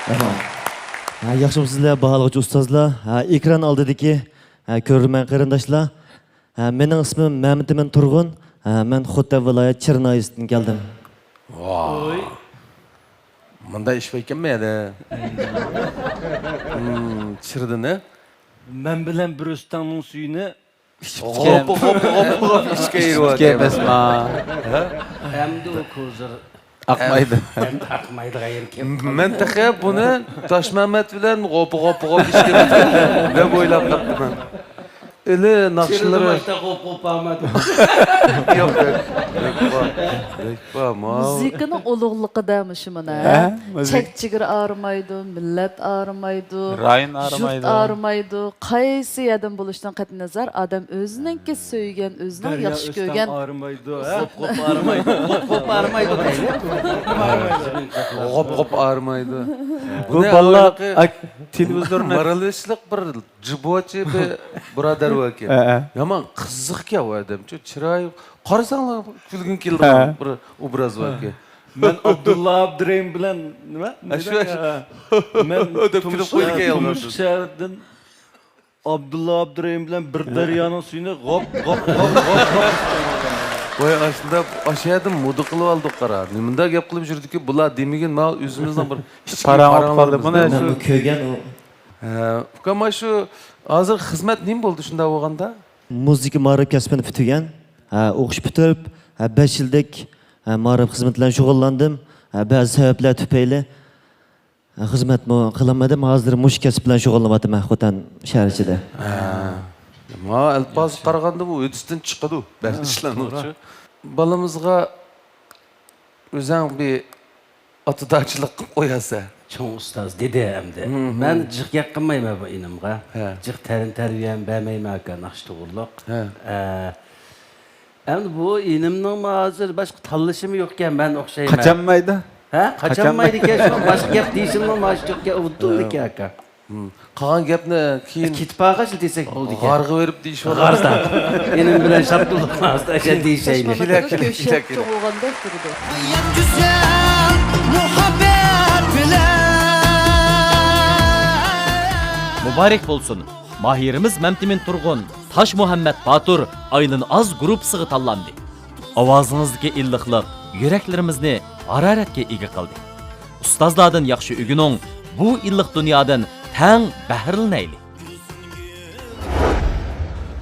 ھە، ياخشىمۇسىزلەر، باھالىغۇچى ئۇستازلار؟ ھە، ئېكران ئالدىدىكى، ھە، كۆرۈرمەن قېرىنداشلار؟ ھە، مېنىڭ ئىسمىم مەمتىمىن تۇرغۇن. ھە، مەن خوتەن ۋىلايەت چىرى ناھىيەسىدىن كەلدىم. ۋاي. مۇنداق ئىش بار ئىكەنمۇ يەنە؟ ھىم، چىردىنى. مەن بىلەن بىر ئۆستەڭنىڭ سۈيىنى غوپ، غوپ، غوپ، غوپ ئىچكە ئېمەسما؟ ھە؟ ئەمدى ئۇ كوزىر ئاقمايدۇ. ئەمدى ئاقمايدىغان يېرى كېلىپ قالدى. مەن تېخى بۇنى تاشمەمەت بىلەن غوپ، غوپ، غوپ ئىچكە دەپ ئويلاپ تاپتىمەن. ئىلى ناخشىلىرى. چىرىدىن باشلاپ غوپ، غوپ ئاقمايدۇ. ياق، ياق. بەك بار، بەك بار، ماۋۇ. مۇزىكىنىڭ ئۇلۇغلۇقىدا مۇشۇ مانا. ھە؟ مۇزىكا. چەك-چېگرا ئايرىمايدۇ، مىللەت ئايرىمايدۇ، رايون ئايرىمايدۇ. يۇرت ئايرىمايدۇ. قايسى يەردىن بولۇشىدىن قەتئىينەزەر، ئادەم ئۆزىنىڭكى سۆيگەن، ئۆزىنىڭ دەريا ياخشى ئۆستەڭ كۆرگەن. ئايرىمايدۇ، ھە؟ غوپ، غوپ ئايرىمايدۇ، غوپ، غوپ ئايرىمايدۇ دەيلى. غوپ، غوپ ئايرىمايدۇ. بۇ بۇنى بالىلار ئاۋۋالقى ئاك-، تېلېۋىزورنى مارالىشلىق بىر جىبوچى بىر بۇرادەر باركەن. ھە، ھە. يامان قىزىقكەن ئۇ ئادەمچۇ، چىرايى. قارىساڭلا كۈلگۈڭ كېلىدىغان، ھە، بىر ئوبراز باركەن. مەن ئابدۇللا ئابدۇرېھىم بىلەن نېمە؟ ئاشۇ، ئاشۇ. مەن دەپ كۈلۈپ قويدىكەن يالغۇز. تۇمشۇق شەھىرىدىن ئابدۇللا ئابدۇرېھىم بىلەن بىر دەريانىڭ سۈيىنى غوپ، غوپ، غوپ، غوپ، غوپ. ۋاي، ئاشۇنداق، ئاشۇ يەردىن مودا قىلىپ ئالدۇق، قارا. نېمانداق گەپ قىلىپ يۈردىكى، بۇلار دېمىگىن، مانا ئۆزىمىزنىڭ بىر ئىچكى پاراڭ ئوتۇپ قالدى. پاراڭلىرىمىزنى. بۇنى مەنمۇ كۆرگەن ئۇ. ھە، ئۇكام، مانا شۇ ھازىر خىزمەت نېمە بولدى شۇنداق بولغاندا؟ مۇزىكا مائارىپ كەسپىنى پۈتتۈرگەن. ھە، ئوقۇش پۈتتۈرۈپ، ھە، بەش يىلدەك، ھە، مائارىپ خىزمىتى بىلەن شۇغۇللاندىم. ھە، بەزى سەۋەبلەر تۈپەيلى، ھە، خىزمەتمۇ قىلالمىدىم. ھازىر مۇشۇ كەسىپ بىلەن شۇغۇللىنىۋاتىمەن خوتەن شەھەر ئىچىدە. ھە. ماڭا ئەلپازغا قارىغاندا بۇ ھۆددىسىدىن چىقىدۇ بەزى ئىشلارنىڭچۇ. بالىمىزغا ئۆزەڭ بىر ئاتىدارچىلىق قىلىپ قويارسەن. چوڭ ئۇستاز دېدى ئەمدى. ھىم، ھىم. مەن جىق گەپ قىلمايمەن بۇ ئىنىمغا. ھە. جىق تەلىم تەربىيەمۇ بەرمەيمەن ئاكا ناخشا توغرۇلۇق. ھە. ئە، ئەمدى بۇ ئىنىمنىڭمۇ ھازىر باشقا تاللىشىمۇ يوقكەن، مەن ئوخشايمەن. قاچالمايدۇ. ھە؟ قاچالمايدۇكەن، شۇ باشقا گەپ دېيىشىمنىڭ ماشۇ يوقكەن، ئۇنتۇلدىكەن ئاكا. ھىم. قالغان گەپنى كېيىن كېتىپ قالغاچلا دېسەك بولىدىكەن. غارغا بېرىپ دېيىشىۋالىمىز. غاردا. ئىنىم بىلەن شاپتۇللۇق ئارىسىدا ئاشۇ دېيىشەيلى. كېلە، كېلە، كېلە، كېلە. چوڭ بولغاندەك تۇرىدۇ. مۇھەببەت بىلەن. مۇبارەك بولسۇن! ماھىرىمىز مەمتىمىن تۇرغۇن، تاش مۇھەممەت باتۇر ئايلىن ئاز گۇرۇپپىسىغا تاللاندى. ئاۋازىڭىزدىكى ئىللىقلىق يۈرەكلىرىمىزنى ھارارەتكە ئىگە قىلدى. ئۇستازلاردىن ياخشى ئۆگىنىڭ، بۇ ئىللىق دۇنيادىن تەڭ بەھرىلىنەيلى.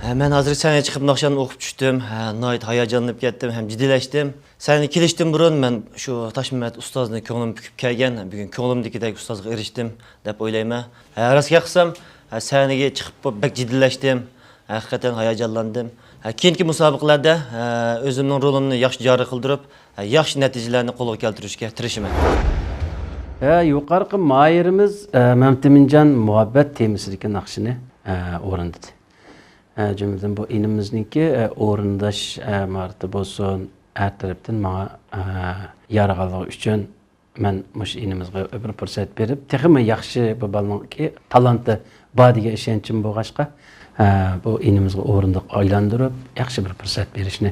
ھە، مەن ھازىر سەھنىگە چىقىپ ناخشامنى ئوقۇپ چۈشتۈم. ھە، ناھايىتى ھاياجانلىنىپ كەتتىم ھەم جىددىيلەشتىم. سەھنىگە كېلىشتىن بۇرۇن مەن شۇ تاشمەمەت ئۇستازنى كۆڭلۈم پۈكۈپ كەلگەن، بۈگۈن كۆڭلۈمدىكىدەك ئۇستازغا ئېرىشتىم دەپ ئويلايمەن. ھە، راست گەپ قىلسام، ھە، سەھنىگە چىقىپ بەك جىددىيلەشتىم. ھەقىقەتەن ھاياجانلاندىم. ھە، كېيىنكى مۇسابىقىلەردە، ھە، ئۆزۈمنىڭ رولۇمنى ياخشى جارى قىلدۇرۇپ، ھە، ياخشى نەتىجىلەرنى قولغا كەلتۈرۈشكە تىرىشىمەن. ھە، يۇقىرىقى ماھىرىمىز، ھە، مەمتىمىنجان مۇھەببەت تېمىسىدىكى ناخشىنى، ھە، ئورۇندىدى. ھە، جۈملىدىن بۇ ئىنىمىزنىڭكى، ھە، ئورۇنداش، ھە، ماھارىتى بولسۇن، ھەر تەرەپتىن ماڭا، ھە، يارىغانلىقى ئۈچۈن مەن مۇشۇ ئىنىمىزغا بىر پۇرسەت بېرىپ، تېخىمۇ ياخشى بۇ بالىنىڭكى تالانتى بار دېگەن ئىشەنچىم بولغاچقا، ھە، بۇ ئىنىمىزغا ئورۇندۇق ئايلاندۇرۇپ، ياخشى بىر پۇرسەت بېرىشنى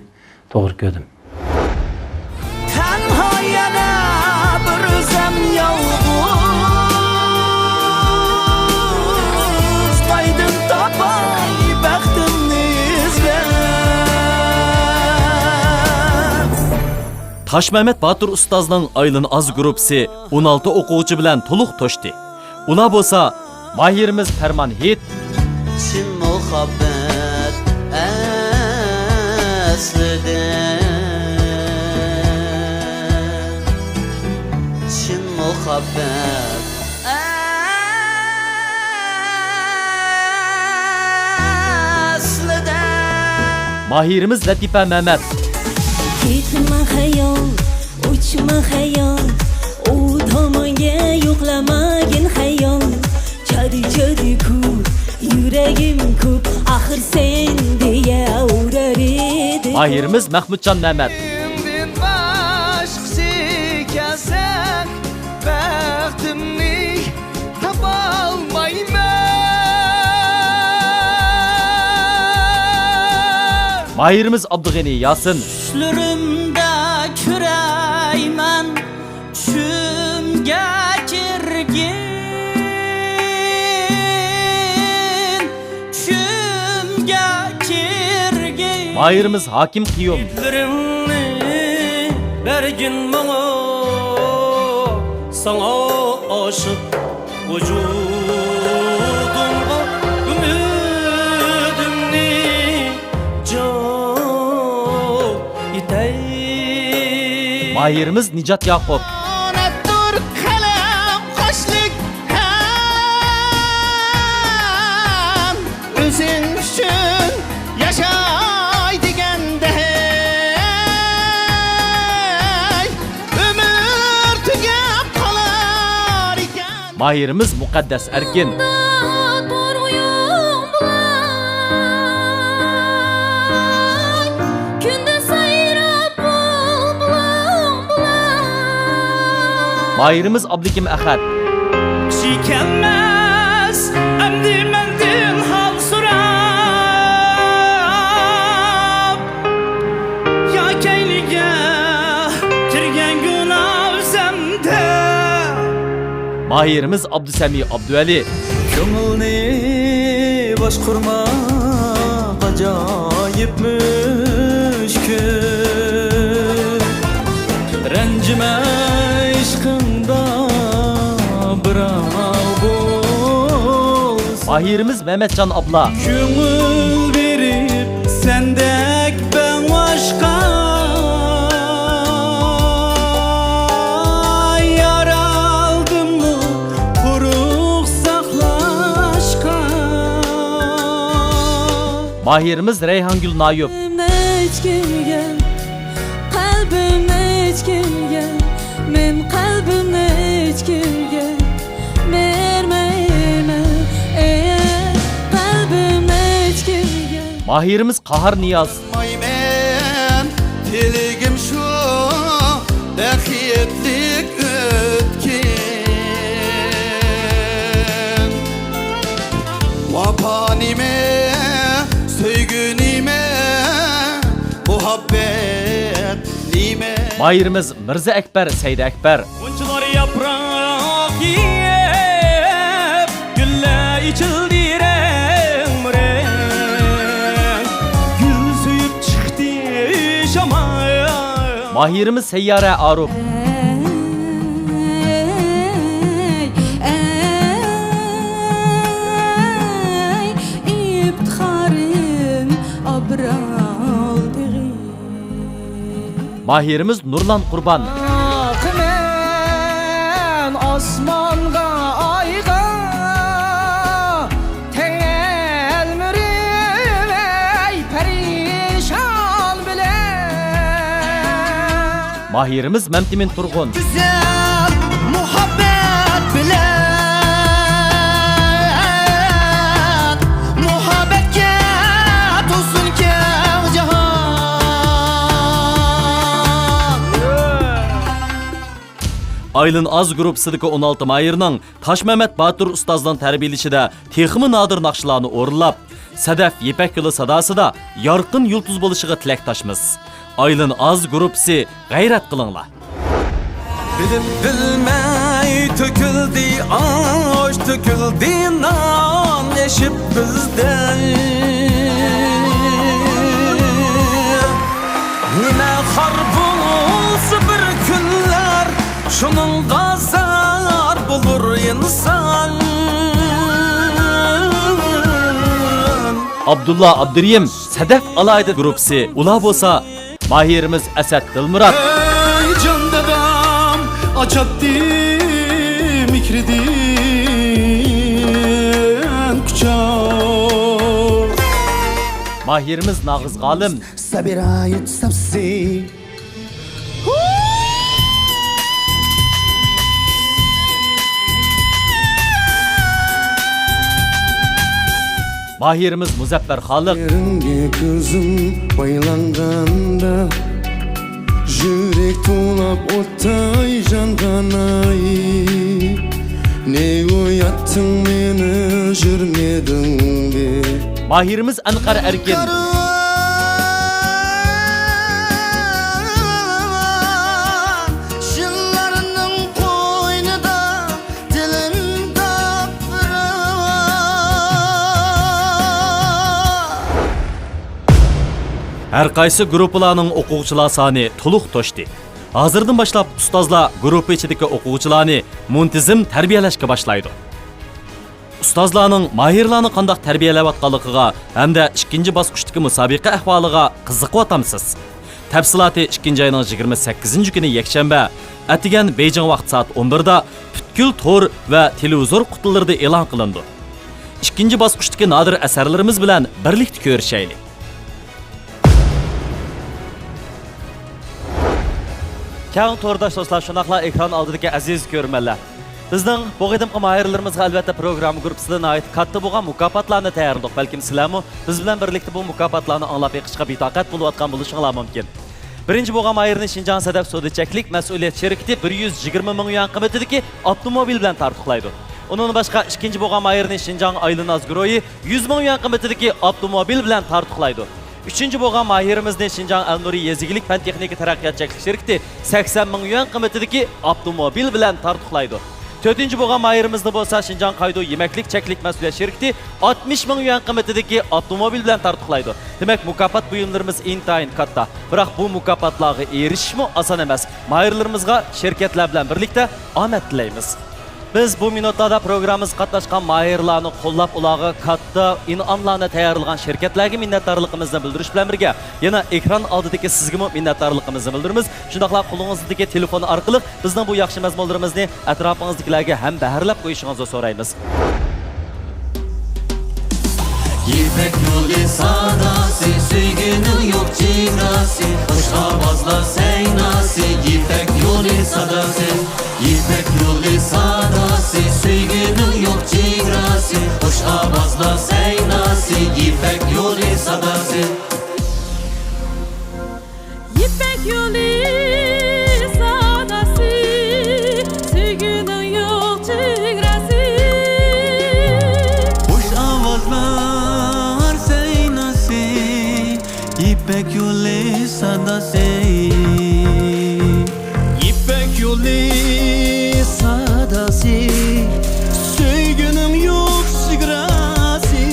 توغرا كۆردۈم. تەنھا يەنە بىر ئۆزۈم يالغۇز، قايدىن تاپاي بەختىمنى ئىزدەپ. تاشمەمەت باتۇر ئۇستازنىڭ ئايلىن ئاز گۇرۇپپىسى ئون ئالتە ئوقۇغۇچى بىلەن تولۇق توشتى. ئۇلار بولسا ماھىرىمىز پەرمان ھېيت، چىن مۇھەببەت ئەسلىدە، چىن مۇھەببەت ئەسلىدە. ماھىرىمىز لەتىپە مەمەت. كېتىمەن خەيال، ئۇچما خەيال، ئۇ تامغا يوقلىماگىن خەيال. چارچىدىكۇ يۈرەگىم كۆپ، ئاخىر سەن دېيەۋېرەر ئىدى. ماھىرىمىز مەخمۇتجان مەمەت. سەندىن باشقىسى كەلسە، بەختىمنى تاپالمايمەن. ماھىرىمىز ئابدۇغېنى ياسىن. چۈشلىرىمدە كۆرەيمەن، چۈشۈمگە كىرگىن. شائىرىمىز ھاكىم قىيۇم. ھىدلىرىڭنى بەرگىن ماڭا، ساڭا ئاشىق ۋۇجۇدۇمغا ئۈمىدىمنى جان ئېتەي. ماھىرىمىز نىجات ياقۇپ. ئامانەتتۇر قەلەم قاشلىق ھەم ئۆزۈڭ ئۈچۈن ياشاي دېگەندە، ھەي، ئۆمۈر تۈگەپ قالار ئىكەن. ماھىرىمىز مۇقەددەس ئەركىن. تۇرغۇيۇم بىلەن كۈندە سايراپ بۇلبۇلۇم بىلەن. ماھىرىمىز ئابلىكىم ئەخەت. كىشى كەلمەس ئەمدى مەندىن ھال سوراپ، يا كەينىگە كىرگەن گۇناھ ئۆزەمدە. ماھىرىمىز ئابدۇسەمى ئابدۇۋەلى. كۆڭۈلنى باشقۇرماق ئاجايىپ مۈشكۈل. رەنجىمە ئىشقىڭدا بىراۋ بولسا. ماھىرىمىز مەمەتجان ئابلا. كۆڭۈل بېرىپ سەندەك بەڭۋاشقا، يارالدىممۇ قۇرۇق ساقلاشقا. ماھىرىمىز رەيھانگۈل نايۇپ. قەلبىم ئۆچكۈنگە، قەلبىم ئۆچكۈنگە، مەن قەلبىمنى ئۆچكۈنگە بەرمەيمەن، ئەي، قەلبىم ئۆچكۈنگە. ماھىرىمىز قاھار نىياز. مەن تىلىگىم شۇ بەختلىك ئۆتكىن. ۋاپا نېمە، سۆيگۈ نېمە، مۇھەببەت نېمە؟ ماھىرىمىز مىرزا ئەكبەر، سەيدى ئەكبەر. غۇنچىلار ياپراق يېيىپ، گۈللەر ئېچىلدى رەڭمۇرەڭ. گۈل سۆيۈپ چىقتى شامال. ماھىرىمىز سەييارە ئارۇپ. ئەي، ئەي، ئىپتىخارىم ئابرال تېغى. ماھىرىمىز نۇرلان قۇربان. باقىمەن ئاسمانغا، ئايغا، تەڭ ئەلمۈرىمەي پەرىشان بىلەن. ماھىرىمىز مەمتىمىن تۇرغۇن. گۈزەل مۇھەببەت بىلەن، مۇھەببەتكە تولسۇن كەڭ جاھان. ئايلىن ئاز گۇرۇپپىسىدىكى ئون ئالتە ماھىرنىڭ تاشمەمەت باتۇر ئۇستازنىڭ تەربىيەلىشىدە تېخىمۇ نادىر ناخشىلارنى ئورۇنلاپ، سەدەف يىپەك يولى ساداسىدا يارقىن يۇلتۇز بولۇشىغا تىلەكداشمىز. ئايلىن ئاز گۇرۇپپىسى، غەيرەت قىلىڭلار! بىلىپ بىلمەي تۆكۈلدى ئاش، تۆكۈلدى نان ئېشىپ بىزدىن. نېمە خار بولسا بىر كۈنلەر، شۇنىڭغا زار بولۇر ئىنسان. ئابدۇللا ئابدۇرېھىم، سەدەف ئالاھىدە گۇرۇپپىسى، ئۇلار بولسا ماھىرىمىز ئەسەت دىلمۇرات. ئەي جان دادام، ئاچاتتى مېھرىدىن قۇچاق. ماھىرىمىز ناغىز غالىم. سەبىرا يۇتساپسى. ماھىرىمىز مۇزەپپەر خالىق. يېرىڭگە كۆزۈم بايلانغاندا، يۈرەك توۋلاپ ئوتتەك يانغاناي. نېگە ئوياتتىڭ مېنى، يۈرمىدىڭ بىر. ماھىرىمىز ئەنقەر ئەركىن. يىللارنىڭ قوينىدا دىلىم داپپىرىغا. ھەر قايسى گۇرۇپپىلارنىڭ ئوقۇغۇچىلار سانى تولۇق توشتى. ھازىردىن باشلاپ ئۇستازلار گۇرۇپپا ئىچىدىكى ئوقۇغۇچىلارنى مۇنتىزىم تەربىيەلەشكە باشلايدۇ. ئۇستازلارنىڭ ماھىرلارنى قانداق تەربىيەلەۋاتقانلىقىغا ھەمدە ئىككىنچى باسقۇچتىكى مۇسابىقە ئەھۋالىغا قىزىقىۋاتامسىز؟ تەپسىلاتى ئىككىنچى ئاينىڭ يىگىرمە سەككىزىنچى كۈنى يەكشەنبە، ئەتىگەن بېيجىڭ ۋاقتى سائەت ئون بىردە پۈتكۈل تور ۋە تېلېۋىزور قۇتىلىرىدا ئېلان قىلىنىدۇ. ئىككىنچى باسقۇچتىكى نادىر ئەسەرلىرىمىز بىلەن بىرلىكتە كۆرۈشەيلى. كەڭ تورداش دوستلار، شۇنداقلا ئېكران ئالدىدىكى ئەزىز كۆرۈرمەنلەر. بىزنىڭ بۇ قېتىمقى ماھىرلىرىمىزغا ئەلۋەتتە پروگرامما گۇرۇپپىسىدا ناھايىتى كاتتا بولغان مۇكاپاتلارنى تەييارلىدۇق. بەلكىم سىلەرمۇ بىز بىلەن بىرلىكتە بۇ مۇكاپاتلارنى ئاڭلاپ بېقىشقا بىتاقەت بولۇۋاتقان بولۇشۇڭلار مۇمكىن. بىرىنچى بولغان ماھىرنى شىنجاڭ سەدەپ سودا چەكلىك مەسئۇلىيەت شىركىتى بىر يۈز يىگىرمە مىڭ يۈەن قىممىتىدىكى ئاپتوموبىل بىلەن تارتۇقلايدۇ. ئۇنىڭدىن باشقا ئىككىنچى بولغان ماھىرنى شىنجاڭ ئايلىناز گۇرۇھى يۈز مىڭ يۈەن قىممىتىدىكى ئاپتوموبىل بىلەن تارتۇقلايدۇ. ئۈچىنچى بولغان ماھىرىمىزنى شىنجاڭ ئەلنۇرى يېزا ئىگىلىك پەن تېخنىكا تەرەققىيات چەكلىك شىركىتى سەكسەن مىڭ يۈەن قىممىتىدىكى ئاپتوموبىل بىلەن تارتۇقلايدۇ. تۆتىنچى بولغان ماھىرىمىزنى بولسا شىنجاڭ قايدۇ يېمەكلىك چەكلىك مەسئۇلىيەت شىركىتى ئاتمىش مىڭ يۈەن قىممىتىدىكى ئاپتوموبىل بىلەن تارتۇقلايدۇ. دېمەك، مۇكاپات بۇيۇملىرىمىز ئىنتايىن كاتتا. بىراق بۇ مۇكاپاتلارغا ئېرىشىشمۇ ئاسان ئەمەس. ماھىرلىرىمىزغا شىركەتلەر بىلەن بىرلىكتە ئامەت تىلەيمىز. بىز بۇ مىنۇتلاردا پروگراممىمىزغا قاتناشقان ماھىرلارنى قوللاپ، ئۇلارغا كاتتا ئىنئاملارنى تەييارلىغان شىركەتلەرگە مىننەتدارلىقىمىزنى بىلدۈرۈش بىلەن بىرگە، يەنە ئېكران ئالدىدىكى سىزگىمۇ مىننەتدارلىقىمىزنى بىلدۈرىمىز. شۇنداقلا قولىڭىزدىكى تېلېفون ئارقىلىق بىزنىڭ بۇ ياخشى مەزمۇنلىرىمىزنى ئەتراپىڭىزدىكىلەرگە ھەم بەھرىلەپ قويۇشىڭىزنى سورايمىز. يىپەك يولى ساداسى، سۆيگۈنىڭ يوق چېگراسى، خۇش ئاۋازلار سەيناسى، يىپەك يولى ساداسى. يىپەك يولى ساداسى، سۆيگۈنىڭ يوق چېگراسى، خۇش ئاۋازلار سەيناسى، يىپەك يولى ساداسى. يىپەك يولى ساداسى، سۆيگۈنىڭ يوق چېگراسى. خۇش ئاۋازلار سەيناسى، يىپەك يولى ساداسى. يىپەك يولى ساداسى، سۆيگۈنىڭ يوق چېگراسى.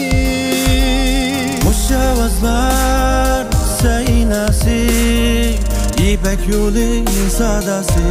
خۇش ئاۋازلار سەيناسى، يىپەك يولى ساداسى.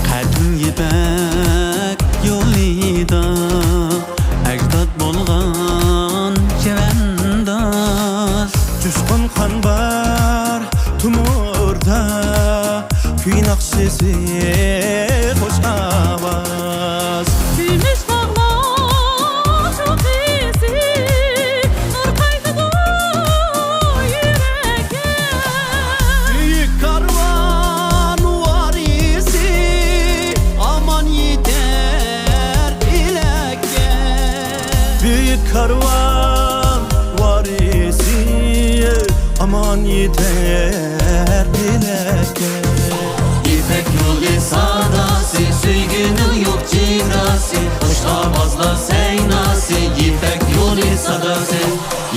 قەدىم يىپەك يولىدا ئەجداد بولغان چەۋەنداز. جۇشقۇن قان بار تومۇردا، كۈي ناخشىسى، خۇش ئاۋاز. كۈمۈش تاغلار چوققىسى، نۇر قايتىدۇ يۈرەككە. بۈيۈك كارۋان ۋارىسى، ئامان يېتەر پەلەككە. بۈيۈك كارۋان ۋارىسى، ئامان يېتەر پەلەككە. يىپەك يولى ساداسى، سۆيگۈنىڭ يوق چېگراسى، خۇش ئاۋازلار سەيناسى، يىپەك يولى ساداسى.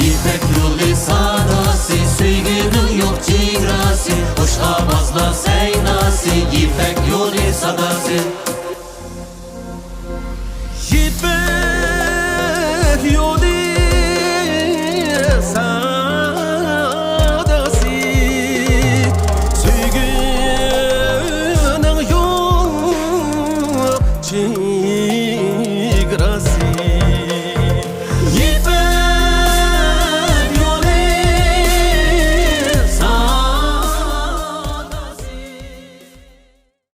يىپەك يولى ساداسى، سۆيگۈنىڭ يوق چېگراسى، خۇش ئاۋازلار سەيناسى، يىپەك يولى ساداسى.